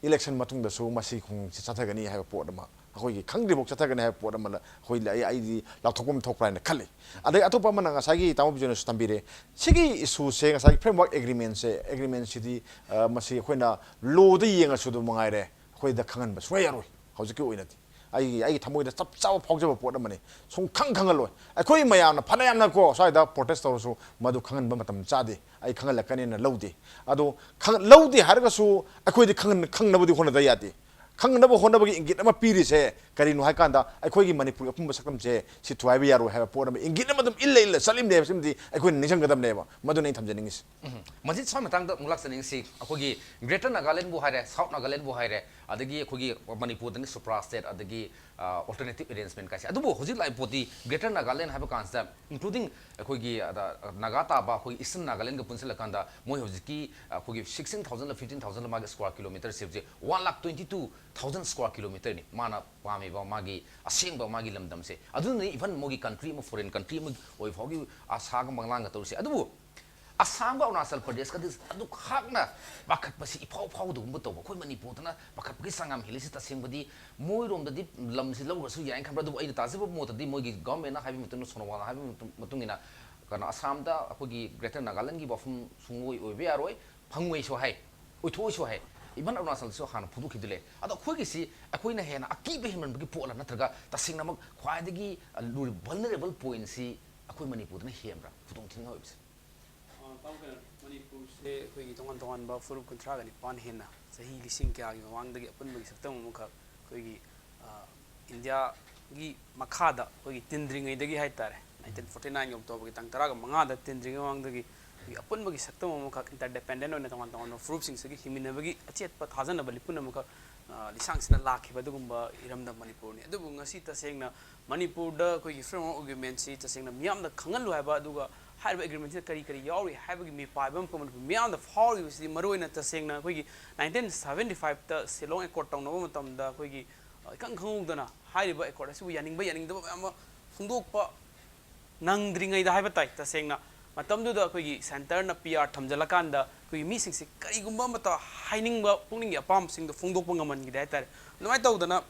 ꯏꯂꯦꯛꯁꯟ ꯃꯇꯨꯡꯗꯁꯨ ꯃꯁꯤ ꯈꯣꯡꯖꯪꯁꯤ ꯆꯠꯊꯒꯅꯤ ꯍꯥꯏꯕ ꯄꯣꯠ ꯑꯃ, ꯑꯩꯈꯣꯏꯒꯤ ꯈꯪꯗ꯭ꯔꯤꯐꯥꯎ ꯆꯠꯊꯒꯅꯤ ꯍꯥꯏꯕ ꯄꯣꯠ ꯑꯃ ꯑꯩꯈꯣꯏ, ꯑꯩ, ꯑꯩꯗꯤ ꯂꯥꯎꯊꯣꯛꯐꯝ ꯊꯣꯛꯄ꯭ꯔꯥ ꯍꯥꯏꯅ ꯈꯜꯂꯤ꯫ ꯑꯗꯩ ꯑꯇꯣꯞꯄ ꯑꯃꯅ ꯉꯁꯥꯏꯒꯤ ꯇꯥꯃꯣ ꯕꯤꯖꯣꯏꯅꯁꯨ ꯊꯝꯕꯤꯔꯦ, ꯁꯤꯒꯤ issue ꯁꯦ, ꯉꯁꯥꯏꯒꯤ framework agreement ꯁꯦ, agreement ꯁꯤꯗꯤ, ꯑ, ꯃꯁꯤ ꯑꯩꯈꯣꯏꯅ law ꯗ ꯌꯦꯡꯉꯁꯨ ꯑꯗꯨꯝ ꯃꯉꯥꯏꯔꯦ, ꯑꯩꯈꯣꯏꯗ ꯈꯪꯍꯟꯕ ꯁꯨꯡꯌꯥ ꯌꯥꯔꯣꯏ꯫ ꯍꯧꯖꯤꯛꯀꯤ ꯑꯣꯏꯅꯗꯤ ꯑꯩꯒꯤ, ꯑꯩꯒꯤ ꯊꯃꯣꯏꯗ ꯆꯞ ꯆꯥꯕ ꯐꯥꯎꯖꯕ ꯄꯣꯠ ꯑꯃꯅꯤ꯫ ꯁꯨꯝ ꯈꯪ ꯈꯪꯍꯜꯂꯣꯏ꯫ ꯑꯩꯈꯣꯏ ꯃꯌꯥꯝꯅ ꯐꯅꯌꯥꯝꯅꯀꯣ ꯁ꯭ꯋꯥꯏꯗ protest ꯇꯧꯔꯁꯨ ꯃꯗꯨ ꯈꯪꯍꯟꯕ ꯃꯇꯝ ꯆꯥꯗꯦ꯫ ꯑꯩ ꯈꯪꯍꯜꯂꯛꯀꯅꯦꯅ ꯂꯧꯗꯦ꯫ ꯑꯗꯣ ꯈꯪ-, ꯂꯧꯗꯦ ꯍꯥꯏꯔꯒꯁꯨ ꯑꯩꯈꯣꯏꯗꯤ ꯈꯪꯍꯟ-, ꯈꯪꯅꯕꯗꯤ ꯍꯣꯠꯅꯗ ꯌꯥꯗꯦ꯫ ꯈꯪꯅꯕ ꯍꯣꯠꯅꯕꯒꯤ ꯏꯪꯒꯤꯠ ꯑꯃ ꯄꯤꯔꯤꯁꯦ ꯀꯔꯤꯅꯣ ꯍꯥꯏ ꯀꯥꯟꯗ, ꯑꯩꯈꯣꯏꯒꯤ ꯃꯅꯤꯄꯨꯔꯒꯤ ꯑꯄꯨꯟꯕ ꯁꯛꯇꯝꯁꯦ ꯁꯤ ꯊꯨꯒꯥꯏꯕ ꯌꯥꯔꯣꯏ ꯍꯥꯏꯕ ꯄꯣꯠ ꯑꯃ ꯏꯪꯒꯤꯠ ꯑꯃ ꯑꯗꯨꯝ ꯏꯜꯂ ꯏꯜꯂ ꯆꯠꯂꯤꯕꯅꯦꯕ꯫ ꯁꯤꯃꯗꯤ ꯑꯩꯈꯣꯏꯅ ꯅꯤꯡꯁꯤꯡꯒꯗꯕꯅꯦꯕ꯫ ꯃꯗꯨꯅ ꯑꯩꯅ ꯊꯝꯖꯅꯤꯡꯉꯤꯁꯦ꯫ ꯎꯝ꯫ ꯃꯁꯤ ꯁ꯭ꯋꯥꯏ ꯃꯇꯥꯡꯗ ꯑꯃꯨꯛ ꯂꯥꯛꯆꯅꯤꯡꯁꯤ, ꯑꯩꯈꯣꯏꯒꯤ Greater Nagaland ꯕꯨ ꯍꯥꯏꯔꯦ, South Nagaland ꯕꯨ ꯍꯥꯏꯔꯦ, ꯑꯗꯒꯤ ꯑꯩꯈꯣꯏꯒꯤ ꯃꯅꯤꯄꯨꯔꯗꯅ supra state, ꯑꯗꯒꯤ, ꯑ, alternative arrangement ꯀꯥꯏꯁꯦ꯫ ꯑꯗꯨꯕꯨ ꯍꯧꯖꯤꯛ ꯂꯥꯛꯏꯕ ꯄꯣꯠꯇꯤ Greater Nagaland ꯍꯥꯏꯕ ꯀꯥꯟꯁꯤꯗ, including ꯑꯩꯈꯣꯏꯒꯤ, ꯑꯗ, ꯅꯥꯒꯥ ꯇꯥꯕ ꯑꯩꯈꯣꯏ Eastern Nagaland ꯒ ꯄꯨꯟꯁꯤꯜꯂꯀꯥꯟꯗ, ꯃꯣꯏ ꯍꯧꯖꯤꯛꯀꯤ, ꯑ, ꯑꯩꯈꯣꯏꯒꯤ sixteen thousand ꯂ fifteen thousand ꯂ ꯃꯥꯒꯤ square kilometre ꯁꯦ ꯍꯧꯖꯤꯛ one lakh twenty two thousand square kilometre ꯅꯤ꯫ ꯃꯥꯅ ꯄꯥꯝꯃꯤꯕ ꯃꯥꯒꯤ ꯑꯁꯦꯡꯕ ꯃꯥꯒꯤ ꯂꯝꯗꯝꯁꯦ꯫ ꯑꯗꯨꯅꯅꯤ even ꯃꯣꯏꯒꯤ country ꯑꯃ, foreign country ꯑꯃ ꯑꯣꯏꯕ ꯐꯥꯎꯒꯤ ꯑꯁꯥꯒ ꯃꯪꯂꯥꯟꯒ ꯇꯧꯔꯤꯁꯦ꯫ ꯑꯗꯨꯕꯨ ꯑꯁꯥꯝꯒ ꯑꯔꯨꯅꯥꯆꯜ ꯄ꯭ꯔꯗꯦꯁꯀꯗꯤ ꯑꯗꯨꯈꯥꯛꯅ ꯄꯥꯈꯠꯄꯁꯤ ꯏꯐꯥꯎ ꯐꯥꯎꯗꯒꯨꯝꯕ ꯇꯧꯕ꯫ ꯑꯩꯈꯣꯏ ꯃꯅꯤꯄꯨꯔꯗꯅ ꯄꯥꯈꯠꯄꯒꯤ ꯆꯥꯡ ꯌꯥꯝ ꯍꯦꯜꯂꯤꯁꯤ꯫ ꯇꯁꯦꯡꯕꯗꯤ ꯃꯣꯏꯔꯣꯝꯗꯗꯤ ꯂꯝꯁꯤ ꯂꯧꯔꯁꯨ ꯌꯥꯏꯅ ꯈꯟꯕ꯭ꯔꯥ? ꯑꯗꯨꯕꯨ ꯑꯩꯅ ꯇꯥꯖꯕ ꯃꯣꯠꯇꯗꯤ ꯃꯣꯏꯒꯤ government ꯅ ꯍꯥꯏꯕ ꯃꯇꯨꯡ, ꯁꯣꯅꯣꯋꯥꯜꯅ ꯍꯥꯏꯕ ꯃꯇꯨꯡ, ꯃꯇꯨꯡ ꯏꯟꯅ, ꯀꯩꯅꯣ, ꯑꯁꯥꯝꯗ ꯑꯩꯈꯣꯏꯒꯤ Greater Nagaland ꯒꯤ ꯋꯥꯐꯝ ꯁꯨꯡꯑꯣꯏ ꯑꯣꯏꯕ ꯌꯥꯔꯣꯏ, ꯐꯪꯉꯣꯏꯁꯨ ꯍꯥꯏ, ꯑꯣꯏꯊꯣꯛꯑꯣꯏꯁꯨ ꯍꯥꯏ꯫ Even ꯑꯔꯨꯅꯥꯆꯜꯁꯨ ꯍꯥꯟꯅ ꯐꯣꯡꯗꯣꯛꯈꯤꯕꯗꯨ ꯂꯩ꯫ ꯑꯗꯣ ꯑꯩꯈꯣꯏꯒꯤꯁꯤ ꯑꯩꯈꯣꯏꯅ ꯍꯦꯟꯅ ꯑꯀꯤꯕ ꯍꯦꯟꯃꯟꯕꯒꯤ ꯄꯣꯠꯂ, ꯅꯠꯇ꯭ꯔꯒ ꯇꯁꯦꯡꯅꯃꯛ ꯈ꯭ꯋꯥꯏꯗꯒꯤ ꯂꯨꯔꯤꯕ vulnerable point ꯁꯤ ꯑꯩꯈꯣꯏ ꯃꯅꯤꯄꯨꯔꯗꯅ ꯍꯦꯟꯕ꯭ꯔꯥ ꯈꯨꯗꯣꯡꯊꯤꯅꯤꯡꯉꯥꯏ ꯑꯣꯏꯕꯁꯦ? ꯑ, ꯇꯥꯃꯣ ꯀꯩꯅꯣ, ꯃꯅꯤꯄꯨꯔꯁꯦ ꯑꯩꯈꯣꯏꯒꯤ ꯇꯣꯉꯥꯟ ꯇꯣꯉꯥꯟꯕ ꯐꯨꯔꯨꯞ ꯀꯨꯟꯊ꯭ꯔꯥꯒ ꯅꯤꯄꯥꯟ ꯍꯦꯟꯅ ꯆꯍꯤ ꯂꯤꯁꯤꯡ ꯀꯌꯥꯒꯤ ꯃꯃꯥꯡꯗꯒꯤ ꯑꯄꯨꯟꯕꯒꯤ ꯁꯛꯇꯝ ꯑꯃꯈꯛ ꯑꯩꯈꯣꯏꯒꯤ, ꯑ, ꯏꯟꯗꯤꯌꯥꯒꯤ ꯃꯈꯥꯗ ꯑꯩꯈꯣꯏꯒꯤ ꯇꯤꯟꯗ꯭ꯔꯤꯉꯩꯗꯒꯤ ꯍꯥꯏꯇꯥꯔꯦ, nineteen forty nine ꯒꯤ October ꯒꯤ ꯇꯥꯡ ꯇꯔꯥꯒ ꯃꯉꯥꯗ ꯇꯤꯟꯗ꯭ꯔꯤꯉꯩ ꯃꯃꯥꯡꯗꯒꯤ ꯑꯩꯈꯣꯏꯒꯤ ꯑꯄꯨꯟꯕꯒꯤ ꯁꯛꯇꯝ ꯑꯃꯈꯛ interdependent ꯑꯣꯏꯅ ꯇꯣꯉꯥꯟ ꯇꯣꯉꯥꯟꯕ ꯐꯨꯔꯨꯞꯁꯤꯡꯁꯤꯒꯤ ꯍꯤꯡꯃꯤꯟꯅꯕꯒꯤ ꯑꯆꯦꯠꯄ ꯊꯥꯖꯅꯕ ꯂꯤꯄꯨꯟ ꯑꯃꯈꯛ, ꯑ, ꯑ, ꯂꯤꯁꯥꯡꯁꯤꯟꯅ ꯂꯥꯛꯈꯤꯕ ꯑꯗꯨꯒꯨꯝꯕ ꯏꯔꯝꯗꯝ ꯃꯅꯤꯄꯨꯔꯅꯤ꯫ ꯑꯗꯨꯕꯨ ꯉꯁꯤ ꯇꯁꯦꯡꯅ ꯃꯅꯤꯄꯨꯔꯗ ꯑꯩꯈꯣꯏꯒꯤ Framework Agreementꯁꯤ ꯇꯁꯦꯡꯅ ꯃꯤꯌꯥꯝꯗ ꯈꯪꯍꯜꯂꯨ ꯍꯥꯏꯕ, ꯑꯗꯨꯒ ꯍꯥꯏꯔꯤꯕ Agreementꯁꯤꯗ ꯀꯔꯤ ꯀꯔꯤ ꯌꯥꯎꯔꯤ ꯍꯥꯏꯕꯒꯤ ꯃꯤꯄꯥꯏꯕ ꯑꯃꯈꯛ ꯃꯅꯤꯄꯨꯔ ꯃꯤꯌꯥꯝꯗ ꯐꯥꯎꯔꯤꯕꯁꯤꯗꯤ, ꯃꯔꯨꯑꯣꯏꯅ ꯇꯁꯦꯡꯅ ꯑꯩꯈꯣꯏꯒꯤ nineteen seventy fiveꯇ Shillong Accord ꯇꯧꯅꯕ ꯃꯇꯝꯗ ꯑꯩꯈꯣꯏꯒꯤ, ꯑ, ꯏꯈꯪ ꯈꯪꯍꯧꯗꯅ ꯍꯥꯏꯔꯤꯕ Accord ꯑꯁꯤꯕꯨ ꯌꯥꯅꯤꯡꯕ ꯌꯥꯅꯤꯡꯗꯕ ꯃꯌꯥꯝ ꯑꯃ ꯐꯣꯡꯗꯣꯛꯄ ꯅꯪꯗ꯭ꯔꯤꯉꯩꯗ ꯍꯥꯏꯕ ꯇꯥꯏ꯫ ꯇꯁꯦꯡꯅ ꯃꯇꯝꯗꯨꯗ ꯑꯩꯈꯣꯏꯒꯤ Centreꯅ P R ꯊꯝꯖꯤꯜꯂꯀꯥꯟꯗ ꯑꯩꯈꯣꯏꯒꯤ ꯃꯤꯁꯤꯡꯁꯤ ꯀꯔꯤꯒꯨꯝꯕ ꯑꯃꯠꯇ ꯍꯥꯏꯅꯤꯡꯕ, ꯄꯨꯛꯅꯤꯡꯒꯤ ꯑꯄꯥꯝꯕꯁꯤꯡꯗꯣ ꯐꯣꯡꯗꯣꯛꯄ ꯉꯝꯍꯟꯈꯤꯗꯦ ꯍꯥꯏꯇꯥꯔꯦ꯫ ꯑꯗꯨꯃꯥꯏꯅ ꯇꯧꯗꯅ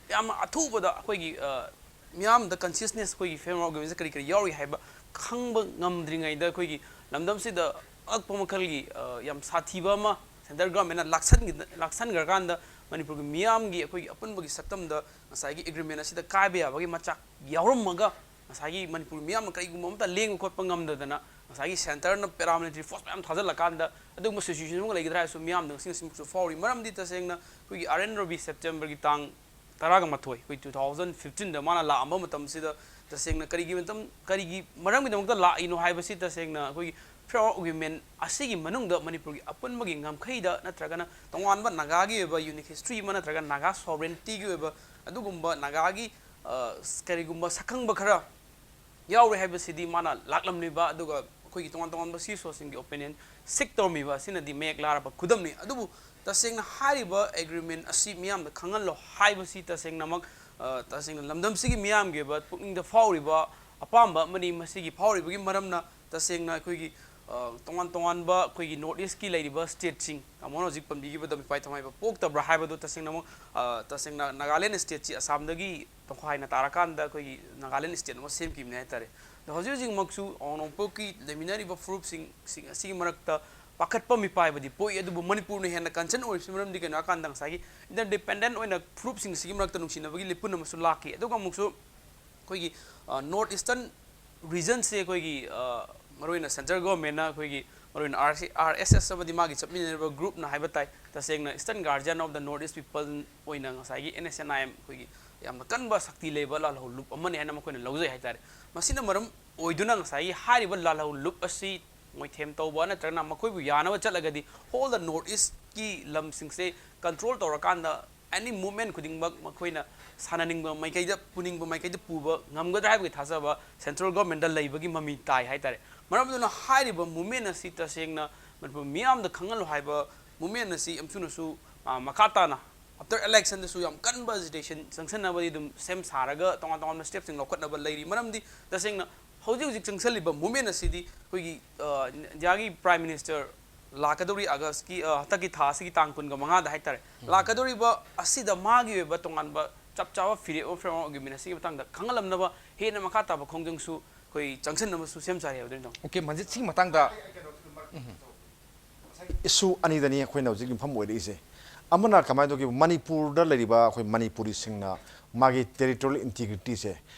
ꯌꯥꯝꯅ ꯑꯊꯨꯕꯗ ꯑꯩꯈꯣꯏꯒꯤ, ꯑ, ꯃꯤꯌꯥꯝꯗ consciousness, ꯑꯩꯈꯣꯏꯒꯤ Framework Agreementꯁꯦ ꯀꯔꯤ ꯀꯔꯤ ꯌꯥꯎꯔꯤ ꯍꯥꯏꯕ ꯈꯪꯕ ꯉꯝꯗ꯭ꯔꯤꯉꯩꯗ, ꯑꯩꯈꯣꯏꯒꯤ ꯂꯝꯗꯝꯁꯤꯗ ꯑꯉꯛꯄ ꯃꯈꯜꯒꯤ, ꯑ, ꯌꯥꯝ ꯁꯥꯊꯤꯕ ꯑꯃ Centre Governmentꯅ ꯂꯥꯛꯁꯟꯈꯤ-, ꯂꯥꯛꯁꯟꯈ꯭ꯔꯀꯥꯟꯗ ꯃꯅꯤꯄꯨꯔꯒꯤ ꯃꯤꯌꯥꯝꯒꯤ ꯑꯩꯈꯣꯏꯒꯤ ꯑꯄꯨꯟꯕꯒꯤ ꯁꯛꯇꯝꯗ ꯉꯁꯥꯏꯒꯤ Agreement ꯑꯁꯤꯗ ꯀꯥꯏꯕ ꯌꯥꯕꯒꯤ ꯃꯆꯥꯛ ꯌꯥꯎꯔꯝꯃꯒ, ꯉꯁꯥꯏꯒꯤ ꯃꯅꯤꯄꯨꯔ ꯃꯤꯌꯥꯝꯅ ꯀꯔꯤꯒꯨꯝꯕ ꯑꯃꯠꯇ ꯂꯦꯡꯕ ꯈꯣꯠꯄ ꯉꯝꯗꯗꯅ, ꯉꯁꯥꯏꯒꯤ Centreꯅ Paramilitary Force ꯃꯌꯥꯝ ꯊꯥꯖꯤꯜꯂꯀꯥꯟꯗ ꯑꯗꯨꯒꯨꯝꯕ situation ꯑꯃ ꯂꯩꯒꯗ꯭ꯔꯥ ꯍꯥꯏꯔꯁꯨ ꯃꯤꯌꯥꯝꯗ ꯉꯁꯤ ꯉꯁꯤꯃꯛꯁꯨ ꯐꯥꯎꯔꯤ꯫ ꯃꯔꯝꯗꯤ ꯇꯁꯦꯡꯅ ꯑꯩꯈꯣꯏꯒꯤ R N Ravi Septemberꯒꯤ ꯇꯥꯡ ꯇꯔꯥꯒ ꯃꯥꯊꯣꯏ, ꯑꯩꯈꯣꯏ two thousand fifteenꯗ ꯃꯥꯅ ꯂꯥꯛꯑꯝꯕ ꯃꯇꯝꯁꯤꯗ ꯇꯁꯦꯡꯅ ꯀꯔꯤꯒꯤ ꯃꯇꯝ, ꯀꯔꯤꯒꯤ ꯃꯔꯝꯒꯤꯗꯃꯛꯇ ꯂꯥꯛꯏꯅꯣ ꯍꯥꯏꯕꯁꯤ ꯇꯁꯦꯡꯅ ꯑꯩꯈꯣꯏꯒꯤ Framework Agreement ꯑꯁꯤꯒꯤ ꯃꯅꯨꯡꯗ ꯃꯅꯤꯄꯨꯔꯒꯤ ꯑꯄꯨꯟꯕꯒꯤ ꯉꯝꯈꯩꯗ ꯅꯠꯇ꯭ꯔꯒꯅ ꯇꯣꯉꯥꯟꯕ ꯅꯥꯒꯥꯒꯤ ꯑꯣꯏꯕ unique history ꯑꯃ ꯅꯠꯇ꯭ꯔꯒ ꯅꯥꯒꯥ sovereigntyꯒꯤ ꯑꯣꯏꯕ ꯑꯗꯨꯒꯨꯝꯕ ꯅꯥꯒꯥꯒꯤ, ꯑ, ꯀꯔꯤꯒꯨꯝꯕ ꯁꯛꯈꯪꯕ ꯈꯔ ꯌꯥꯎꯔꯦ ꯍꯥꯏꯕꯁꯤꯗꯤ ꯃꯥꯅ ꯂꯥꯛꯂꯝꯂꯤꯕ ꯑꯗꯨꯒ ꯑꯩꯈꯣꯏꯒꯤ ꯇꯣꯉꯥꯟ ꯇꯣꯉꯥꯟꯕ C SOCꯁꯤꯡꯒꯤ opinion seek ꯇꯧꯔꯝꯃꯤꯕ ꯑꯁꯤꯅꯗꯤ ꯃꯌꯦꯛ ꯂꯥꯔꯕ ꯈꯨꯗꯝꯅꯤ꯫ ꯑꯗꯨꯕꯨ ꯇꯁꯦꯡꯅ ꯍꯥꯏꯔꯤꯕ Agreement ꯑꯁꯤ ꯃꯤꯌꯥꯝꯗ ꯈꯪꯍꯜꯂꯣ ꯍꯥꯏꯕꯁꯤ ꯇꯁꯦꯡꯅꯃꯛ, ꯑ, ꯇꯁꯦꯡꯅ ꯂꯝꯗꯝꯁꯤꯒꯤ ꯃꯤꯌꯥꯝꯒꯤ ꯑꯣꯏꯕ ꯄꯨꯛꯅꯤꯡꯗ ꯐꯥꯎꯔꯤꯕ ꯑꯄꯥꯝꯕ ꯑꯃꯅꯤ꯫ ꯃꯁꯤꯒꯤ ꯐꯥꯎꯔꯤꯕꯒꯤ ꯃꯔꯝꯅ ꯇꯁꯦꯡꯅ ꯑꯩꯈꯣꯏꯒꯤ, ꯑ, ꯇꯣꯉꯥꯟ ꯇꯣꯉꯥꯟꯕ ꯑꯩꯈꯣꯏꯒꯤ North Eastꯀꯤ ꯂꯩꯔꯤꯕ stateꯁꯤꯡ, ꯇꯥꯃꯣꯅ ꯍꯧꯖꯤꯛ ꯄꯟꯕꯤꯈꯤꯕꯗ ꯃꯤꯄꯥꯏ ꯊꯝꯍꯥꯏꯕ ꯄꯣꯛꯇꯕ꯭ꯔꯥ ꯍꯥꯏꯕꯗꯨ ꯇꯁꯦꯡꯅꯃꯛ, ꯑ, ꯇꯁꯦꯡꯅ ꯅꯥꯒꯥꯂꯦꯟ stateꯁꯤ ꯑꯁꯥꯝꯗꯒꯤ ꯇꯣꯈꯥꯏꯅ ꯇꯥꯔꯀꯥꯟꯗ ꯑꯩꯈꯣꯏꯒꯤ ꯅꯥꯒꯥꯂꯦꯟ state ꯑꯃ ꯁꯦꯝꯈꯤꯕꯅꯤ ꯍꯥꯏꯇꯥꯔꯦ꯫ ꯑꯗꯣ ꯍꯧꯖꯤꯛ ꯍꯧꯖꯤꯛꯃꯛꯁꯨ ꯑꯋꯥꯡ ꯅꯣꯡꯄꯣꯛꯀꯤ ꯂꯩꯃꯤꯟꯅꯔꯤꯕ ꯐꯨꯔꯨꯞꯁꯤꯡ, ꯁꯤꯡ ꯑꯁꯤꯒꯤ ꯃꯔꯛꯇ ꯄꯥꯈꯠꯄ ꯃꯤꯄꯥꯏꯕꯗꯤ ꯄꯣꯛꯏ, ꯑꯗꯨꯕꯨ ꯃꯅꯤꯄꯨꯔꯅ ꯍꯦꯟꯅ concern ꯑꯣꯏꯔꯤꯕꯁꯤ ꯃꯔꯝꯗꯤ ꯀꯩꯅꯣ ꯍꯥꯏꯀꯥꯟꯗ ꯉꯁꯥꯏꯒꯤ interdependent ꯑꯣꯏꯅ ꯐꯨꯔꯨꯞꯁꯤꯡ ꯑꯁꯤꯒꯤ ꯃꯔꯛꯇ ꯅꯨꯡꯁꯤꯅꯕꯒꯤ ꯂꯤꯄꯨꯟ ꯑꯃꯁꯨ ꯂꯥꯛꯈꯤ꯫ ꯑꯗꯨꯒ ꯑꯃꯨꯛꯁꯨ ꯑꯩꯈꯣꯏꯒꯤ, ꯑ, North Eastern regionꯁꯦ ꯑꯩꯈꯣꯏꯒꯤ, ꯑ, ꯃꯔꯨꯑꯣꯏꯅ Central Governmentꯅ ꯑꯩꯈꯣꯏꯒꯤ ꯃꯔꯨꯑꯣꯏꯅ R C, R S S ꯑꯃꯗꯤ ꯃꯥꯒꯤ ꯆꯠꯃꯤꯟꯅꯔꯤꯕ groupꯅ ꯍꯥꯏꯕ ꯇꯥꯏ, ꯇꯁꯦꯡꯅ Eastern Guardian of the North East People ꯑꯣꯏꯅ ꯉꯁꯥꯏꯒꯤ N S N I M ꯑꯩꯈꯣꯏꯒꯤ ꯌꯥꯝꯅ ꯀꯟꯕ ꯁꯛꯇꯤ ꯂꯩꯕ ꯂꯥꯜꯍꯧ ꯂꯨꯞ ꯑꯃꯅꯤ ꯍꯥꯏꯅ ꯃꯈꯣꯏꯅ ꯂꯧꯖꯩ ꯍꯥꯏꯇꯥꯔꯦ꯫ ꯃꯁꯤꯅ ꯃꯔꯝ ꯑꯣꯏꯗꯨꯅ ꯉꯁꯥꯏꯒꯤ ꯍꯥꯏꯔꯤꯕ ꯂꯥꯜꯍꯧ ꯂꯨꯞ ꯑꯁꯤ ꯃꯣꯏꯊꯦꯝ ꯇꯧꯕ ꯅꯠꯇ꯭ꯔꯒꯅ ꯃꯈꯣꯏꯕꯨ ꯌꯥꯅꯕ ꯆꯠꯂꯒꯗꯤ whole the North East ꯀꯤ ꯂꯝꯁꯤꯡꯁꯦ ꯀꯟꯇ꯭ꯔꯣꯜ ꯇꯧꯔꯀꯥꯟꯗ ꯑꯦꯅꯤ ꯃꯨꯞꯃꯦꯟ ꯈꯨꯗꯤꯡꯃꯛ ꯃꯈꯣꯏꯅ ꯁꯥꯟꯅꯅꯤꯡꯕ ꯃꯥꯏꯀꯩꯗ, ꯄꯨꯅꯤꯡꯕ ꯃꯥꯏꯀꯩꯗ ꯄꯨꯕ ꯉꯝꯒꯗ꯭ꯔꯥ ꯍꯥꯏꯕꯒꯤ ꯊꯥꯖꯕ ꯁꯦꯟꯇ꯭ꯔꯦꯜ ꯒꯣꯔꯃꯦꯟꯗ ꯂꯩꯕꯒꯤ ꯃꯃꯤ ꯇꯥꯏ ꯍꯥꯏꯇꯥꯔꯦ꯫ ꯃꯔꯝ ꯑꯗꯨꯅ ꯍꯥꯏꯔꯤꯕ ꯃꯨꯞꯃꯦꯟ ꯑꯁꯤ ꯇꯁꯦꯡꯅ ꯃꯅꯤꯄꯨꯔ ꯃꯤꯌꯥꯝꯗ ꯈꯪꯍꯜꯂꯨ ꯍꯥꯏꯕ ꯃꯨꯞꯃꯦꯟ ꯑꯁꯤ ꯌꯥꯝ ꯊꯨꯅꯁꯨ, ꯑ, ꯃꯈꯥ ꯇꯥꯅ ꯑꯥꯐꯇꯔ ꯏꯂꯦꯛꯁꯟꯗꯁꯨ ꯌꯥꯝ ꯀꯟꯕ ꯑꯦꯖꯤꯇꯦꯁꯟ ꯆꯪꯁꯟꯅꯕꯒꯤ ꯑꯗꯨꯝ ꯁꯦꯝ ꯁꯥꯔꯒ ꯇꯣꯉꯥꯟ ꯇꯣꯉꯥꯟꯕ ꯁ꯭ꯇꯦꯞꯁꯤꯡ ꯂꯧꯈꯠꯅꯕ ꯂꯩꯔꯤ꯫ ꯃꯔꯝꯗꯤ ꯇꯁꯦꯡꯅ ꯍꯧꯖꯤꯛ ꯍꯧꯖꯤꯛ ꯆꯪꯁꯜꯂꯤꯕ ꯃꯨꯞꯃꯦꯟ ꯑꯁꯤꯗꯤ ꯑꯩꯈꯣꯏꯒꯤ, ꯑ, ꯏꯟꯗꯤꯌꯥꯒꯤ ꯄ꯭ꯔꯥꯏꯝ ꯃꯤꯅꯤꯁꯇꯔ ꯂꯥꯛꯀꯗꯧꯔꯤ ꯑꯥꯒꯁꯀꯤ, ꯑ, ꯍꯟꯗꯛꯀꯤ ꯊꯥ ꯑꯁꯤꯒꯤ ꯇꯥꯡ ꯀꯨꯟꯒ ꯃꯉꯥꯗ ꯍꯥꯏꯇꯥꯔꯦ, ꯂꯥꯛꯀꯗꯧꯔꯤꯕ ꯑꯁꯤꯗ ꯃꯥꯒꯤ ꯑꯣꯏꯕ ꯇꯣꯉꯥꯟꯕ ꯆꯞ ꯆꯥꯕ ꯐꯤꯔꯦꯞ ꯑꯃ ꯐꯤꯔꯦꯞ ꯑꯃ ꯑꯦꯒ꯭ꯔꯤꯃꯦꯟ ꯑꯁꯤꯒꯤ ꯃꯇꯥꯡꯗ ꯈꯪꯍꯜꯂꯝꯅꯕ ꯍꯦꯟꯅ ꯃꯈꯥ ꯇꯥꯕ ꯈꯣꯡꯖꯪꯁꯨ ꯑꯩꯈꯣꯏ ꯆꯪꯁꯤꯟꯅꯕꯁꯨ ꯁꯦꯝ ꯁꯥꯔꯤ ꯍꯥꯏꯕꯗꯨꯅꯤ, ꯇꯥꯃꯣ꯫ ꯑꯣꯀꯦ, ꯃꯟꯖꯤꯠ, ꯁꯤꯒꯤ ꯃꯇꯥꯡꯗ ꯏꯁꯨ ꯑꯅꯤꯗꯅꯤ ꯑꯩꯈꯣꯏꯅ ꯍꯧꯖꯤꯛ ꯌꯨꯝꯐꯝ ꯑꯣꯏꯔꯛꯏꯁꯦ꯫ ꯑꯃꯅ ꯀꯃꯥꯏꯅ ꯇꯧꯒꯦ, ꯃꯅꯤꯄꯨꯔꯗ ꯂꯩꯔꯤꯕ ꯑꯩꯈꯣꯏ ꯃꯅꯤꯄꯨꯔꯤꯁꯤꯡꯅ ꯃꯥꯒꯤ ꯇꯦꯔꯤꯇꯣꯔꯤꯌꯦꯜ ꯏꯟꯇꯤꯒ꯭ꯔꯤꯇꯤꯁꯦ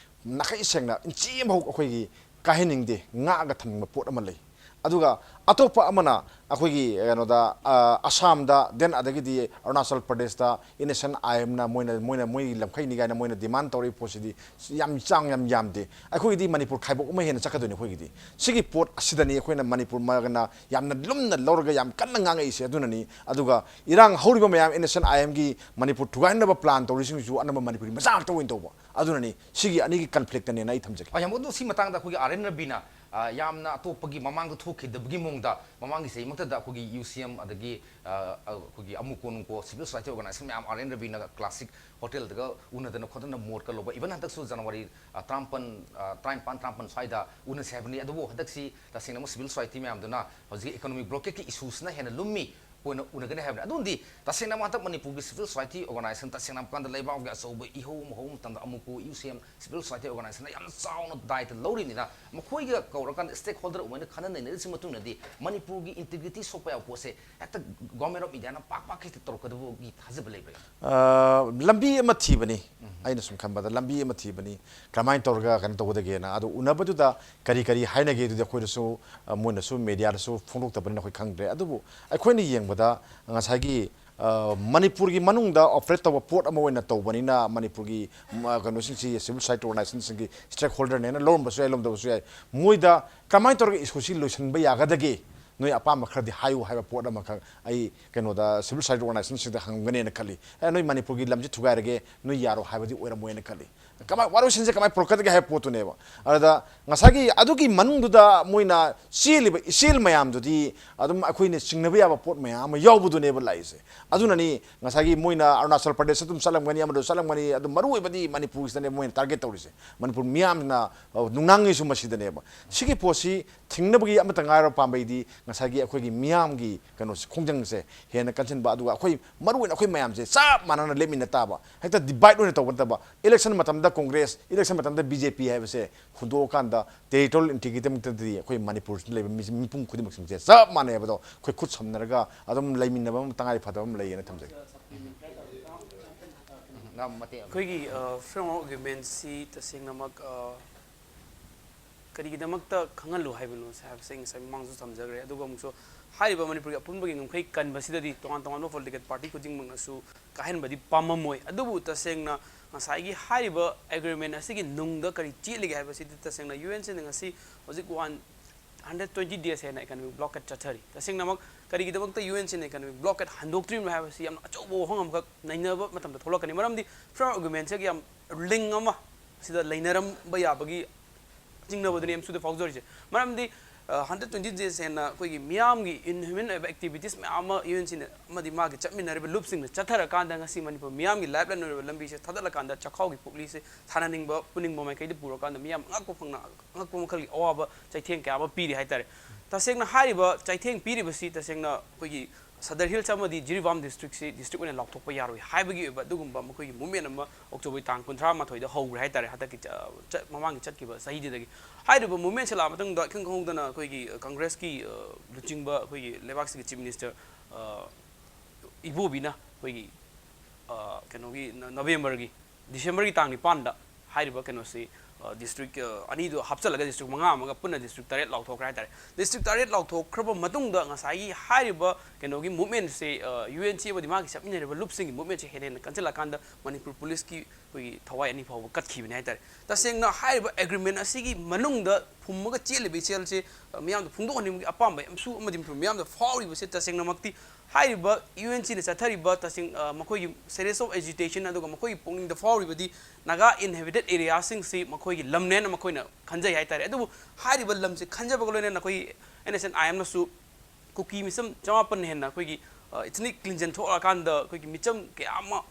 ꯅꯥꯈꯩ ꯁꯦꯡꯅ ꯏꯟꯆꯤ ꯑꯃꯐꯥꯎ ꯑꯩꯈꯣꯏꯒꯤ ꯀꯥꯏꯍꯟꯅꯤꯡꯗꯦ, ꯉꯥꯛꯑꯒ ꯊꯝꯅꯤꯡꯕ ꯄꯣꯠ ꯑꯃ ꯂꯩ꯫ ꯑꯗꯨꯒ ꯑꯇꯣꯞꯄ ꯑꯃꯅ ꯑꯩꯈꯣꯏꯒꯤ ꯀꯩꯅꯣꯗ, ꯑ, ꯑꯁꯥꯝꯗ, then ꯑꯗꯒꯤꯗꯤ ꯑꯔꯨꯅꯥꯆꯜ ꯄ꯭ꯔꯗꯦꯁꯇ ꯑꯦꯟ ꯑꯦꯁ ꯑꯦꯟ ꯑꯥꯏ ꯑꯦꯝꯅ ꯃꯣꯏꯅ, ꯃꯣꯏꯅ ꯃꯣꯏꯒꯤ ꯂꯝꯈꯩꯅꯤ ꯀꯥꯏꯅ ꯃꯣꯏꯅ ꯗꯤꯃꯥꯟ ꯇꯧꯔꯤꯕ ꯄꯣꯠꯁꯤꯗꯤ ꯌꯥꯝ ꯆꯥꯡ ꯌꯥꯝ ꯌꯥꯝꯗꯦ꯫ ꯑꯩꯈꯣꯏꯒꯤꯗꯤ ꯃꯅꯤꯄꯨꯔ ꯈꯥꯏꯕꯣꯛ ꯑꯃ ꯍꯦꯟꯅ ꯆꯠꯀꯗꯣꯏꯅꯤ꯫ ꯑꯩꯈꯣꯏꯒꯤꯗꯤ ꯁꯤꯒꯤ ꯄꯣꯠ ꯑꯁꯤꯗꯅꯤ ꯑꯩꯈꯣꯏꯅ ꯃꯅꯤꯄꯨꯔ ꯃꯒꯅ ꯌꯥꯝꯅ ꯂꯨꯝꯅ ꯂꯧꯔꯒ ꯌꯥꯝ ꯀꯟꯅ ꯉꯥꯡꯉꯛꯏꯁꯦ꯫ ꯑꯗꯨꯅꯅꯤ꯫ ꯑꯗꯨꯒ ꯏꯔꯥꯡ ꯍꯧꯔꯤꯕ ꯃꯌꯥꯝ ꯑꯦꯟ ꯑꯦꯁ ꯑꯦꯟ ꯑꯥꯏ ꯑꯦꯝꯒꯤ ꯃꯅꯤꯄꯨꯔ ꯊꯨꯒꯥꯏꯅꯕ ꯄ꯭ꯂꯥꯟ ꯇꯧꯔꯤꯁꯤꯡꯁꯤꯁꯨ ꯑꯅꯝꯕ ꯃꯅꯤꯄꯨꯔꯤ ꯃꯆꯥ ꯉꯥꯛꯇ ꯑꯣꯏꯅ ꯇꯧꯕ꯫ ꯑꯗꯨꯅꯅꯤ ꯁꯤꯒꯤ ꯑꯅꯤꯒꯤ ꯀꯟꯐ꯭ꯂꯤꯛꯇꯅꯦꯅ ꯑꯩ ꯊꯝꯖꯒꯦ꯫ ꯑ, ꯌꯥꯝ ꯑꯗꯨ ꯁꯤ ꯃꯇꯥꯡꯗ ꯑꯩꯈꯣꯏꯒꯤ ꯑꯥꯔ ꯑꯦꯟ ꯔꯕꯤꯅ, ꯑ, ꯌꯥꯝꯅ ꯑꯇꯣꯞꯄꯒꯤ ꯃꯃꯥꯡꯗ ꯊꯣꯛꯈꯤꯗꯕꯒꯤ ꯃꯑꯣꯡꯗ ꯃꯃꯥꯡꯒꯤ ꯆꯍꯤꯃꯛꯇꯗ ꯑꯩꯈꯣꯏꯒꯤ ꯌꯨ ꯁꯤ ꯑꯦꯝ ꯑꯗꯒꯤ, ꯑ, ꯑ, ꯑꯩꯈꯣꯏꯒꯤ ꯑꯃꯨꯀꯣ ꯅꯨꯡꯀꯣ ꯁꯤꯚꯤꯜ ꯁꯣꯁꯥꯏꯇꯤ ꯑꯣꯔꯒꯅꯥꯏꯖꯦꯁꯟ ꯃꯌꯥꯝ ꯑꯥꯔ ꯑꯦꯟ ꯔꯕꯤꯅ ꯀ꯭ꯂꯥꯁꯤꯛ ꯍꯣꯇꯦꯜꯗꯒ ꯎꯅꯗꯅ ꯈꯣꯠꯇꯅ ꯃꯣꯠꯀ ꯂꯧꯕ, ꯏꯚꯟ ꯍꯟꯗꯛꯁꯨ ꯖꯅꯋꯥꯔꯤ, ꯑ, ꯇꯔꯥꯃꯥꯄꯟ, ꯑ, ꯇꯔꯥꯅꯤꯄꯥꯟ, ꯇꯔꯥꯃꯥꯄꯟ ꯁ꯭ꯋꯥꯏꯗ ꯎꯅꯁꯦ ꯍꯥꯏꯕꯅꯤ꯫ ꯑꯗꯨꯕꯨ ꯍꯟꯗꯛꯁꯤ ꯇꯁꯦꯡꯅ ꯑꯃꯨꯛ ꯁꯤꯚꯤꯜ ꯁꯣꯁꯥꯏꯇꯤ ꯃꯌꯥꯝꯗꯨꯅ ꯍꯧꯖꯤꯛ ꯏꯀꯣꯅꯣꯃꯤꯛ ꯕ꯭ꯂꯣꯀꯦꯠꯀꯤ ꯏꯁꯨꯁꯤꯅ ꯍꯦꯟꯅ ꯂꯨꯝꯃꯤ꯫ ꯑꯣꯏꯅ ꯎꯅꯒꯅꯤ ꯍꯥꯏꯕꯅꯤ꯫ ꯑꯗꯨꯝꯗꯤ ꯇꯁꯦꯡꯅ ꯍꯟꯗꯛ ꯃꯅꯤꯄꯨꯔꯒꯤ ꯁꯤꯚꯤꯜ ꯁꯣꯁꯥꯏꯇꯤ ꯑꯣꯔꯒꯅꯥꯏꯖꯦꯁꯟ ꯇꯁꯦꯡꯅ ꯍꯥꯏꯕ ꯀꯥꯟꯗ ꯂꯩꯕꯥꯛꯀꯤ ꯑꯆꯧꯕ ꯏꯍꯧ ꯑꯃ ꯍꯧꯕ ꯃꯇꯝꯗ ꯑꯃꯨꯛꯀꯣ ꯌꯨ ꯁꯤ ꯑꯦꯝ ꯁꯤꯚꯤꯜ ꯁꯣꯁꯥꯏꯇꯤ ꯑꯣꯔꯒꯅꯥꯏꯖꯦꯁꯟꯅ ꯌꯥꯝꯅ ꯆꯥꯎꯅ ꯗꯥꯏꯇ ꯂꯧꯔꯤꯕꯅꯤꯅ ꯃꯈꯣꯏꯒ ꯀꯧꯔꯀꯥꯟꯗ ꯁ꯭ꯇꯦꯛ ꯍꯣꯜꯗꯔ ꯑꯣꯏꯅ ꯈꯟꯅ ꯅꯩꯅꯔꯤꯁꯤ ꯃꯇꯨꯡꯗꯗꯤ ꯃꯅꯤꯄꯨꯔꯒꯤ ꯏꯟꯇꯤꯒ꯭ꯔꯤꯇꯤ ꯁꯣꯛꯄ ꯌꯥꯕ ꯄꯣꯠꯁꯦ ꯍꯦꯛꯇ ꯒꯣꯔꯃꯦꯟ ꯑꯣꯐ ꯏꯟꯗꯤꯌꯥꯅ ꯄꯥꯛ ꯄꯥꯛ ꯍꯦꯛꯇ ꯇꯧꯔꯛꯀꯗꯕꯒꯤ ꯊꯥꯖꯕ ꯂꯩꯕ꯭ꯔꯥ? ꯑ, ꯂꯝꯕꯤ ꯑꯃ ꯊꯤꯕꯅꯤ꯫ ꯑꯩꯅ ꯁꯨꯝ ꯈꯟꯕꯗ ꯂꯝꯕꯤ ꯑꯃ ꯊꯤꯕꯅꯤ꯫ ꯀꯔꯝꯍꯥꯏꯅ ꯇꯧꯔꯒ ꯀꯩꯅꯣ ꯇꯧꯒꯗꯒꯦꯅ꯫ ꯑꯗꯣ ꯎꯅꯕꯗꯨꯗ ꯀꯔꯤ ꯀꯔꯤ ꯍꯥꯏꯅꯒꯦ ꯑꯗꯨꯗꯤ ꯑꯩꯈꯣꯏꯗꯁꯨ, ꯑ, ꯃꯣꯏꯅꯁꯨ ꯃꯦꯗꯤꯌꯥꯗꯁꯨ ꯐꯣꯡꯗꯣꯛꯇꯕꯅꯤꯅ ꯑꯩꯈꯣꯏ ꯈꯪꯗ꯭ꯔꯦ꯫ ꯑꯗꯨꯕꯨ ꯑꯩꯈꯣꯏꯅ ꯌꯦꯡꯕꯗ ꯉꯁꯥꯏꯒꯤ, ꯑ, ꯃꯅꯤꯄꯨꯔꯒꯤ ꯃꯅꯨꯡꯗ ꯑꯣꯄꯔꯦꯠ ꯇꯧꯕ ꯄꯣꯠ ꯑꯃ ꯑꯣꯏꯅ ꯇꯧꯕꯅꯤꯅ ꯃꯅꯤꯄꯨꯔꯒꯤ, ꯃ-, ꯀꯩꯅꯣꯁꯤꯡꯁꯤ ꯁꯤꯚꯤꯜ ꯁꯣꯁꯥꯏꯇꯤ ꯑꯣꯔꯒꯅꯥꯏꯖꯦꯁꯟꯁꯤꯡꯒꯤ ꯁ꯭ꯇꯦꯛ ꯍꯣꯜꯗꯔꯅꯦꯅ ꯂꯧꯔꯝꯕꯁꯨ ꯌꯥꯏ, ꯂꯧꯔꯝꯗꯕꯁꯨ ꯌꯥꯏ꯫ ꯃꯣꯏꯗ ꯀꯔꯝꯍꯥꯏꯅ ꯇꯧꯔꯒ ꯏꯁꯨꯁꯤ ꯂꯣꯏꯁꯤꯟꯕ ꯌꯥꯒꯗꯒꯦ? ꯅꯣꯏ ꯑꯄꯥꯝꯕ ꯈꯔꯗꯤ ꯍꯥꯏꯌꯨ ꯍꯥꯏꯕ ꯄꯣꯠ ꯑꯃꯈꯛ ꯑꯩ ꯀꯩꯅꯣꯗ civil society organizationꯁꯤꯡꯗ ꯍꯪꯒꯅꯦꯅ ꯈꯜꯂꯤ꯫ ꯑꯦ, ꯅꯣꯏ ꯃꯅꯤꯄꯨꯔꯒꯤ ꯂꯝꯁꯤ ꯊꯨꯒꯥꯏꯔꯒꯦ, ꯅꯣꯏ ꯌꯥꯔꯣ ꯍꯥꯏꯕꯗꯤ ꯑꯣꯏꯔꯝꯃꯣꯏꯅ ꯈꯜꯂꯤ꯫ ꯀꯃꯥꯏ, ꯋꯥꯔꯣꯏꯁꯤꯟꯁꯦ ꯀꯃꯥꯏ ꯄꯨꯔꯛꯀꯗꯒꯦ ꯍꯥꯏꯕ ꯄꯣꯠꯇꯨꯅꯦꯕ꯫ ꯑꯗꯨꯗ ꯉꯁꯥꯏꯒꯤ ꯑꯗꯨꯒꯤ ꯃꯅꯨꯡꯗꯨꯗ ꯃꯣꯏꯅ ꯆꯦꯜꯂꯤꯕ ꯏꯆꯦꯜ ꯃꯌꯥꯝꯗꯨꯗꯤ ꯑꯗꯨꯝ ꯑꯩꯈꯣꯏꯅ ꯆꯤꯡꯅꯕ ꯌꯥꯕ ꯄꯣꯠ ꯃꯌꯥꯝ ꯑꯃ ꯌꯥꯎꯕꯗꯨꯅꯦꯕ ꯂꯥꯛꯏꯁꯦ꯫ ꯑꯗꯨꯅꯅꯤ ꯉꯁꯥꯏꯒꯤ ꯃꯣꯏꯅ ꯑꯔꯨꯅꯥꯆꯜ ꯄ꯭ꯔꯗꯦꯁꯇ ꯑꯗꯨꯝ ꯆꯠꯂꯝꯒꯅꯤ, ꯑꯃꯗ ꯆꯠꯂꯝꯒꯅꯤ, ꯑꯗꯨꯝ ꯃꯔꯨ ꯑꯣꯏꯕꯗꯤ ꯃꯅꯤꯄꯨꯔꯁꯤꯗꯅꯦ ꯃꯣꯏꯅ target ꯇꯧꯔꯤꯁꯦ꯫ ꯃꯅꯤꯄꯨꯔ ꯃꯤꯌꯥꯝꯅ, ꯑ, ꯅꯨꯡꯅꯥꯡꯉꯤꯁꯨ ꯃꯁꯤꯗꯅꯦꯕ꯫ ꯁꯤꯒꯤ ꯄꯣꯠꯁꯤ ꯊꯤꯡꯅꯕꯒꯤ ꯑꯃꯠꯇ ꯉꯥꯏꯔꯕ ꯄꯥꯝꯕꯩꯗꯤ ꯉꯁꯥꯏꯒꯤ ꯑꯩꯈꯣꯏꯒꯤ ꯃꯤꯌꯥꯝꯒꯤ ꯀꯩꯅꯣꯁꯦ, ꯈꯣꯡꯖꯪꯁꯦ ꯍꯦꯟꯅ ꯀꯟꯁꯤꯟꯕ, ꯑꯗꯨꯒ ꯑꯩꯈꯣꯏ ꯃꯔꯨ ꯑꯣꯏꯅ ꯑꯩꯈꯣꯏ ꯃꯌꯥꯝꯁꯦ ꯆꯞ ꯃꯥꯟꯅꯅ ꯂꯦꯞꯃꯤꯟꯅ ꯇꯥꯕ, ꯍꯦꯛꯇ divide ꯑꯣꯏꯅ ꯇꯧꯕ ꯅꯠꯇꯕ, election ꯃꯇꯝꯗ Congress, election ꯃꯇꯝꯗ B J P ꯍꯥꯏꯕꯁꯦ ꯍꯨꯟꯗꯣꯛꯑꯀꯥꯟꯗ territorial integrityꯗꯃꯛꯇꯗꯤ ꯑꯩꯈꯣꯏ ꯃꯅꯤꯄꯨꯔꯁꯤꯗ ꯂꯩꯕ ꯃꯤ-, ꯃꯤꯄꯨꯝ ꯈꯨꯗꯤꯡꯃꯛꯁꯤꯡꯁꯦ ꯆꯞ ꯃꯥꯟꯅꯩ ꯍꯥꯏꯕꯗꯣ ꯑꯩꯈꯣꯏ ꯈꯨꯠ ꯁꯝꯅꯔꯒ ꯑꯗꯨꯝ ꯂꯩꯃꯤꯟꯅꯕ ꯑꯃ ꯇꯉꯥꯏ ꯐꯗꯕ ꯑꯃ ꯂꯩꯌꯦꯅ ꯊꯝꯖꯒꯦ꯫ ꯎꯝ, ꯃꯇꯦꯛ ꯑꯃ꯫ ꯑꯩꯈꯣꯏꯒꯤ framework agreementꯁꯤ ꯇꯁꯦꯡꯅꯃꯛ, ꯑ, ꯀꯔꯤꯒꯤꯗꯃꯛꯇ ꯈꯪꯍꯜꯂꯨ ꯍꯥꯏꯕꯅꯣ ꯍꯥꯏꯕꯁꯦ ꯑꯩ ꯉꯁꯥꯏ ꯃꯃꯥꯡꯁꯨ ꯊꯝꯖꯈ꯭ꯔꯦ꯫ ꯑꯗꯨꯒ ꯑꯃꯨꯛꯁꯨ ꯍꯥꯏꯔꯤꯕ ꯃꯅꯤꯄꯨꯔꯒꯤ ꯑꯄꯨꯟꯕꯒꯤ ꯉꯝꯈꯩ ꯀꯟꯕꯁꯤꯗꯗꯤ ꯇꯣꯉꯥꯟ ꯇꯣꯉꯥꯟꯕ political party ꯈꯨꯗꯤꯡꯃꯛꯅꯁꯨ ꯀꯥꯏꯍꯟꯕꯗꯤ ꯄꯥꯝꯃꯝꯃꯣꯏ꯫ ꯑꯗꯨꯕꯨ ꯇꯁꯦꯡꯅ ꯉꯁꯥꯏꯒꯤ ꯍꯥꯏꯔꯤꯕ agreement ꯑꯁꯤꯒꯤ ꯅꯨꯡꯗ ꯀꯔꯤ ꯆꯦꯠꯂꯤꯒꯦ ꯍꯥꯏꯕꯁꯤꯗꯤ ꯇꯁꯦꯡꯅ UNCꯅ ꯉꯁꯤ ꯍꯧꯖꯤꯛ one hundred twenty days ꯍꯦꯟꯅ economic blockade ꯆꯠꯊꯔꯤ꯫ ꯇꯁꯦꯡꯅꯃꯛ ꯀꯔꯤꯒꯤꯗꯃꯛꯇ UNCꯅ economic blockade ꯍꯟꯗꯣꯛꯇ꯭ꯔꯤꯕꯅꯣ ꯍꯥꯏꯕꯁꯤ ꯌꯥꯝꯅ ꯑꯆꯧꯕ ꯋꯥꯍꯪ ꯑꯃꯈꯛ ꯅꯩꯅꯕ ꯃꯇꯝꯗ ꯊꯣꯛꯂꯛꯀꯅꯤ꯫ ꯃꯔꯝꯗꯤ framework agreementꯁꯤꯒ ꯌꯥꯝ link ꯑꯃ ꯁꯤꯗ ꯂꯩꯅꯔꯝꯕ ꯌꯥꯕꯒꯤ ꯆꯤꯡꯅꯕꯗꯨꯅꯤ ꯑꯦꯝꯁꯨꯗ ꯐꯥꯎꯖꯔꯤꯁꯦ꯫ ꯃꯔꯝꯗꯤ hundred twenty days ꯍꯦꯟꯅ ꯑꯩꯈꯣꯏꯒꯤ ꯃꯤꯌꯥꯝꯒꯤ inhuman ꯑꯣꯏꯕ activities ꯃꯌꯥꯝ ꯑꯃ UNCꯅ ꯑꯃꯗꯤ ꯃꯥꯒꯤ ꯆꯠꯃꯤꯟꯅꯔꯤꯕ ꯂꯨꯞꯁꯤꯡꯅ ꯆꯠꯊꯔꯀꯥꯟꯗ ꯉꯁꯤ ꯃꯅꯤꯄꯨꯔ ꯃꯤꯌꯥꯝꯒꯤ lifeline ꯑꯣꯏꯔꯤꯕ ꯂꯝꯕꯤꯁꯦ ꯊꯥꯗꯠꯂꯀꯥꯟꯗ ꯆꯥꯛꯈꯥꯎꯒꯤ ꯄꯨꯛꯂꯤꯁꯦ ꯊꯥꯅꯅꯤꯡꯕ ꯄꯨꯅꯤꯡꯕ ꯃꯥꯏꯀꯩꯗ ꯄꯨꯔꯀꯥꯟꯗ ꯃꯤꯌꯥꯝ ꯑꯉꯛꯄ ꯐꯪꯅ ꯑꯉꯛꯄ ꯃꯈꯜꯒꯤ ꯑꯋꯥꯕ ꯆꯩꯊꯦꯡ ꯀꯌꯥ ꯑꯃ ꯄꯤꯔꯤ ꯍꯥꯏꯇꯥꯔꯦ꯫ ꯇꯁꯦꯡꯅ ꯍꯥꯏꯔꯤꯕ ꯆꯩꯊꯦꯡ ꯄꯤꯔꯤꯕꯁꯤ ꯇꯁꯦꯡꯅ ꯑꯩꯈꯣꯏꯒꯤ ꯁꯗꯔ ꯍꯤꯜꯁ ꯑꯃꯗꯤ ꯖꯤꯔꯤꯕꯥꯝ districtꯁꯤ district ꯑꯣꯏꯅ ꯂꯥꯎꯊꯣꯛꯄ ꯌꯥꯔꯣꯏ ꯍꯥꯏꯕꯒꯤ ꯑꯣꯏꯕ ꯑꯗꯨꯒꯨꯝꯕ ꯃꯈꯣꯏꯒꯤ movement ꯑꯃ October ꯇꯥꯡ ꯀꯨꯟꯊ꯭ꯔꯥ ꯃꯥꯊꯣꯏꯗ ꯍꯧꯈ꯭ꯔꯦ ꯍꯥꯏꯇꯥꯔꯦ꯫ ꯍꯟꯗꯛꯀꯤ ꯆ-, ꯆ-, ꯃꯃꯥꯡꯒꯤ ꯆꯠꯈꯤꯕ ꯆꯍꯤꯗꯨꯗꯒꯤ꯫ ꯍꯥꯏꯔꯤꯕ movementꯁꯦ ꯂꯥꯛꯑ ꯃꯇꯨꯡꯗ ꯏꯈꯪ ꯈꯪꯍꯧꯗꯅ ꯑꯩꯈꯣꯏꯒꯤ Congressꯀꯤ, ꯑ, ꯂꯨꯆꯤꯡꯕ ꯑꯩꯈꯣꯏꯒꯤ ꯂꯩꯕꯥꯛꯁꯤꯒꯤ Chief Minister, ꯑ, ꯏꯕꯣꯕꯤꯅ ꯑꯩꯈꯣꯏꯒꯤ, ꯑ, ꯀꯩꯅꯣꯒꯤ ꯅ-, Novemberꯒꯤ, Decemberꯒꯤ ꯇꯥꯡ ꯅꯤꯄꯥꯟꯗ ꯍꯥꯏꯔꯤꯕ ꯀꯩꯅꯣꯁꯤ, ꯗꯤꯁꯇ꯭ꯔꯤꯛ ꯑꯅꯤꯗꯨ ꯍꯥꯞꯆꯤꯜꯂꯒ ꯗꯤꯁꯇ꯭ꯔꯤꯛ ꯃꯉꯥ ꯑꯃꯒ ꯄꯨꯟꯅ ꯗꯤꯁꯇ꯭ꯔꯤꯛ ꯇꯔꯦꯠ ꯂꯥꯎꯊꯣꯛꯈ꯭ꯔꯦ ꯍꯥꯏꯇꯥꯔꯦ꯫ ꯗꯤꯁꯇ꯭ꯔꯤꯛ ꯇꯔꯦꯠ ꯂꯥꯎꯊꯣꯛꯈ꯭ꯔꯕ ꯃꯇꯨꯡꯗ ꯉꯁꯥꯏꯒꯤ ꯍꯥꯏꯔꯤꯕ ꯀꯩꯅꯣꯒꯤ ꯃꯨꯞꯃꯦꯟꯁꯦ, ꯌꯨ ꯑꯦꯟ ꯁꯤ ꯑꯃꯗꯤ ꯃꯥꯒꯤ ꯆꯠꯃꯤꯟꯅꯔꯤꯕ ꯂꯨꯞꯁꯤꯡꯒꯤ ꯃꯨꯞꯃꯦꯟꯁꯦ ꯍꯦꯟꯅ ꯍꯦꯟꯅ ꯀꯟꯁꯤꯜꯂꯀꯥꯟꯗ ꯃꯅꯤꯄꯨꯔ ꯄꯨꯂꯤꯁꯀꯤ ꯑꯩꯈꯣꯏꯒꯤ ꯊꯋꯥꯏ ꯑꯅꯤ ꯐꯥꯎꯕ ꯀꯠꯈꯤꯕꯅꯤ ꯍꯥꯏꯇꯥꯔꯦ꯫ ꯇꯁꯦꯡꯅ ꯍꯥꯏꯔꯤꯕ ꯑꯦꯒ꯭ꯔꯤꯃꯦꯟ ꯑꯁꯤꯒꯤ ꯃꯅꯨꯡꯗ ꯐꯨꯝꯃꯒ ꯆꯦꯜꯂꯤꯕ ꯏꯆꯦꯜꯁꯦ, ꯑ, ꯃꯤꯌꯥꯝꯗ ꯐꯣꯡꯗꯣꯛꯍꯟꯅꯤꯡꯕꯒꯤ ꯑꯄꯥꯝꯕ ꯌꯥꯝꯁꯨ ꯑꯃꯗꯤ ꯃꯤꯌꯥꯝꯗ ꯐꯥꯎꯔꯤꯕꯁꯦ ꯇꯁꯦꯡꯅꯃꯛꯇꯤ ꯍꯥꯏꯔꯤꯕ ꯌꯨ ꯑꯦꯟ ꯁꯤꯅ ꯆꯠꯊꯔꯤꯕ ꯇꯁꯦꯡ-, ꯑ, ꯃꯈꯣꯏꯒꯤ ꯁꯦꯔꯤꯁ ꯑꯣꯐ ꯑꯦꯖꯤꯇꯦꯁꯟ ꯑꯗꯨꯒ ꯃꯈꯣꯏꯒꯤ ꯄꯨꯛꯅꯤꯡꯗ ꯐꯥꯎꯔꯤꯕꯗꯤ ꯅꯥꯒꯥ ꯏꯟꯍꯦꯕꯤꯇꯦꯠ ꯑꯦꯔꯤꯌꯥꯁꯤꯡꯁꯤ ꯃꯈꯣꯏꯒꯤ ꯂꯝꯅꯦꯅ ꯃꯈꯣꯏꯅ ꯈꯟꯖꯩ ꯍꯥꯏꯇꯥꯔꯦ꯫ ꯑꯗꯨꯕꯨ ꯍꯥꯏꯔꯤꯕ ꯂꯝꯁꯦ ꯈꯟꯖꯕꯒ ꯂꯣꯏꯅꯅ ꯑꯩꯈꯣꯏꯒꯤ ꯑꯦꯟ ꯑꯦꯁ ꯑꯦꯟ ꯑꯥꯏ ꯑꯦꯝꯅꯁꯨ ꯀꯨꯀꯤ ꯃꯤꯆꯝ ꯆꯃꯥꯄꯟ ꯍꯦꯟꯅ ꯑꯩꯈꯣꯏꯒꯤ, ꯑ, ꯏꯊꯅꯤꯛ ꯀ꯭ꯂꯤꯟꯖꯟ ꯊꯣꯛꯂꯛꯑꯀꯥꯟꯗ ꯑꯩꯈꯣꯏꯒꯤ ꯃꯤꯆꯝ ꯀꯌꯥ ꯑꯃ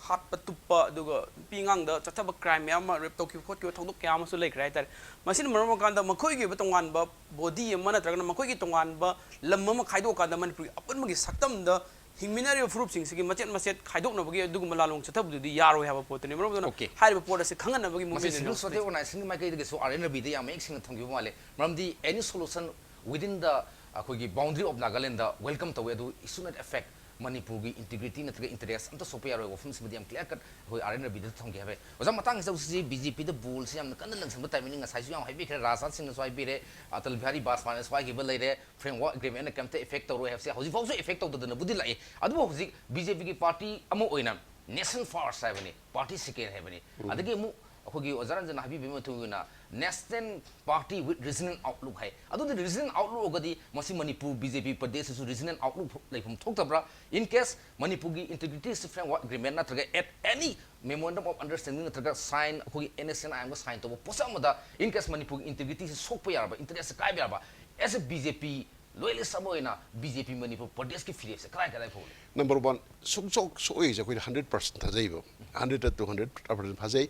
ꯍꯥꯠꯄ ꯇꯨꯞꯄ, ꯑꯗꯨꯒ ꯅꯨꯄꯤ ꯑꯉꯥꯡꯗ ꯆꯠꯊꯕ ꯀ꯭ꯔꯥꯏꯝ ꯃꯌꯥꯝ ꯑꯃ, ꯔꯦꯞ ꯇꯧꯈꯤꯕ ꯈꯣꯠꯈꯤꯕ ꯊꯧꯗꯣꯛ ꯀꯌꯥ ꯑꯃꯁꯨ ꯂꯩꯈ꯭ꯔꯦ ꯍꯥꯏꯇꯥꯔꯦ꯫ ꯃꯁꯤꯅ ꯃꯔꯝ ꯑꯣꯏꯔꯀꯥꯟꯗ ꯃꯈꯣꯏꯒꯤ ꯑꯣꯏꯕ ꯇꯣꯉꯥꯟꯕ ꯕꯣꯗꯤ ꯑꯃ ꯅꯠꯇ꯭ꯔꯒꯅ ꯃꯈꯣꯏꯒꯤ ꯇꯣꯉꯥꯟꯕ ꯂꯝ ꯑꯃ ꯈꯥꯏꯗꯣꯛꯑꯀꯥꯟꯗ ꯃꯅꯤꯄꯨꯔꯒꯤ ꯑꯄꯨꯟꯕꯒꯤ ꯁꯛꯇꯝꯗ ꯍꯤꯡꯃꯤꯟꯅꯔꯤꯕ ꯐꯨꯔꯨꯞꯁꯤꯡꯁꯤꯒꯤ ꯃꯆꯦꯠ ꯃꯆꯦꯠ ꯈꯥꯏꯗꯣꯛꯅꯕꯒꯤ ꯑꯗꯨꯒꯨꯝꯕ ꯂꯥꯂꯣꯡ ꯆꯠꯊꯕꯗꯨꯗꯤ ꯌꯥꯔꯣꯏ ꯍꯥꯏꯕ ꯄꯣꯠꯇꯨꯅꯤ꯫ ꯃꯔꯝ ꯑꯗꯨꯅ Okay. ꯍꯥꯏꯔꯤꯕ ꯄꯣꯠ ꯑꯁꯤ ꯈꯪꯍꯟꯅꯕꯒꯤ ꯃꯁꯤ ꯃꯨꯞꯃꯦꯟ ꯁꯤꯚꯤꯜ ꯁꯣꯁꯥꯏꯇꯤ ꯑꯣꯔꯒꯅꯥꯏꯖꯦꯁꯟꯒꯤ ꯃꯥꯏꯀꯩꯗꯒꯤꯁꯨ ꯑꯥꯔ ꯑꯦꯟ ꯔꯕꯤꯗ ꯌꯥꯝ ꯃꯌꯦꯛ ꯁꯦꯡꯅ ꯊꯝꯈꯤꯕ ꯃꯥꯜꯂꯦ꯫ ꯃꯔꯝꯗꯤ any solution within the ꯑꯩꯈꯣꯏꯒꯤ boundary of Nagaland welcome ꯇꯧꯋꯦ, ꯑꯗꯨ it should not affect ꯃꯅꯤꯄꯨꯔꯒꯤ integrity ꯅꯠꯇ꯭ꯔꯒ interest ꯑꯝꯇ ꯁꯣꯛꯄ ꯌꯥꯔꯣꯏ꯫ ꯋꯥꯐꯝꯁꯤꯃꯗꯤ ꯌꯥꯝ clear cut ꯑꯩꯈꯣꯏ ꯑꯥꯔ ꯑꯦꯟ ꯔꯕꯤꯗ ꯊꯝꯈꯤ ꯍꯥꯏꯕ꯫ ꯑꯣꯖꯥ, ꯃꯇꯥꯡꯁꯤꯗ ꯍꯧꯖꯤꯛ ꯕꯤ ꯖꯦ ꯄꯤꯗ ꯕꯣꯜꯁꯤ ꯌꯥꯝꯅ ꯀꯟꯅ ꯂꯪꯁꯤꯟꯕ ꯇꯥꯏꯃꯤꯡꯅꯤ꯫ ꯉꯁꯥꯏꯁꯨ ꯌꯥꯝ ꯍꯥꯏꯕꯤꯈ꯭ꯔꯦ, ꯔꯥꯖꯅꯥꯊ ꯁꯤꯡꯅꯁꯨ ꯍꯥꯏꯕꯤꯔꯦ, ꯑꯇꯜ ꯕꯤꯍꯥꯔꯤ ꯕꯥꯖꯄꯥꯏꯅꯁꯨ ꯍꯥꯏꯈꯤꯕ ꯂꯩꯔꯦ, ꯐ꯭ꯔꯦꯝꯋꯥꯔꯛ ꯑꯦꯒ꯭ꯔꯤꯃꯦꯟꯅ ꯀꯩꯝꯇ effect ꯇꯧꯔꯣꯏ ꯍꯥꯏꯕꯁꯦ ꯍꯧꯖꯤꯛ ꯐꯥꯎꯁꯨ effect ꯇꯧꯗꯗꯅꯕꯨꯗꯤ ꯂꯥꯛꯏ꯫ ꯑꯗꯨꯕꯨ ꯍꯧꯖꯤꯛ ꯕꯤ ꯖꯦ ꯄꯤꯒꯤ ꯄꯥꯔꯇꯤ ꯑꯃ ꯑꯣꯏꯅ nation first ꯍꯥꯏꯕꯅꯤ, party second ꯍꯥꯏꯕꯅꯤ꯫ ꯑꯗꯒꯤ ꯑꯃꯨꯛ ꯑꯩꯈꯣꯏꯒꯤ ꯑꯣꯖꯥ ꯔꯟꯖꯟꯅ ꯍꯥꯏꯕꯤꯕꯒꯤ ꯃꯇꯨꯡ ꯏꯟꯅ national party with regional outlook ꯍꯥꯏ꯫ ꯑꯗꯨꯗꯤ regional outlook ꯑꯣꯏꯔꯒꯗꯤ ꯃꯁꯤ ꯃꯅꯤꯄꯨꯔ ꯕꯤ ꯖꯦ ꯄꯤ ꯄ꯭ꯔꯗꯦꯁꯇꯁꯨ regional outlook ꯂꯩꯐꯝ ꯊꯣꯛꯇꯕ꯭ꯔꯥ? In case ꯃꯅꯤꯄꯨꯔꯒꯤ integrity framework agreement ꯅꯠꯇ꯭ꯔꯒ at any memorandum of understanding ꯅꯠꯇ꯭ꯔꯒ sign ꯑꯩꯈꯣꯏꯒꯤ ꯑꯦꯟ ꯑꯦꯁ ꯑꯦꯟ ꯑꯥꯏ ꯑꯦꯝꯒ sign ꯇꯧꯕ ꯄꯣꯠꯁꯛ ꯑꯃꯗ in case ꯃꯅꯤꯄꯨꯔꯒꯤ integrityꯁꯤ ꯁꯣꯛꯄ ꯌꯥꯔꯕ, interestꯁꯤ ꯀꯥꯏꯕ ꯌꯥꯔꯕ, as a B J P loyalist ꯑꯃ ꯑꯣꯏꯅ ꯕꯤ ꯖꯦ ꯄꯤ ꯃꯅꯤꯄꯨꯔ ꯄ꯭ꯔꯗꯦꯁꯀꯤ ꯐꯤꯔꯦꯞꯁꯦ ꯀꯗꯥꯏ ꯀꯗꯥꯏ ꯐꯥꯎ ꯂꯩ? Number one, ꯁꯨꯡꯁꯣꯛ ꯁꯣꯛꯑꯣꯏꯁꯦ ꯑꯩꯈꯣꯏꯅ hundred percent ꯊꯥꯖꯩꯕ꯫ Hundred to hundred percent ꯊꯥꯖꯩ꯫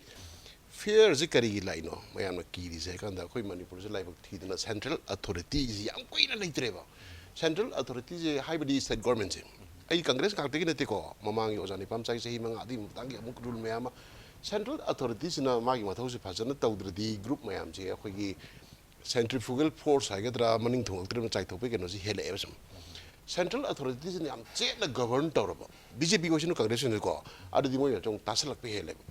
Fearꯁꯦ ꯀꯔꯤꯒꯤ ꯂꯥꯛꯏꯅꯣ? ꯃꯌꯥꯝꯅ ꯀꯤꯔꯤꯁꯦ ꯍꯥꯏ ꯀꯥꯟꯗ ꯑꯩꯈꯣꯏ ꯃꯅꯤꯄꯨꯔꯁꯦ ꯂꯥꯏꯕꯛ ꯊꯤꯗꯅ central authorityꯁꯦ ꯌꯥꯝ ꯀꯨꯏꯅ ꯂꯩꯇ꯭ꯔꯦꯕ꯫ Central authorityꯁꯦ ꯍꯥꯏꯕꯗꯤ state governmentꯁꯦ꯫ ꯑꯩ ꯀꯪꯒ꯭ꯔꯦꯁ ꯉꯥꯛꯇꯒꯤ ꯅꯠꯇꯦꯀꯣ, ꯃꯃꯥꯡꯒꯤ ꯑꯣꯖꯥ ꯅꯤꯄꯥꯝꯆꯥꯒꯤ ꯆꯍꯤ ꯃꯉꯥ, ꯑꯗꯨꯒꯤ ꯃꯇꯥꯡꯒꯤ ꯑꯃꯨꯛ rule ꯃꯌꯥꯝ ꯑꯃ꯫ Central authorityꯁꯤꯅ ꯃꯥꯒꯤ ꯃꯊꯧꯁꯦ ꯐꯖꯅ ꯇꯧꯗ꯭ꯔꯗꯤ group ꯃꯌꯥꯝꯁꯦ ꯑꯩꯈꯣꯏꯒꯤ centrifugal force ꯍꯥꯏꯒꯗ꯭ꯔꯥ, ꯃꯅꯤꯡ ꯊꯨꯡꯂꯛꯇ꯭ꯔꯤꯕ ꯆꯥꯏꯊꯣꯛꯄꯒꯤ ꯀꯩꯅꯣꯁꯤ ꯍꯦꯜꯂꯛꯑꯦꯕ ꯁꯨꯝ꯫ Central authorityꯁꯤꯅ ꯌꯥꯝ ꯆꯦꯠꯅ govern ꯇꯧꯔꯕ, ꯕꯤ ꯖꯦ ꯄꯤ ꯑꯣꯏꯁꯅꯨ, ꯀꯪꯒ꯭ꯔꯦꯁ ꯑꯣꯏꯁꯅꯨꯀꯣ, ꯑꯗꯨꯗꯤ ꯃꯣꯏꯅ ꯁꯨꯝ ꯇꯥꯁꯜꯂꯛꯄ ꯍꯦꯜꯂꯦꯕ꯫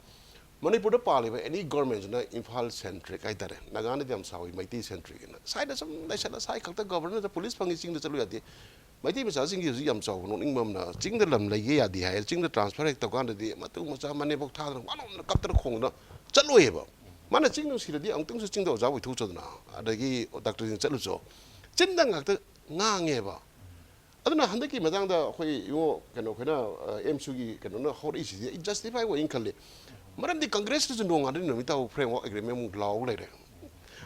ꯃꯅꯤꯄꯨꯔꯗ ꯄꯥꯜꯂꯤꯕ ꯑꯦꯅꯤ ꯒꯣꯔꯃꯦꯟꯁꯤꯅ ꯏꯝꯐꯥꯜ ꯁꯦꯟꯇ꯭ꯔꯤꯛ ꯍꯥꯏꯇꯥꯔꯦ, ꯅꯥꯒꯥꯅꯗꯤ ꯌꯥꯝ ꯆꯥꯎꯏ, ꯃꯩꯇꯩ ꯁꯦꯟꯇ꯭ꯔꯤꯛ ꯑꯅ ꯁ꯭ꯋꯥꯏꯗ ꯁꯨꯝ ꯂꯩꯁꯜꯂ ꯁ꯭ꯋꯥꯏ ꯈꯛꯇ ꯒꯕꯔꯅꯔꯗ ꯄꯨꯂꯤꯁ ꯐꯪꯉꯤ, ꯆꯤꯡꯗ ꯆꯠꯂꯨ ꯌꯥꯗꯦ꯫ ꯃꯩꯇꯩ ꯃꯆꯥꯁꯤꯡꯒꯤ ꯍꯧꯖꯤꯛ ꯌꯥꯝ ꯆꯥꯎꯕ ꯅꯣꯛꯅꯤꯡꯕ ꯑꯃꯅ, ꯆꯤꯡꯗ ꯂꯝ ꯂꯩꯒꯦ ꯌꯥꯗꯦ ꯍꯥꯏ, ꯆꯤꯡꯗ ꯇ꯭ꯔꯥꯟꯁꯐꯔ ꯍꯦꯛ ꯇꯧꯀꯥꯟꯗꯗꯤ ꯃꯇꯨ ꯃꯆꯥ ꯃꯅꯦꯝꯕꯣꯛ ꯊꯥꯗꯅ ꯋꯥꯅꯣꯝꯗꯅ ꯀꯞꯇꯅ ꯈꯣꯡꯗꯅ ꯆꯠꯂꯣꯏꯌꯦꯕ꯫ ꯃꯥꯅ ꯆꯤꯡ ꯅꯨꯡꯁꯤꯔꯗꯤ ꯑꯃꯨꯛꯇꯪꯁꯨ ꯆꯤꯡꯗ ꯑꯣꯖꯥ ꯑꯣꯏꯊꯣꯛꯆꯗꯅ, ꯑꯗꯒꯤ ꯗꯥꯛꯇꯔꯁꯤꯡ ꯆꯠꯂꯨꯆꯣ, ꯆꯤꯟꯗ ꯉꯥꯛꯇ ꯉꯥꯡꯉꯦꯕ꯫ ꯑꯗꯨꯅ ꯍꯟꯗꯛꯀꯤ ꯃꯇꯥꯡꯗ ꯑꯩꯈꯣꯏ ꯏꯉꯣ ꯀꯩꯅꯣ ꯑꯩꯈꯣꯏꯅ ꯑꯦꯝꯁꯨꯒꯤ ꯀꯩꯅꯣꯅ ꯍꯧꯔꯛꯏꯁꯤꯗꯤ ꯑꯩ ꯖꯁꯇꯤꯐꯥꯏ ꯑꯣꯏꯅ ꯈꯜꯂꯤ꯫ ꯃꯔꯝꯗꯤ ꯀꯪꯒ꯭ꯔꯦꯁꯇꯁꯨ ꯅꯣꯡꯉꯥꯟꯗ ꯅꯨꯃꯤꯠ ꯇꯥꯕ ꯐ꯭ꯔꯦꯝꯋꯥꯔꯛ ꯑꯦꯒ꯭ꯔꯤꯃꯦꯟ ꯑꯃꯨꯛ ꯂꯥꯎ ꯂꯩꯔꯦ꯫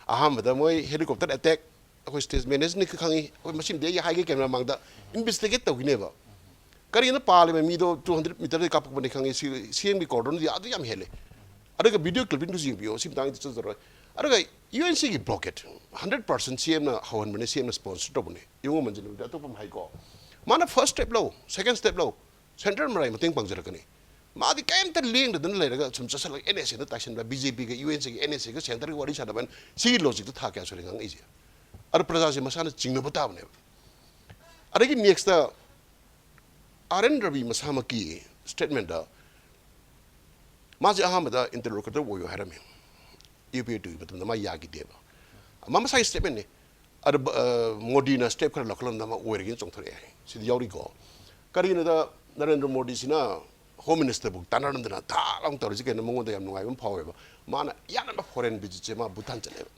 ꯑꯍꯥꯟꯕꯗ ꯃꯣꯏ ꯍꯦꯂꯤꯀꯣꯞꯇꯔ ꯑꯦꯇꯦꯛ, ꯑꯩꯈꯣꯏ ꯁ꯭ꯇꯦꯠ ꯃꯦꯅꯦꯖꯔꯅ ꯈꯪꯉꯤ, ꯑꯩꯈꯣꯏ ꯃꯁꯤꯃꯗꯤ ꯑꯩ ꯍꯥꯏꯒꯦ ꯀꯦꯃꯦꯔꯥ ꯃꯥꯡꯗ, ꯏꯟꯚꯦꯁꯇꯤꯒꯦꯠ ꯇꯧꯈꯤꯅꯦꯕ꯫ ꯀꯔꯤꯅ ꯄꯥꯜꯂꯤꯕ ꯃꯤꯗꯣ ꯇꯨ ꯍꯟꯗ꯭ꯔꯦꯠ ꯃꯤꯇꯔꯗꯒꯤ ꯀꯥꯞꯄꯛꯄꯅꯤ ꯈꯪꯉꯤ, ꯁꯤ ꯁꯤ ꯑꯦꯝꯒꯤ ꯀꯣꯔꯗꯣꯟꯗꯤ ꯑꯗꯨ ꯌꯥꯝ ꯍꯦꯜꯂꯦ꯫ ꯑꯗꯨꯒ ꯚꯤꯗꯤꯑꯣ ꯀ꯭ꯂꯤꯞꯄꯤꯡꯗꯨꯁꯨ ꯌꯦꯡꯕꯤꯌꯣ, ꯁꯤ ꯃꯇꯥꯡꯗ ꯆꯠꯆꯔꯣꯏ꯫ ꯑꯗꯨꯒ ꯌꯨ ꯑꯦꯟ ꯁꯤꯒꯤ ꯕ꯭ꯂꯣꯀꯦꯠ, ꯍꯟꯗ꯭ꯔꯦꯠ ꯄꯥꯔꯁꯦꯟ ꯁꯤ ꯑꯦꯝꯅ ꯍꯧꯍꯟꯕꯅꯦ, ꯁꯤ ꯑꯦꯝꯅ ꯁ꯭ꯄꯣꯟꯁꯔ ꯇꯧꯕꯅꯦ꯫ ꯌꯦꯡꯉꯨ ꯃꯟꯖꯨ ꯅꯨꯃꯤꯠꯇ ꯑꯇꯣꯞꯄ ꯑꯃ ꯍꯥꯏꯀꯣ, ꯃꯥꯅ ꯐꯥꯔꯁ ꯁ꯭ꯇꯦꯞ ꯂꯧ, ꯁꯦꯀꯦꯟ ꯁ꯭ꯇꯦꯞ ꯂꯧ, ꯁꯦꯟꯇ꯭ꯔꯦꯜ ꯃꯔꯥꯏ ꯃꯇꯦꯡ ꯄꯥꯡꯖꯔꯛꯀꯅꯤ꯫ ꯃꯥꯗꯤ ꯀꯩꯝꯇ ꯂꯦꯡꯗꯗꯅ ꯂꯩꯔꯒ ꯁꯨꯝ ꯆꯠꯁꯜꯂꯒ ꯑꯦꯟ ꯑꯦꯁ ꯑꯦꯗ ꯇꯥꯏꯁꯟꯕ, ꯕꯤ ꯖꯦ ꯄꯤꯒ ꯌꯨ ꯑꯦꯟ ꯁꯤꯒ ꯑꯦꯟ ꯑꯦꯁ ꯑꯦꯒ ꯁꯦꯟꯇꯔꯒꯤ ꯋꯥꯔꯤ ꯁꯥꯟꯅꯕ, ꯁꯤꯒꯤ ꯂꯣꯖꯤꯛꯇ ꯊꯥ ꯀꯌꯥ ꯁꯨꯔꯦ ꯉꯥꯡꯉꯛꯏꯁꯦ? ꯑꯗꯣ ꯄ꯭ꯔꯖꯥꯁꯦ ꯃꯁꯥꯅ ꯆꯤꯡꯅꯕ ꯇꯥꯕꯅꯦꯕ꯫ ꯑꯗꯒꯤ ꯅꯦꯛꯁꯇ ꯑꯥꯔ ꯑꯦꯟ ꯔꯕꯤ ꯃꯁꯥꯃꯛꯀꯤ ꯁ꯭ꯇꯦꯠꯃꯦꯟꯗ ꯃꯥꯁꯦ ꯑꯍꯥꯟꯕꯗ ꯏꯟꯇꯔꯂꯣꯀꯨꯇꯔ ꯑꯣꯏꯌꯣ ꯍꯥꯏꯔꯝꯃꯤ, ꯌꯨ ꯄꯤ ꯑꯦ ꯇꯨꯒꯤ ꯃꯇꯝꯗ ꯃꯥ ꯌꯥꯈꯤꯗꯦꯕ꯫ ꯃꯥ ꯃꯁꯥꯒꯤ ꯁ꯭ꯇꯦꯠꯃꯦꯟꯅꯤ꯫ ꯑꯗ ꯃꯣꯗꯤꯅ ꯁ꯭ꯇꯦꯞ ꯈꯔ ꯂꯧꯈꯠꯂꯝꯗ ꯑꯃ ꯑꯣꯏꯔꯒꯦꯅ ꯆꯣꯡꯊꯣꯔꯛꯑꯦ꯫ ꯁꯤꯗꯤ ꯌꯥꯎꯔꯤꯀꯣ꯫ ꯀꯔꯤꯒꯤꯅꯣꯗ ꯅꯔꯦꯟꯗ꯭ꯔ ꯃꯣꯗꯤꯁꯤꯅ ꯍꯣꯝ ꯃꯤꯅꯤꯁꯇꯔꯕꯨ ꯇꯥꯟꯅꯔꯝꯗꯅ ꯊꯥ ꯂꯥꯎ ꯇꯧꯔꯤꯁꯤ ꯀꯩꯅꯣ? ꯃꯉꯣꯟꯗ ꯌꯥꯝ ꯅꯨꯡꯉꯥꯏꯕ ꯑꯃ ꯐꯥꯎꯋꯦꯕ꯫ ꯃꯥꯅ ꯌꯥꯝꯅ ꯐꯣꯔꯦꯟ ꯚꯤꯖꯤꯠꯁꯦ ꯃꯥ ꯚꯨꯇꯥꯟ ꯆꯠꯂꯦꯕ,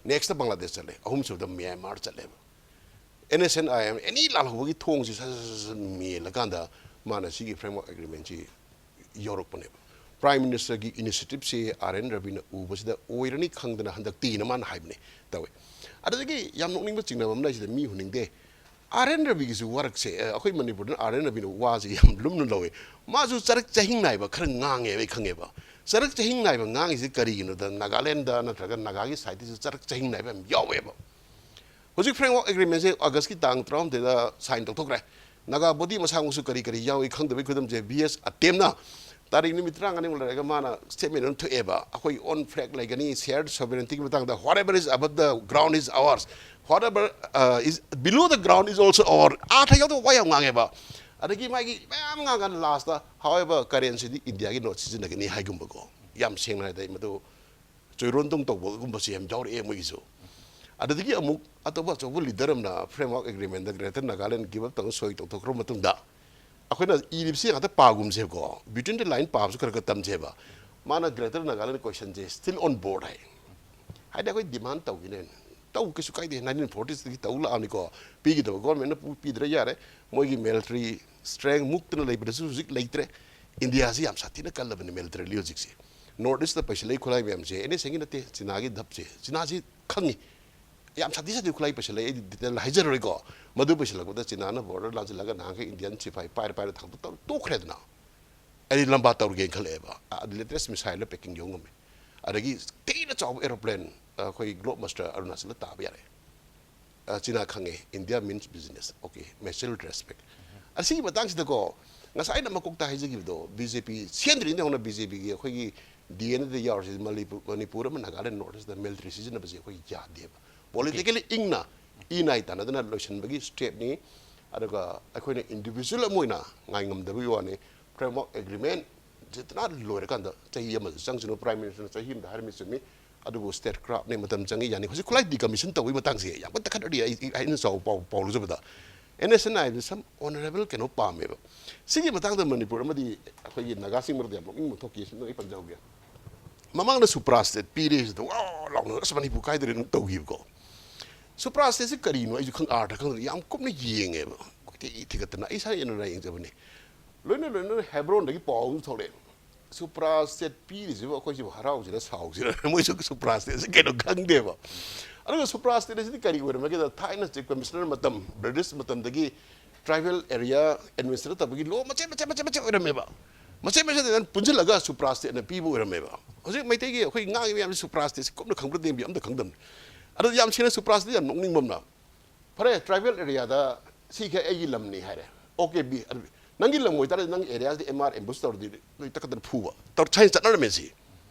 ꯅꯦꯛꯁꯇ ꯕꯪꯒ꯭ꯂꯥꯗꯦꯁ ꯆꯠꯂꯦ, ꯑꯍꯨꯝꯁꯨꯕꯗ ꯃ꯭ꯌꯥꯟꯃꯥꯔ ꯆꯠꯂꯦꯕ꯫ N S N I M ꯑꯦꯅꯤ ꯂꯥꯜꯍꯧꯕꯒꯤ ꯊꯣꯡꯁꯤ ꯁꯠ ꯁꯠ ꯁꯠ ꯁꯠ ꯃꯦꯜꯂꯀꯥꯟꯗ ꯃꯥꯅ ꯁꯤꯒꯤ ꯐ꯭ꯔꯦꯝꯋꯥꯔꯛ ꯑꯦꯒ꯭ꯔꯤꯃꯦꯟꯁꯤ ꯌꯧꯔꯛꯄꯅꯦꯕ꯫ ꯄ꯭ꯔꯥꯏꯝ ꯃꯤꯅꯤꯁꯇꯔꯒꯤ ꯏꯅꯤꯁꯤꯌꯦꯇꯤꯞꯁꯤ ꯑꯥꯔ ꯑꯦꯟ ꯔꯕꯤꯅ ꯎꯕꯁꯤꯗ ꯑꯣꯏꯔꯅꯤ ꯈꯪꯗꯅ ꯍꯟꯗꯛꯇꯤꯅ ꯃꯥꯅ ꯍꯥꯏꯕꯅꯦ, ꯇꯧꯋꯦ꯫ ꯑꯗꯨꯗꯒꯤ ꯌꯥꯝ ꯅꯣꯛꯅꯤꯡꯕ ꯆꯤꯡꯅꯕ ꯑꯃ ꯂꯩꯁꯤꯗ ꯃꯤ ꯍꯨꯟꯅꯤꯡꯗꯦ꯫ ꯑꯥꯔ ꯑꯦꯟ ꯔꯕꯤꯒꯤꯁꯨ ꯋꯥꯔꯛꯁꯦ, ꯑ, ꯑꯩꯈꯣꯏ ꯃꯅꯤꯄꯨꯔꯗꯅ ꯑꯥꯔ ꯑꯦꯟ ꯔꯕꯤꯅ ꯋꯥꯁꯦ ꯌꯥꯝ ꯂꯨꯝꯅ ꯂꯧꯋꯦ꯫ ꯃꯥꯁꯨ ꯆꯔꯛ ꯆꯍꯤꯡ ꯅꯥꯏꯕ ꯈꯔ ꯉꯥꯡꯉꯦꯕ, ꯑꯩ ꯈꯪꯉꯦꯕ꯫ ꯆꯔꯛ ꯆꯍꯤꯡ ꯅꯥꯏꯕ ꯉꯥꯡꯉꯤꯁꯦ ꯀꯔꯤꯒꯤꯅꯣꯗ ꯅꯥꯒꯥꯂꯦꯟꯗ ꯅꯠꯇ꯭ꯔꯒ ꯅꯥꯒꯥꯒꯤ ꯁꯥꯏꯠꯇꯁꯨ ꯆꯔꯛ ꯆꯍꯤꯡ ꯅꯥꯏꯕ ꯌꯥꯝ ꯌꯥꯎꯋꯦꯕ꯫ ꯍꯧꯖꯤꯛ ꯐ꯭ꯔꯦꯝꯋꯥꯔꯛ ꯑꯦꯒ꯭ꯔꯤꯃꯦꯟꯁꯦ ꯑꯥꯒꯁꯀꯤ ꯇꯥꯡ ꯇꯔꯥꯍꯨꯝꯗꯣꯏꯗ ꯁꯥꯏꯟ ꯇꯧꯊꯣꯛꯈ꯭ꯔꯦ꯫ ꯅꯥꯒꯥ ꯕꯣꯗꯤ ꯃꯁꯥꯃꯛꯁꯨ ꯀꯔꯤ ꯀꯔꯤ ꯌꯥꯎꯏ ꯈꯪꯗꯕꯒꯤ ꯈꯨꯗꯝꯁꯦ ꯚꯤ ꯑꯦꯁ ꯑꯇꯦꯝꯅ ꯇꯥꯔꯤꯛ ꯅꯨꯃꯤꯠ ꯇꯔꯥꯃꯉꯥꯅꯤꯃꯨꯛ ꯂꯩꯔꯒ ꯃꯥꯅ ꯁ꯭ꯇꯦꯠꯃꯦꯟ ꯑꯃ ꯊꯣꯛꯑꯦꯕ, "ꯑꯩꯈꯣꯏ ꯑꯣꯟ ꯐ꯭ꯂꯦꯒ ꯂꯩꯒꯅꯤ, ꯁꯦꯌꯔ ꯁꯣꯚꯔꯦꯟꯇꯤꯒꯤ ꯃꯇꯥꯡꯗ, whatever is above the ground is ours, whatever, uh, is below the ground is also our." ꯑꯥꯔꯊ ꯌꯥꯎꯗꯕ ꯋꯥ ꯌꯥꯝ ꯉꯥꯡꯉꯦꯕ꯫ ꯑꯗꯒꯤ ꯃꯥꯒꯤ ꯃꯌꯥꯝ ꯉꯥꯡꯉꯒ ꯂꯥꯁꯇ, "However, ꯀꯔꯦꯟꯁꯤꯗꯤ ꯏꯟꯗꯤꯌꯥꯒꯤ ꯅꯣꯠ ꯁꯤꯖꯤꯟꯅꯒꯅꯤ" ꯍꯥꯏꯒꯨꯝꯕꯀꯣ꯫ ꯌꯥꯝ ꯁꯦꯡꯅ ꯍꯥꯏꯔꯗꯤ ꯃꯗꯨ ꯆꯣꯏꯔꯣꯟꯗꯧ ꯇꯧꯕꯒꯨꯝꯕꯁꯨ ꯌꯥꯝ ꯌꯥꯎꯔꯛꯑꯦ ꯃꯣꯏꯒꯤꯁꯨ꯫ ꯑꯗꯨꯗꯒꯤ ꯑꯃꯨꯛ ꯑꯇꯣꯞꯄ ꯑꯆꯧꯕ ꯂꯤꯗꯔ ꯑꯃꯅ ꯐ꯭ꯔꯦꯝꯋꯥꯔꯛ ꯑꯦꯒ꯭ꯔꯤꯃꯦꯟꯗ ꯒ꯭ꯔꯦꯇꯔ ꯅꯥꯒꯥꯂꯦꯟ ꯒꯤꯞ ꯑꯞ ꯇꯧꯅ ꯁꯣꯏ ꯇꯧꯊꯣꯛꯈ꯭ꯔꯕ ꯃꯇꯨꯡꯗ ꯑꯩꯈꯣꯏꯅ ꯏꯔꯤꯕꯁꯤ ꯉꯥꯛꯇ ꯄꯥꯒꯨꯝꯁꯦꯕꯀꯣ, ꯕꯤꯇ꯭ꯋꯤꯟ ꯗ ꯂꯥꯏꯟ ꯄꯥꯕꯁꯨ ꯈꯔ ꯈꯔ ꯇꯝꯁꯦꯕ꯫ ꯃꯥꯅ ꯒ꯭ꯔꯦꯇꯔ ꯅꯥꯒꯥꯂꯦꯟ ꯀꯣꯏꯁꯟꯁꯦ ꯁ꯭ꯇꯤꯜ ꯑꯣꯟ ꯕꯣꯔꯗ ꯍꯥꯏ꯫ ꯍꯥꯏꯗꯤ ꯑꯩꯈꯣꯏ ꯗꯤꯃꯥꯟ ꯇꯧꯈꯤꯅꯦ, ꯇꯧ ꯀꯩꯁꯨ ꯀꯥꯏꯗꯦ, ꯅꯥꯏꯟꯇꯤꯟ ꯐꯣꯔꯇꯤꯁꯇꯒꯤ ꯇꯧ ꯂꯥꯛꯑꯕꯅꯤꯀꯣ, ꯄꯤꯒꯗꯕ ꯒꯣꯔꯃꯦꯟꯅ ꯄꯨ- ꯄꯤꯗ꯭ꯔ ꯌꯥꯔꯦ꯫ ꯃꯣꯏꯒꯤ ꯃꯤꯂꯤꯇꯔꯤ ꯁ꯭ꯇꯔꯦꯡ ꯃꯨꯛꯇꯅ ꯂꯩꯕꯗꯁꯨ ꯍꯧꯖꯤꯛ ꯂꯩꯇ꯭ꯔꯦ꯫ ꯏꯟꯗꯤꯌꯥꯁꯤ ꯌꯥꯝ ꯁꯥꯊꯤꯅ ꯀꯜꯂꯕꯅꯤ ꯃꯤꯂꯤꯇꯔꯤꯂꯤ ꯍꯧꯖꯤꯛꯁꯦ꯫ ꯅꯣꯔꯠ ꯏꯁꯇ ꯄꯩꯁꯤꯜꯂꯛꯏ ꯈꯨꯠꯂꯥꯏ ꯃꯌꯥꯝꯁꯦ ꯑꯦꯟ ꯑꯦꯁ ꯑꯦꯟꯒꯤ ꯅꯠꯇꯦ, ꯆꯤꯅꯥꯒꯤ ꯙꯞꯁꯦ꯫ ꯆꯤꯅꯥꯁꯤ ꯈꯪꯉꯤ꯫ ꯌꯥꯝ ꯁꯥꯊꯤ ꯁꯥꯊꯤ ꯈꯨꯠꯂꯥꯏ ꯄꯩꯁꯤꯜꯂꯛꯑꯦ, ꯑꯩ ꯗꯤꯇꯦꯜ ꯍꯥꯏꯖꯔꯔꯣꯏꯀꯣ꯫ ꯃꯗꯨ ꯄꯩꯁꯤꯜꯂꯛꯄꯗ ꯆꯤꯅꯥꯅ ꯕꯣꯔꯗꯔ ꯂꯥꯟꯁꯤꯜꯂꯒ ꯅꯍꯥꯟꯈꯩ ꯏꯟꯗꯤꯌꯟ ꯁꯤꯐꯥꯏ ꯄꯥꯏꯔ ꯄꯥꯏꯔ ꯊꯥꯡꯗꯣꯛꯇꯧꯔ ꯇꯣꯛꯈ꯭ꯔꯦꯗꯅ꯫ ꯑꯩꯗꯤ ꯂꯝꯕꯥ ꯇꯧꯔꯒꯦꯅ ꯈꯜꯂꯛꯑꯦꯕ꯫ ꯑ, ꯂꯦꯇꯦꯁ ꯃꯤꯁꯥꯏꯜꯅ ꯄꯦꯀꯤꯡ ꯌꯧ ꯉꯝꯃꯦ꯫ ꯑꯗꯒꯤ ꯊꯤꯅ ꯆꯥꯎꯕ ꯑꯦꯔꯣꯄ꯭ꯂꯦꯟ, ꯑꯩꯈꯣꯏ ꯒ꯭ꯂꯣꯕ ꯃꯁꯇꯔ ꯑꯔꯨꯅꯥꯆꯜꯗ ꯇꯥꯕ ꯌꯥꯔꯦ꯫ ꯑ, ꯆꯤꯅꯥ ꯈꯪꯉꯦ, India means business, okay, mutual respect꯫ ꯑꯁꯤꯒꯤ ꯃꯇꯥꯡꯁꯤꯗꯀꯣ, ꯉꯁꯥꯏ ꯑꯩꯅ ꯃꯀꯣꯛꯇ ꯍꯥꯏꯖꯈꯤꯕꯗꯣ, ꯕꯤ ꯖꯦ ꯄꯤ ꯁꯦꯝꯗ꯭ꯔꯤꯉꯩꯗ ꯍꯧꯅ ꯕꯤ ꯖꯦ ꯄꯤꯒꯤ ꯑꯩꯈꯣꯏꯒꯤ ꯗꯤ ꯑꯦꯟ ꯑꯦꯗ ꯌꯥꯎꯔꯤꯁꯤ ꯃꯅꯤꯄꯨꯔ, ꯃꯅꯤꯄꯨꯔ ꯑꯃ ꯅꯥꯒꯥꯂꯦꯟ ꯅꯣꯔꯠ ꯏꯁꯇ ꯃꯤꯂꯤꯇꯔꯤ ꯁꯤꯖꯤꯟꯅꯕꯁꯦ ꯑꯩꯈꯣꯏ ꯌꯥꯗꯦꯕ꯫ ꯄꯣꯂꯤꯇꯤꯀꯦꯂꯤ ꯏꯪꯅ ꯏ ꯅꯥꯏ ꯇꯥꯟꯅꯗꯅ ꯂꯣꯏꯁꯤꯟꯕꯒꯤ ꯁ꯭ꯇꯦꯞꯅꯤ꯫ ꯑꯗꯨꯒ ꯑꯩꯈꯣꯏꯅ ꯏꯟꯗꯤꯕꯤꯖꯨꯋꯦꯜ ꯑꯃ ꯑꯣꯏꯅ ꯉꯥꯏꯉꯝꯗꯕꯒꯤ ꯋꯥꯅꯤ꯫ ꯐ꯭ꯔꯦꯝꯋꯥꯔꯛ ꯑꯦꯒ꯭ꯔꯤꯃꯦꯟ ꯖꯤꯇꯅ ꯂꯣꯏꯔꯀꯥꯟꯗ ꯆꯍꯤ ꯑꯃꯗ ꯆꯪꯁꯅꯨ, ꯄ꯭ꯔꯥꯏꯝ ꯃꯤꯅꯤꯁꯇꯔꯅ ꯆꯍꯤ ꯑꯃꯗ ꯍꯥꯏꯔꯝꯃꯤ ꯆꯨꯝꯃꯤ, ꯑꯗꯨꯕꯨ ꯁ꯭ꯇꯦꯠ ꯀ꯭ꯔꯥꯐꯅꯦ, ꯃꯇꯝ ꯆꯪꯉꯤ ꯌꯥꯅꯤ꯫ ꯍꯧꯖꯤꯛ ꯈꯨꯠꯂꯥꯏ ꯗꯤꯀꯃꯤꯁꯟ ꯇꯧꯕꯒꯤ ꯃꯇꯥꯡꯁꯦ ꯌꯥꯝ ꯀꯟꯅ ꯇꯛꯈꯠꯅꯔꯤ꯫ ꯑꯩ, ꯑꯩ, ꯑꯩꯅ ꯆꯥꯎꯕ ꯄꯥꯎ, ꯄꯥꯎ ꯂꯧꯖꯕꯗ ꯑꯦꯟ ꯑꯦꯁ ꯑꯦꯟ ꯑꯥꯏꯗ ꯁꯝ ꯑꯣꯅꯔꯦꯕꯜ ꯀꯩꯅꯣ ꯄꯥꯝꯃꯦꯕ꯫ ꯁꯤꯒꯤ ꯃꯇꯥꯡꯗ ꯃꯅꯤꯄꯨꯔ ꯑꯃꯗꯤ ꯑꯩꯈꯣꯏꯒꯤ ꯅꯥꯒꯥꯁꯤꯡ ꯃꯔꯛꯇ ꯌꯥꯝ ꯅꯣꯛꯅꯤꯡꯕ ꯊꯣꯛꯈꯤ, ꯁꯤꯗ ꯑꯩ ꯄꯟꯖꯍꯧꯒꯦ꯫ ꯃꯃꯥꯡꯗ ꯁꯨꯄ꯭ꯔꯥ ꯁ꯭ꯇꯦꯠ ꯄꯤꯔꯦ ꯁꯤꯗ ꯋꯥ ꯂꯥꯎꯅ ꯑꯁ ꯃꯅꯤꯄꯨꯔ ꯀꯥꯏꯗꯧꯔꯦ ꯑꯗꯨꯝ ꯇꯧꯈꯤꯕꯀꯣ꯫ ꯁꯨꯄ꯭ꯔꯥ ꯁ꯭ꯇꯦꯠꯁꯤ ꯀꯔꯤꯅꯣ ꯑꯩꯁꯨ ꯈꯪ ꯑꯥꯔꯊ ꯈꯪꯗꯅ ꯌꯥꯝ ꯀꯨꯞꯅ ꯌꯦꯡꯉꯦꯕ꯫ ꯀꯣꯏꯊꯤ ꯊꯤꯒꯠꯇꯅ ꯑꯩ ꯏꯁꯥꯅ ꯌꯦꯡꯖꯕꯅꯤ꯫ ꯂꯣꯏꯅ ꯂꯣꯏꯅꯅ ꯍꯦꯕ꯭ꯔꯣꯟꯗꯒꯤ ꯄꯥꯎ ꯑꯃ ꯊꯣꯛꯂꯛꯑꯦ꯫ ꯁꯨꯄ꯭ꯔꯥ ꯁ꯭ꯇꯦꯠ ꯄꯤꯔꯤꯁꯤꯕꯨ ꯑꯩꯈꯣꯏꯁꯤꯕꯨ ꯍꯔꯥꯎꯁꯤꯔ ꯁꯥꯎꯁꯤꯔ? ꯃꯣꯏꯁꯨ ꯁꯨꯄ꯭ꯔꯥ ꯁ꯭ꯇꯦꯠꯁꯤ ꯀꯩꯅꯣ ꯈꯪꯗꯦꯕ꯫ ꯑꯗꯨꯒ ꯁꯨꯄ꯭ꯔꯥ ꯁ꯭ꯇꯦꯠ ꯑꯁꯤꯗꯤ ꯀꯔꯤ ꯑꯣꯏꯔꯝꯃꯒꯦꯗ, ꯊꯥꯏꯅ ꯆꯤꯐ ꯀꯃꯤꯁꯅꯔ ꯃꯇꯝ, ꯕ꯭ꯔꯤꯇꯤꯁ ꯃꯇꯝꯗꯒꯤ ꯇ꯭ꯔꯥꯏꯕꯦꯜ ꯑꯦꯔꯤꯌꯥ ꯑꯦꯗꯃꯤꯅꯤꯁꯇ꯭ꯔꯦꯠ ꯇꯧꯕꯒꯤ ꯂꯣ ꯃꯆꯦꯠ ꯃꯆꯦꯠ ꯃꯆꯦꯠ ꯃꯆꯦꯠ ꯑꯣꯏꯔꯝꯃꯦꯕ꯫ ꯃꯆꯦꯠ ꯃꯆꯦꯠ ꯑꯗꯨꯃꯥꯏꯅ ꯄꯨꯟꯁꯤꯜꯂꯒ ꯁꯨꯄ꯭ꯔꯥ ꯁ꯭ꯇꯦꯠꯅ ꯄꯤꯕ ꯑꯣꯏꯔꯝꯃꯦꯕ꯫ ꯍꯧꯖꯤꯛ ꯃꯩꯇꯩꯒꯤ ꯑꯩꯈꯣꯏ ꯉꯥꯡꯉꯤ ꯃꯌꯥꯝꯁꯤ ꯁꯨꯄ꯭ꯔꯥ ꯁ꯭ꯇꯦꯠꯁꯤ ꯀꯨꯞꯅ ꯈꯪꯕ꯭ꯔꯥ ꯌꯦꯡꯕꯤꯌꯨ, ꯑꯝꯇ ꯈꯪꯗꯕꯅꯤ꯫ ꯑꯗꯣ ꯌꯥꯝ ꯁꯦꯡꯅ ꯁꯨꯄ꯭ꯔꯥ ꯁ꯭ꯇꯦꯠ ꯌꯥꯝ ꯅꯣꯛꯅꯤꯡꯕ ꯑꯃꯅ, ꯐꯔꯦ, ꯇ꯭ꯔꯥꯏꯕꯦꯜ ꯑꯦꯔꯤꯌꯥꯗ ꯁꯤꯈꯩ ꯑꯩꯒꯤ ꯂꯝꯅꯤ ꯍꯥꯏꯔꯦ, ꯑꯣꯀꯦ ꯕꯤ, ꯑꯗꯨ ꯅꯪꯒꯤ ꯂꯝ ꯑꯣꯏꯇꯥꯔꯗꯤ ꯅꯪꯒꯤ ꯑꯦꯔꯤꯌꯥꯁꯤꯗ ꯑꯦꯝ ꯑꯥꯔ ꯑꯦꯝꯕꯨꯁ ꯇꯧꯔꯗꯤ ꯅꯣꯏ ꯇꯛꯀꯠꯇꯅ ꯐꯨꯕ ꯇꯧꯔ ꯁꯥꯏꯅ ꯆꯠꯅꯔꯝꯃꯦ꯫ ꯁꯤ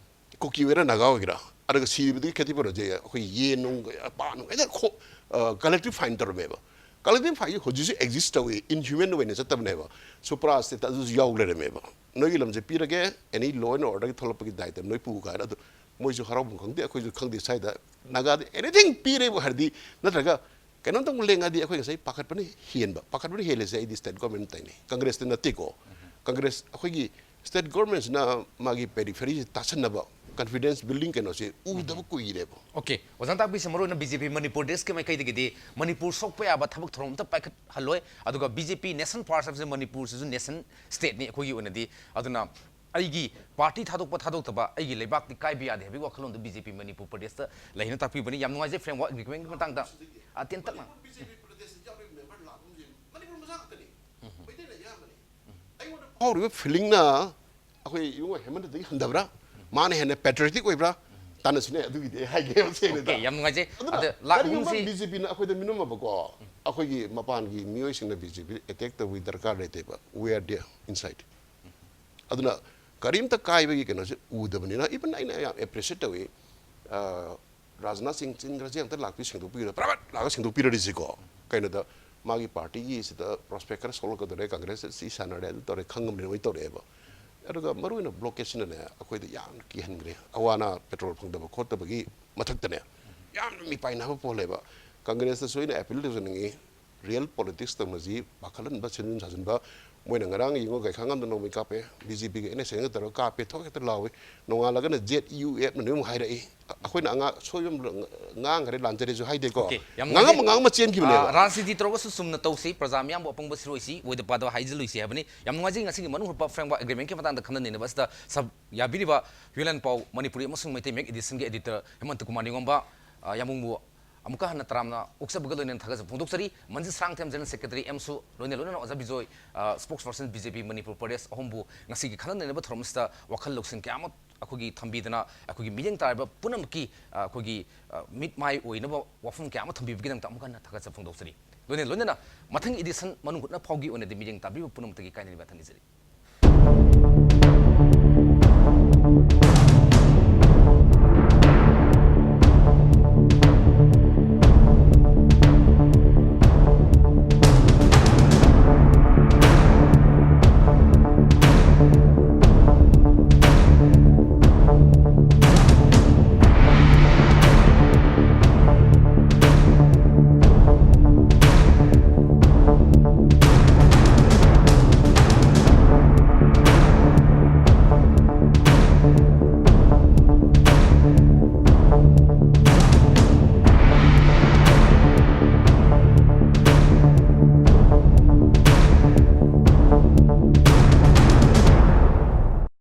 ꯀꯨꯀꯤ ꯑꯣꯏꯒꯦꯔꯥ ꯅꯥꯒꯥ ꯑꯣꯏꯒꯦꯔꯥ, ꯑꯗꯨꯒ ꯁꯤꯕꯗꯨꯒꯤ ꯈꯦꯇꯤꯄꯨꯔꯁꯦ ꯑꯩꯈꯣꯏ ꯌꯦꯟ ꯅꯨꯡ, ꯄꯥ ꯅꯨꯡ ꯍꯦꯛꯇ ꯈꯣ-, ꯑ, ꯀꯂꯦꯛꯇꯤꯚ ꯐꯥꯏꯟ ꯇꯧꯔꯝꯃꯦꯕ꯫ ꯀꯂꯦꯛꯇꯤꯚ ꯐꯥꯏꯟꯁꯦ ꯍꯧꯖꯤꯛꯁꯨ ꯑꯦꯛꯖꯤꯁ ꯇꯧꯏ, ꯏꯟꯍ꯭ꯌꯨꯃꯦꯟ ꯑꯣꯏꯅ ꯆꯠꯇꯕꯅꯦꯕ꯫ ꯁꯨꯄ꯭ꯔꯥ ꯁ꯭ꯇꯦꯠꯇ ꯑꯗꯨꯁꯨ ꯌꯥꯎ ꯂꯩꯔꯝꯃꯦꯕ꯫ ꯅꯣꯏꯒꯤ ꯂꯝꯁꯦ ꯄꯤꯔꯒꯦ, ꯑꯦꯅꯤ ꯂꯣ ꯑꯦꯟ ꯑꯣꯔꯗꯔꯒꯤ ꯊꯣꯛꯂꯛꯄꯒꯤ ꯗꯥꯏꯇ ꯅꯣꯏ ꯄꯨ ꯀꯥꯏꯅ꯫ ꯑꯗꯨ ꯃꯣꯏꯁꯨ ꯍꯔꯥꯎꯐꯝ ꯈꯪꯗꯦ, ꯑꯩꯈꯣꯏꯁꯨ ꯈꯪꯗꯦ꯫ ꯁ꯭ꯋꯥꯏꯗ ꯅꯥꯒꯥꯗ ꯑꯦꯅꯤꯊꯤꯡ ꯄꯤꯔꯦꯕꯨ ꯍꯥꯏꯔꯗꯤ, ꯅꯠꯇ꯭ꯔꯒ ꯀꯩꯅꯣꯝꯇꯪ ꯂꯦꯡꯉꯗꯤ ꯑꯩꯈꯣꯏ ꯉꯁꯥꯏ ꯄꯥꯈꯠꯄꯅ ꯍꯦꯟꯕ꯫ ꯄꯥꯈꯠꯄꯅ ꯍꯦꯜꯂꯤꯁꯦ ꯑꯩꯗꯤ ꯁ꯭ꯇꯦꯠ ꯒꯣꯔꯃꯦꯟ ꯇꯩꯅꯤ, ꯀꯪꯒ꯭ꯔꯦꯁꯇ ꯅꯠꯇꯦꯀꯣ꯫ ꯀꯪꯒ꯭ꯔꯦꯁ, ꯑꯩꯈꯣꯏꯒꯤ ꯁ꯭ꯇꯦꯠ ꯒꯣꯔꯃꯦꯟꯁꯤꯅ ꯃꯥꯒꯤ ꯄꯦꯔꯤꯐꯦꯔꯤꯁꯤ ꯇꯥꯁꯟꯅꯕ, ꯀꯟꯐꯤꯗꯦꯟꯁ ꯕꯤꯜꯗꯤꯡ ꯀꯩꯅꯣꯁꯤ ꯎꯗꯕ ꯀꯨꯏꯔꯦꯕ꯫ ꯑꯣꯀꯦ, ꯑꯣꯖꯥꯅ ꯇꯥꯛꯄꯤꯁꯦ ꯃꯔꯨ ꯑꯣꯏꯅ ꯕꯤ ꯖꯦ ꯄꯤ ꯃꯅꯤꯄꯨꯔ ꯗꯦꯁꯀꯤ ꯃꯥꯏꯀꯩꯗꯒꯤꯗꯤ ꯃꯅꯤꯄꯨꯔ ꯁꯣꯛꯄ ꯌꯥꯕ ꯊꯕꯛ ꯊꯧꯔꯝ ꯑꯝꯇ ꯄꯥꯏꯈꯠꯍꯜꯂꯣꯏ, ꯑꯗꯨꯒ ꯕꯤ ꯖꯦ ꯄꯤ ꯅꯦꯁꯟ ꯐꯥꯔꯁ ꯍꯥꯏꯕꯁꯦ ꯃꯅꯤꯄꯨꯔꯁꯤꯁꯨ ꯅꯦꯁꯟ ꯁ꯭ꯇꯦꯠꯅꯤ ꯑꯩꯈꯣꯏꯒꯤ ꯑꯣꯏꯅꯗꯤ꯫ ꯑꯗꯨꯅ ꯑꯩꯒꯤ ꯄꯥꯔꯇꯤ ꯊꯥꯗꯣꯛꯄ ꯊꯥꯗꯣꯛꯇꯕ ꯑꯩꯒꯤ ꯂꯩꯕꯥꯛꯇꯤ ꯀꯥꯏꯕ ꯌꯥꯗꯦ ꯍꯥꯏꯕꯒꯤ ꯋꯥꯈꯜꯂꯣꯟꯗꯣ ꯕꯤ ꯖꯦ ꯄꯤ ꯃꯅꯤꯄꯨꯔ ꯄ꯭ꯔꯗꯦꯁꯇ ꯂꯩꯅ ꯇꯥꯛꯄꯤꯕꯅꯤ꯫ ꯌꯥꯝ ꯅꯨꯡꯉꯥꯏꯖꯩ ꯐ꯭ꯔꯦꯝꯋꯥꯔꯛ ꯑꯦꯒ꯭ꯔꯤꯃꯦꯟꯒꯤ ꯃꯇꯥꯡꯗ꯫ ꯑ, ꯇꯦꯟꯇꯛꯅ꯫ ꯐꯥꯎꯔꯤꯕ ꯐꯤꯂꯤꯡꯅ ꯑꯩꯈꯣꯏ ꯏꯕꯨꯡꯉꯣ ꯍꯦꯃꯟꯇꯗꯒꯤ ꯍꯟꯊꯕ꯭ꯔꯥ? ꯃꯥꯅ ꯍꯦꯟꯅ ꯄꯦꯇ꯭ꯔꯤꯌꯣꯇꯤꯛ ꯑꯣꯏꯕ꯭ꯔꯥ? ꯇꯥꯟꯅꯁꯤꯅꯦ, ꯑꯗꯨꯒꯤꯗꯤ ꯑꯩ ꯍꯥꯏꯒꯦ ꯁꯦꯡꯅ꯫ ꯑꯣꯀꯦ, ꯌꯥꯝ ꯅꯨꯡꯉꯥꯏꯖꯩ꯫ ꯑꯗꯨꯅ ꯑꯗ ꯂꯥꯛ ꯀꯔꯤꯒꯨꯝꯕ ꯑꯍꯨꯝꯁꯤ ꯕꯤ ꯖꯦ ꯄꯤꯅ ꯑꯩꯈꯣꯏꯗ ꯃꯤꯅꯣꯝꯃꯕꯀꯣ, ꯑꯩꯈꯣꯏꯒꯤ ꯃꯄꯥꯟꯒꯤ ꯃꯤꯑꯣꯏꯁꯤꯡꯅ ꯕꯤ ꯖꯦ ꯄꯤ ꯑꯦꯇꯦꯛ ꯇꯧꯕꯒꯤ ꯗꯔꯀꯥꯔ ꯂꯩꯇꯦꯕ꯫ We are there inside꯫ ꯑꯗꯨꯅ ꯀꯔꯤꯝꯇ ꯀꯥꯏꯕꯒꯤ ꯀꯩꯅꯣꯁꯦ ꯎꯗꯕꯅꯤꯅ, ꯏꯚꯟ ꯑꯩꯅ ꯌꯥꯝ ꯑꯦꯄ꯭ꯔꯤꯁꯤꯌꯦꯠ ꯇꯧꯏ꯫ ꯑ, ꯔꯥꯖꯅꯥꯊ ꯁꯤꯡ ꯆꯤꯟꯈ꯭ꯔꯁꯦ ꯑꯝꯇ ꯂꯥꯛꯄꯤ ꯁꯦꯡꯗꯣꯛꯄꯤꯔꯣ, ꯄ꯭ꯔꯥꯏꯚꯦꯠ ꯂꯥꯛꯑꯒ ꯁꯦꯡꯗꯣꯛꯄꯤꯔꯗꯤꯁꯤꯀꯣ꯫ ꯀꯩꯅꯣꯗ ꯃꯥꯒꯤ ꯄꯥꯔꯇꯤꯒꯤ ꯁꯤꯗ ꯄ꯭ꯔꯣꯁꯄꯦꯛ ꯈꯔ ꯁꯣꯛꯂꯛꯀꯗꯧꯔꯦ, ꯀꯪꯒ꯭ꯔꯦꯁ ꯁꯤ ꯁꯥꯟꯅꯔꯦ, ꯑꯗꯨ ꯇꯧꯔꯦ, ꯈꯪꯉꯕꯅꯤꯅ ꯃꯣꯏ ꯇꯧꯔꯛꯑꯦꯕ꯫ ꯑꯗꯨꯒ ꯃꯔꯨꯑꯣꯏꯅ ꯕ꯭ꯂꯣꯀꯦꯠꯁꯤꯅꯅꯦ ꯑꯩꯈꯣꯏꯗ ꯌꯥꯝꯅ ꯀꯤꯍꯟꯈ꯭ꯔꯦ꯫ ꯑꯋꯥꯅ ꯄꯦꯇ꯭ꯔꯣꯜ ꯐꯪꯗꯕ ꯈꯣꯠꯇꯕꯒꯤ ꯃꯊꯛꯇꯅꯦ ꯌꯥꯝꯅ ꯃꯤꯄꯥꯏꯅꯕ ꯄꯣꯜꯂꯦꯕ꯫ ꯀꯪꯒ꯭ꯔꯦꯁꯇꯁꯨ ꯑꯩꯅ ꯑꯦꯄꯤꯜ ꯇꯧꯖꯅꯤꯡꯉꯤ, ꯔꯤꯌꯦꯜ ꯄꯣꯂꯤꯇꯤꯛꯁ ꯇꯧꯅꯁꯤ, ꯄꯥꯈꯠꯍꯟꯕ, ꯁꯦꯝꯖꯤꯟ ꯁꯥꯖꯤꯟꯕ꯫ ꯃꯣꯏꯅ ꯉꯔꯥꯡ ꯌꯦꯡꯉꯣ, ꯒꯩꯈꯥꯉꯝꯗ ꯅꯣꯡꯃꯩ ꯀꯥꯞꯄꯦ, ꯕꯤ ꯖꯦ ꯄꯤꯒ ꯑꯦꯟ ꯑꯦꯁ ꯑꯦꯟꯒ ꯇꯧꯔꯒ ꯀꯥꯞꯄꯦ, ꯊꯣꯛ ꯍꯦꯛꯇ ꯂꯥꯎꯏ꯫ ꯅꯣꯡꯉꯥꯜꯂꯒꯅ ꯖꯦꯠ ꯌꯨ ꯑꯦꯐꯅ ꯑꯃꯨꯛ ꯍꯥꯏꯔꯛꯏ꯫ ꯑ-, ꯑꯩꯈꯣꯏꯅ ꯑꯉꯥꯡ ꯑꯁꯣꯏꯕ ꯑꯃ ꯉꯥꯡꯈ꯭ꯔꯦ, ꯂꯥꯟꯖꯔꯦꯁꯨ ꯍꯥꯏꯗꯦꯀꯣ꯫ ꯑꯣꯀꯦ, ꯌꯥꯝ ꯉꯥꯡꯉꯝ ꯅꯨꯡꯉꯥꯏꯖꯩ꯫ ꯉꯥꯡꯉꯝꯃ ꯆꯦꯟꯈꯤꯕꯅꯦꯕ꯫ ꯑ, ꯔꯥꯖꯅꯤꯇꯤ ꯇꯧꯔꯒꯁꯨ ꯆꯨꯝꯅ ꯇꯧꯁꯤ, ꯄ꯭ꯔꯖꯥ ꯃꯤꯌꯥꯝꯕꯨ ꯑꯄꯪꯕ ꯁꯤꯔꯣꯏꯁꯤ, ꯑꯣꯏꯗ ꯄꯥꯗꯕ ꯍꯥꯏꯖꯤꯜꯂꯣꯏꯁꯤ ꯍꯥꯏꯕꯅꯤ꯫ ꯌꯥꯝ ꯅꯨꯡꯉꯥꯏꯖꯩ ꯉꯁꯤꯒꯤ ꯃꯅꯨꯡ ꯍꯨꯠꯄ ꯐ꯭ꯔꯦꯝꯋꯥꯔꯛ ꯑꯦꯒ꯭ꯔꯤꯃꯦꯟꯒꯤ ꯃꯇꯥꯡꯗ ꯈꯟꯅ ꯅꯩꯅꯕ ꯑꯁꯤꯗ ꯁꯔꯨꯛ ꯌꯥꯕꯤꯔꯤꯕ ꯍ꯭ꯌꯨꯂꯦꯟ ꯄꯥꯎ ꯃꯅꯤꯄꯨꯔꯤ ꯑꯃꯁꯨꯡ ꯃꯩꯇꯩ ꯃꯌꯦꯛ ꯏꯗꯤꯁꯟꯒꯤ ꯑꯦꯗꯤꯇꯔ ꯍꯦꯃꯟꯇ ꯀꯨꯃꯥꯔ ꯅꯤꯉꯣꯝꯕ, ꯑ, ꯌꯥꯝꯕꯨꯡꯕꯨ ꯑꯃꯨꯛꯀ ꯍꯟꯅ ꯇꯔꯥꯝꯅ ꯑꯣꯛꯆꯕꯒ ꯂꯣꯏꯅꯅ ꯊꯥꯒꯠꯆꯕ ꯐꯣꯡꯗꯣꯛꯆꯔꯤ꯫ ꯃꯟꯖꯤꯠ ꯁꯥꯔꯥꯡꯊꯦꯝ ꯖꯦꯅꯔꯦꯜ ꯁꯦꯀ꯭ꯔꯦꯇꯔꯤ ꯑꯦꯝꯁꯨ ꯂꯣꯏꯅ ꯂꯣꯏꯅꯅ ꯑꯣꯖꯥ ꯕꯤꯖꯣꯏ, ꯑ, ꯁ꯭ꯄꯣꯛꯁ ꯄꯔꯁꯟ ꯕꯤ ꯖꯦ ꯄꯤ ꯃꯅꯤꯄꯨꯔ ꯄ꯭ꯔꯗꯦꯁ ꯑꯍꯨꯝꯕꯨ ꯉꯁꯤꯒꯤ ꯈꯟꯅ ꯅꯩꯅꯕ ꯊꯧꯔꯝ ꯑꯁꯤꯗ ꯋꯥꯈꯜ ꯂꯧꯁꯤꯡ ꯀꯌꯥ ꯑꯃ ꯑꯩꯈꯣꯏꯒꯤ ꯊꯝꯕꯤꯗꯅ ꯑꯩꯈꯣꯏꯒꯤ ꯃꯤꯠꯌꯦꯡ ꯇꯥꯔꯤꯕ ꯄꯨꯝꯅꯃꯛꯀꯤ, ꯑ, ꯑꯩꯈꯣꯏꯒꯤ, ꯑ, ꯃꯤꯠ ꯃꯥꯏ ꯑꯣꯏꯅꯕ ꯋꯥꯐꯝ ꯀꯌꯥ ꯑꯃ ꯊꯝꯕꯤꯕꯒꯤꯗꯃꯛꯇ ꯑꯃꯨꯛ ꯍꯟꯅ ꯊꯥꯒꯠꯆꯕ ꯐꯣꯡꯗꯣꯛꯆꯔꯤ꯫ ꯂꯣꯏꯅ ꯂꯣꯏꯅꯅ ꯃꯊꯪ ꯏꯗꯤꯁꯟ ꯃꯅꯨꯡ ꯍꯨꯠꯅ ꯐꯥꯎꯒꯤ ꯑꯣꯏꯅꯗꯤ ꯃꯤꯠꯌꯦꯡ ꯇꯥꯕꯤꯕ ꯄꯨꯝꯅꯃꯛꯇꯒꯤ ꯀꯥꯏꯅ ꯃꯊꯪ ꯏꯖꯔꯤ꯫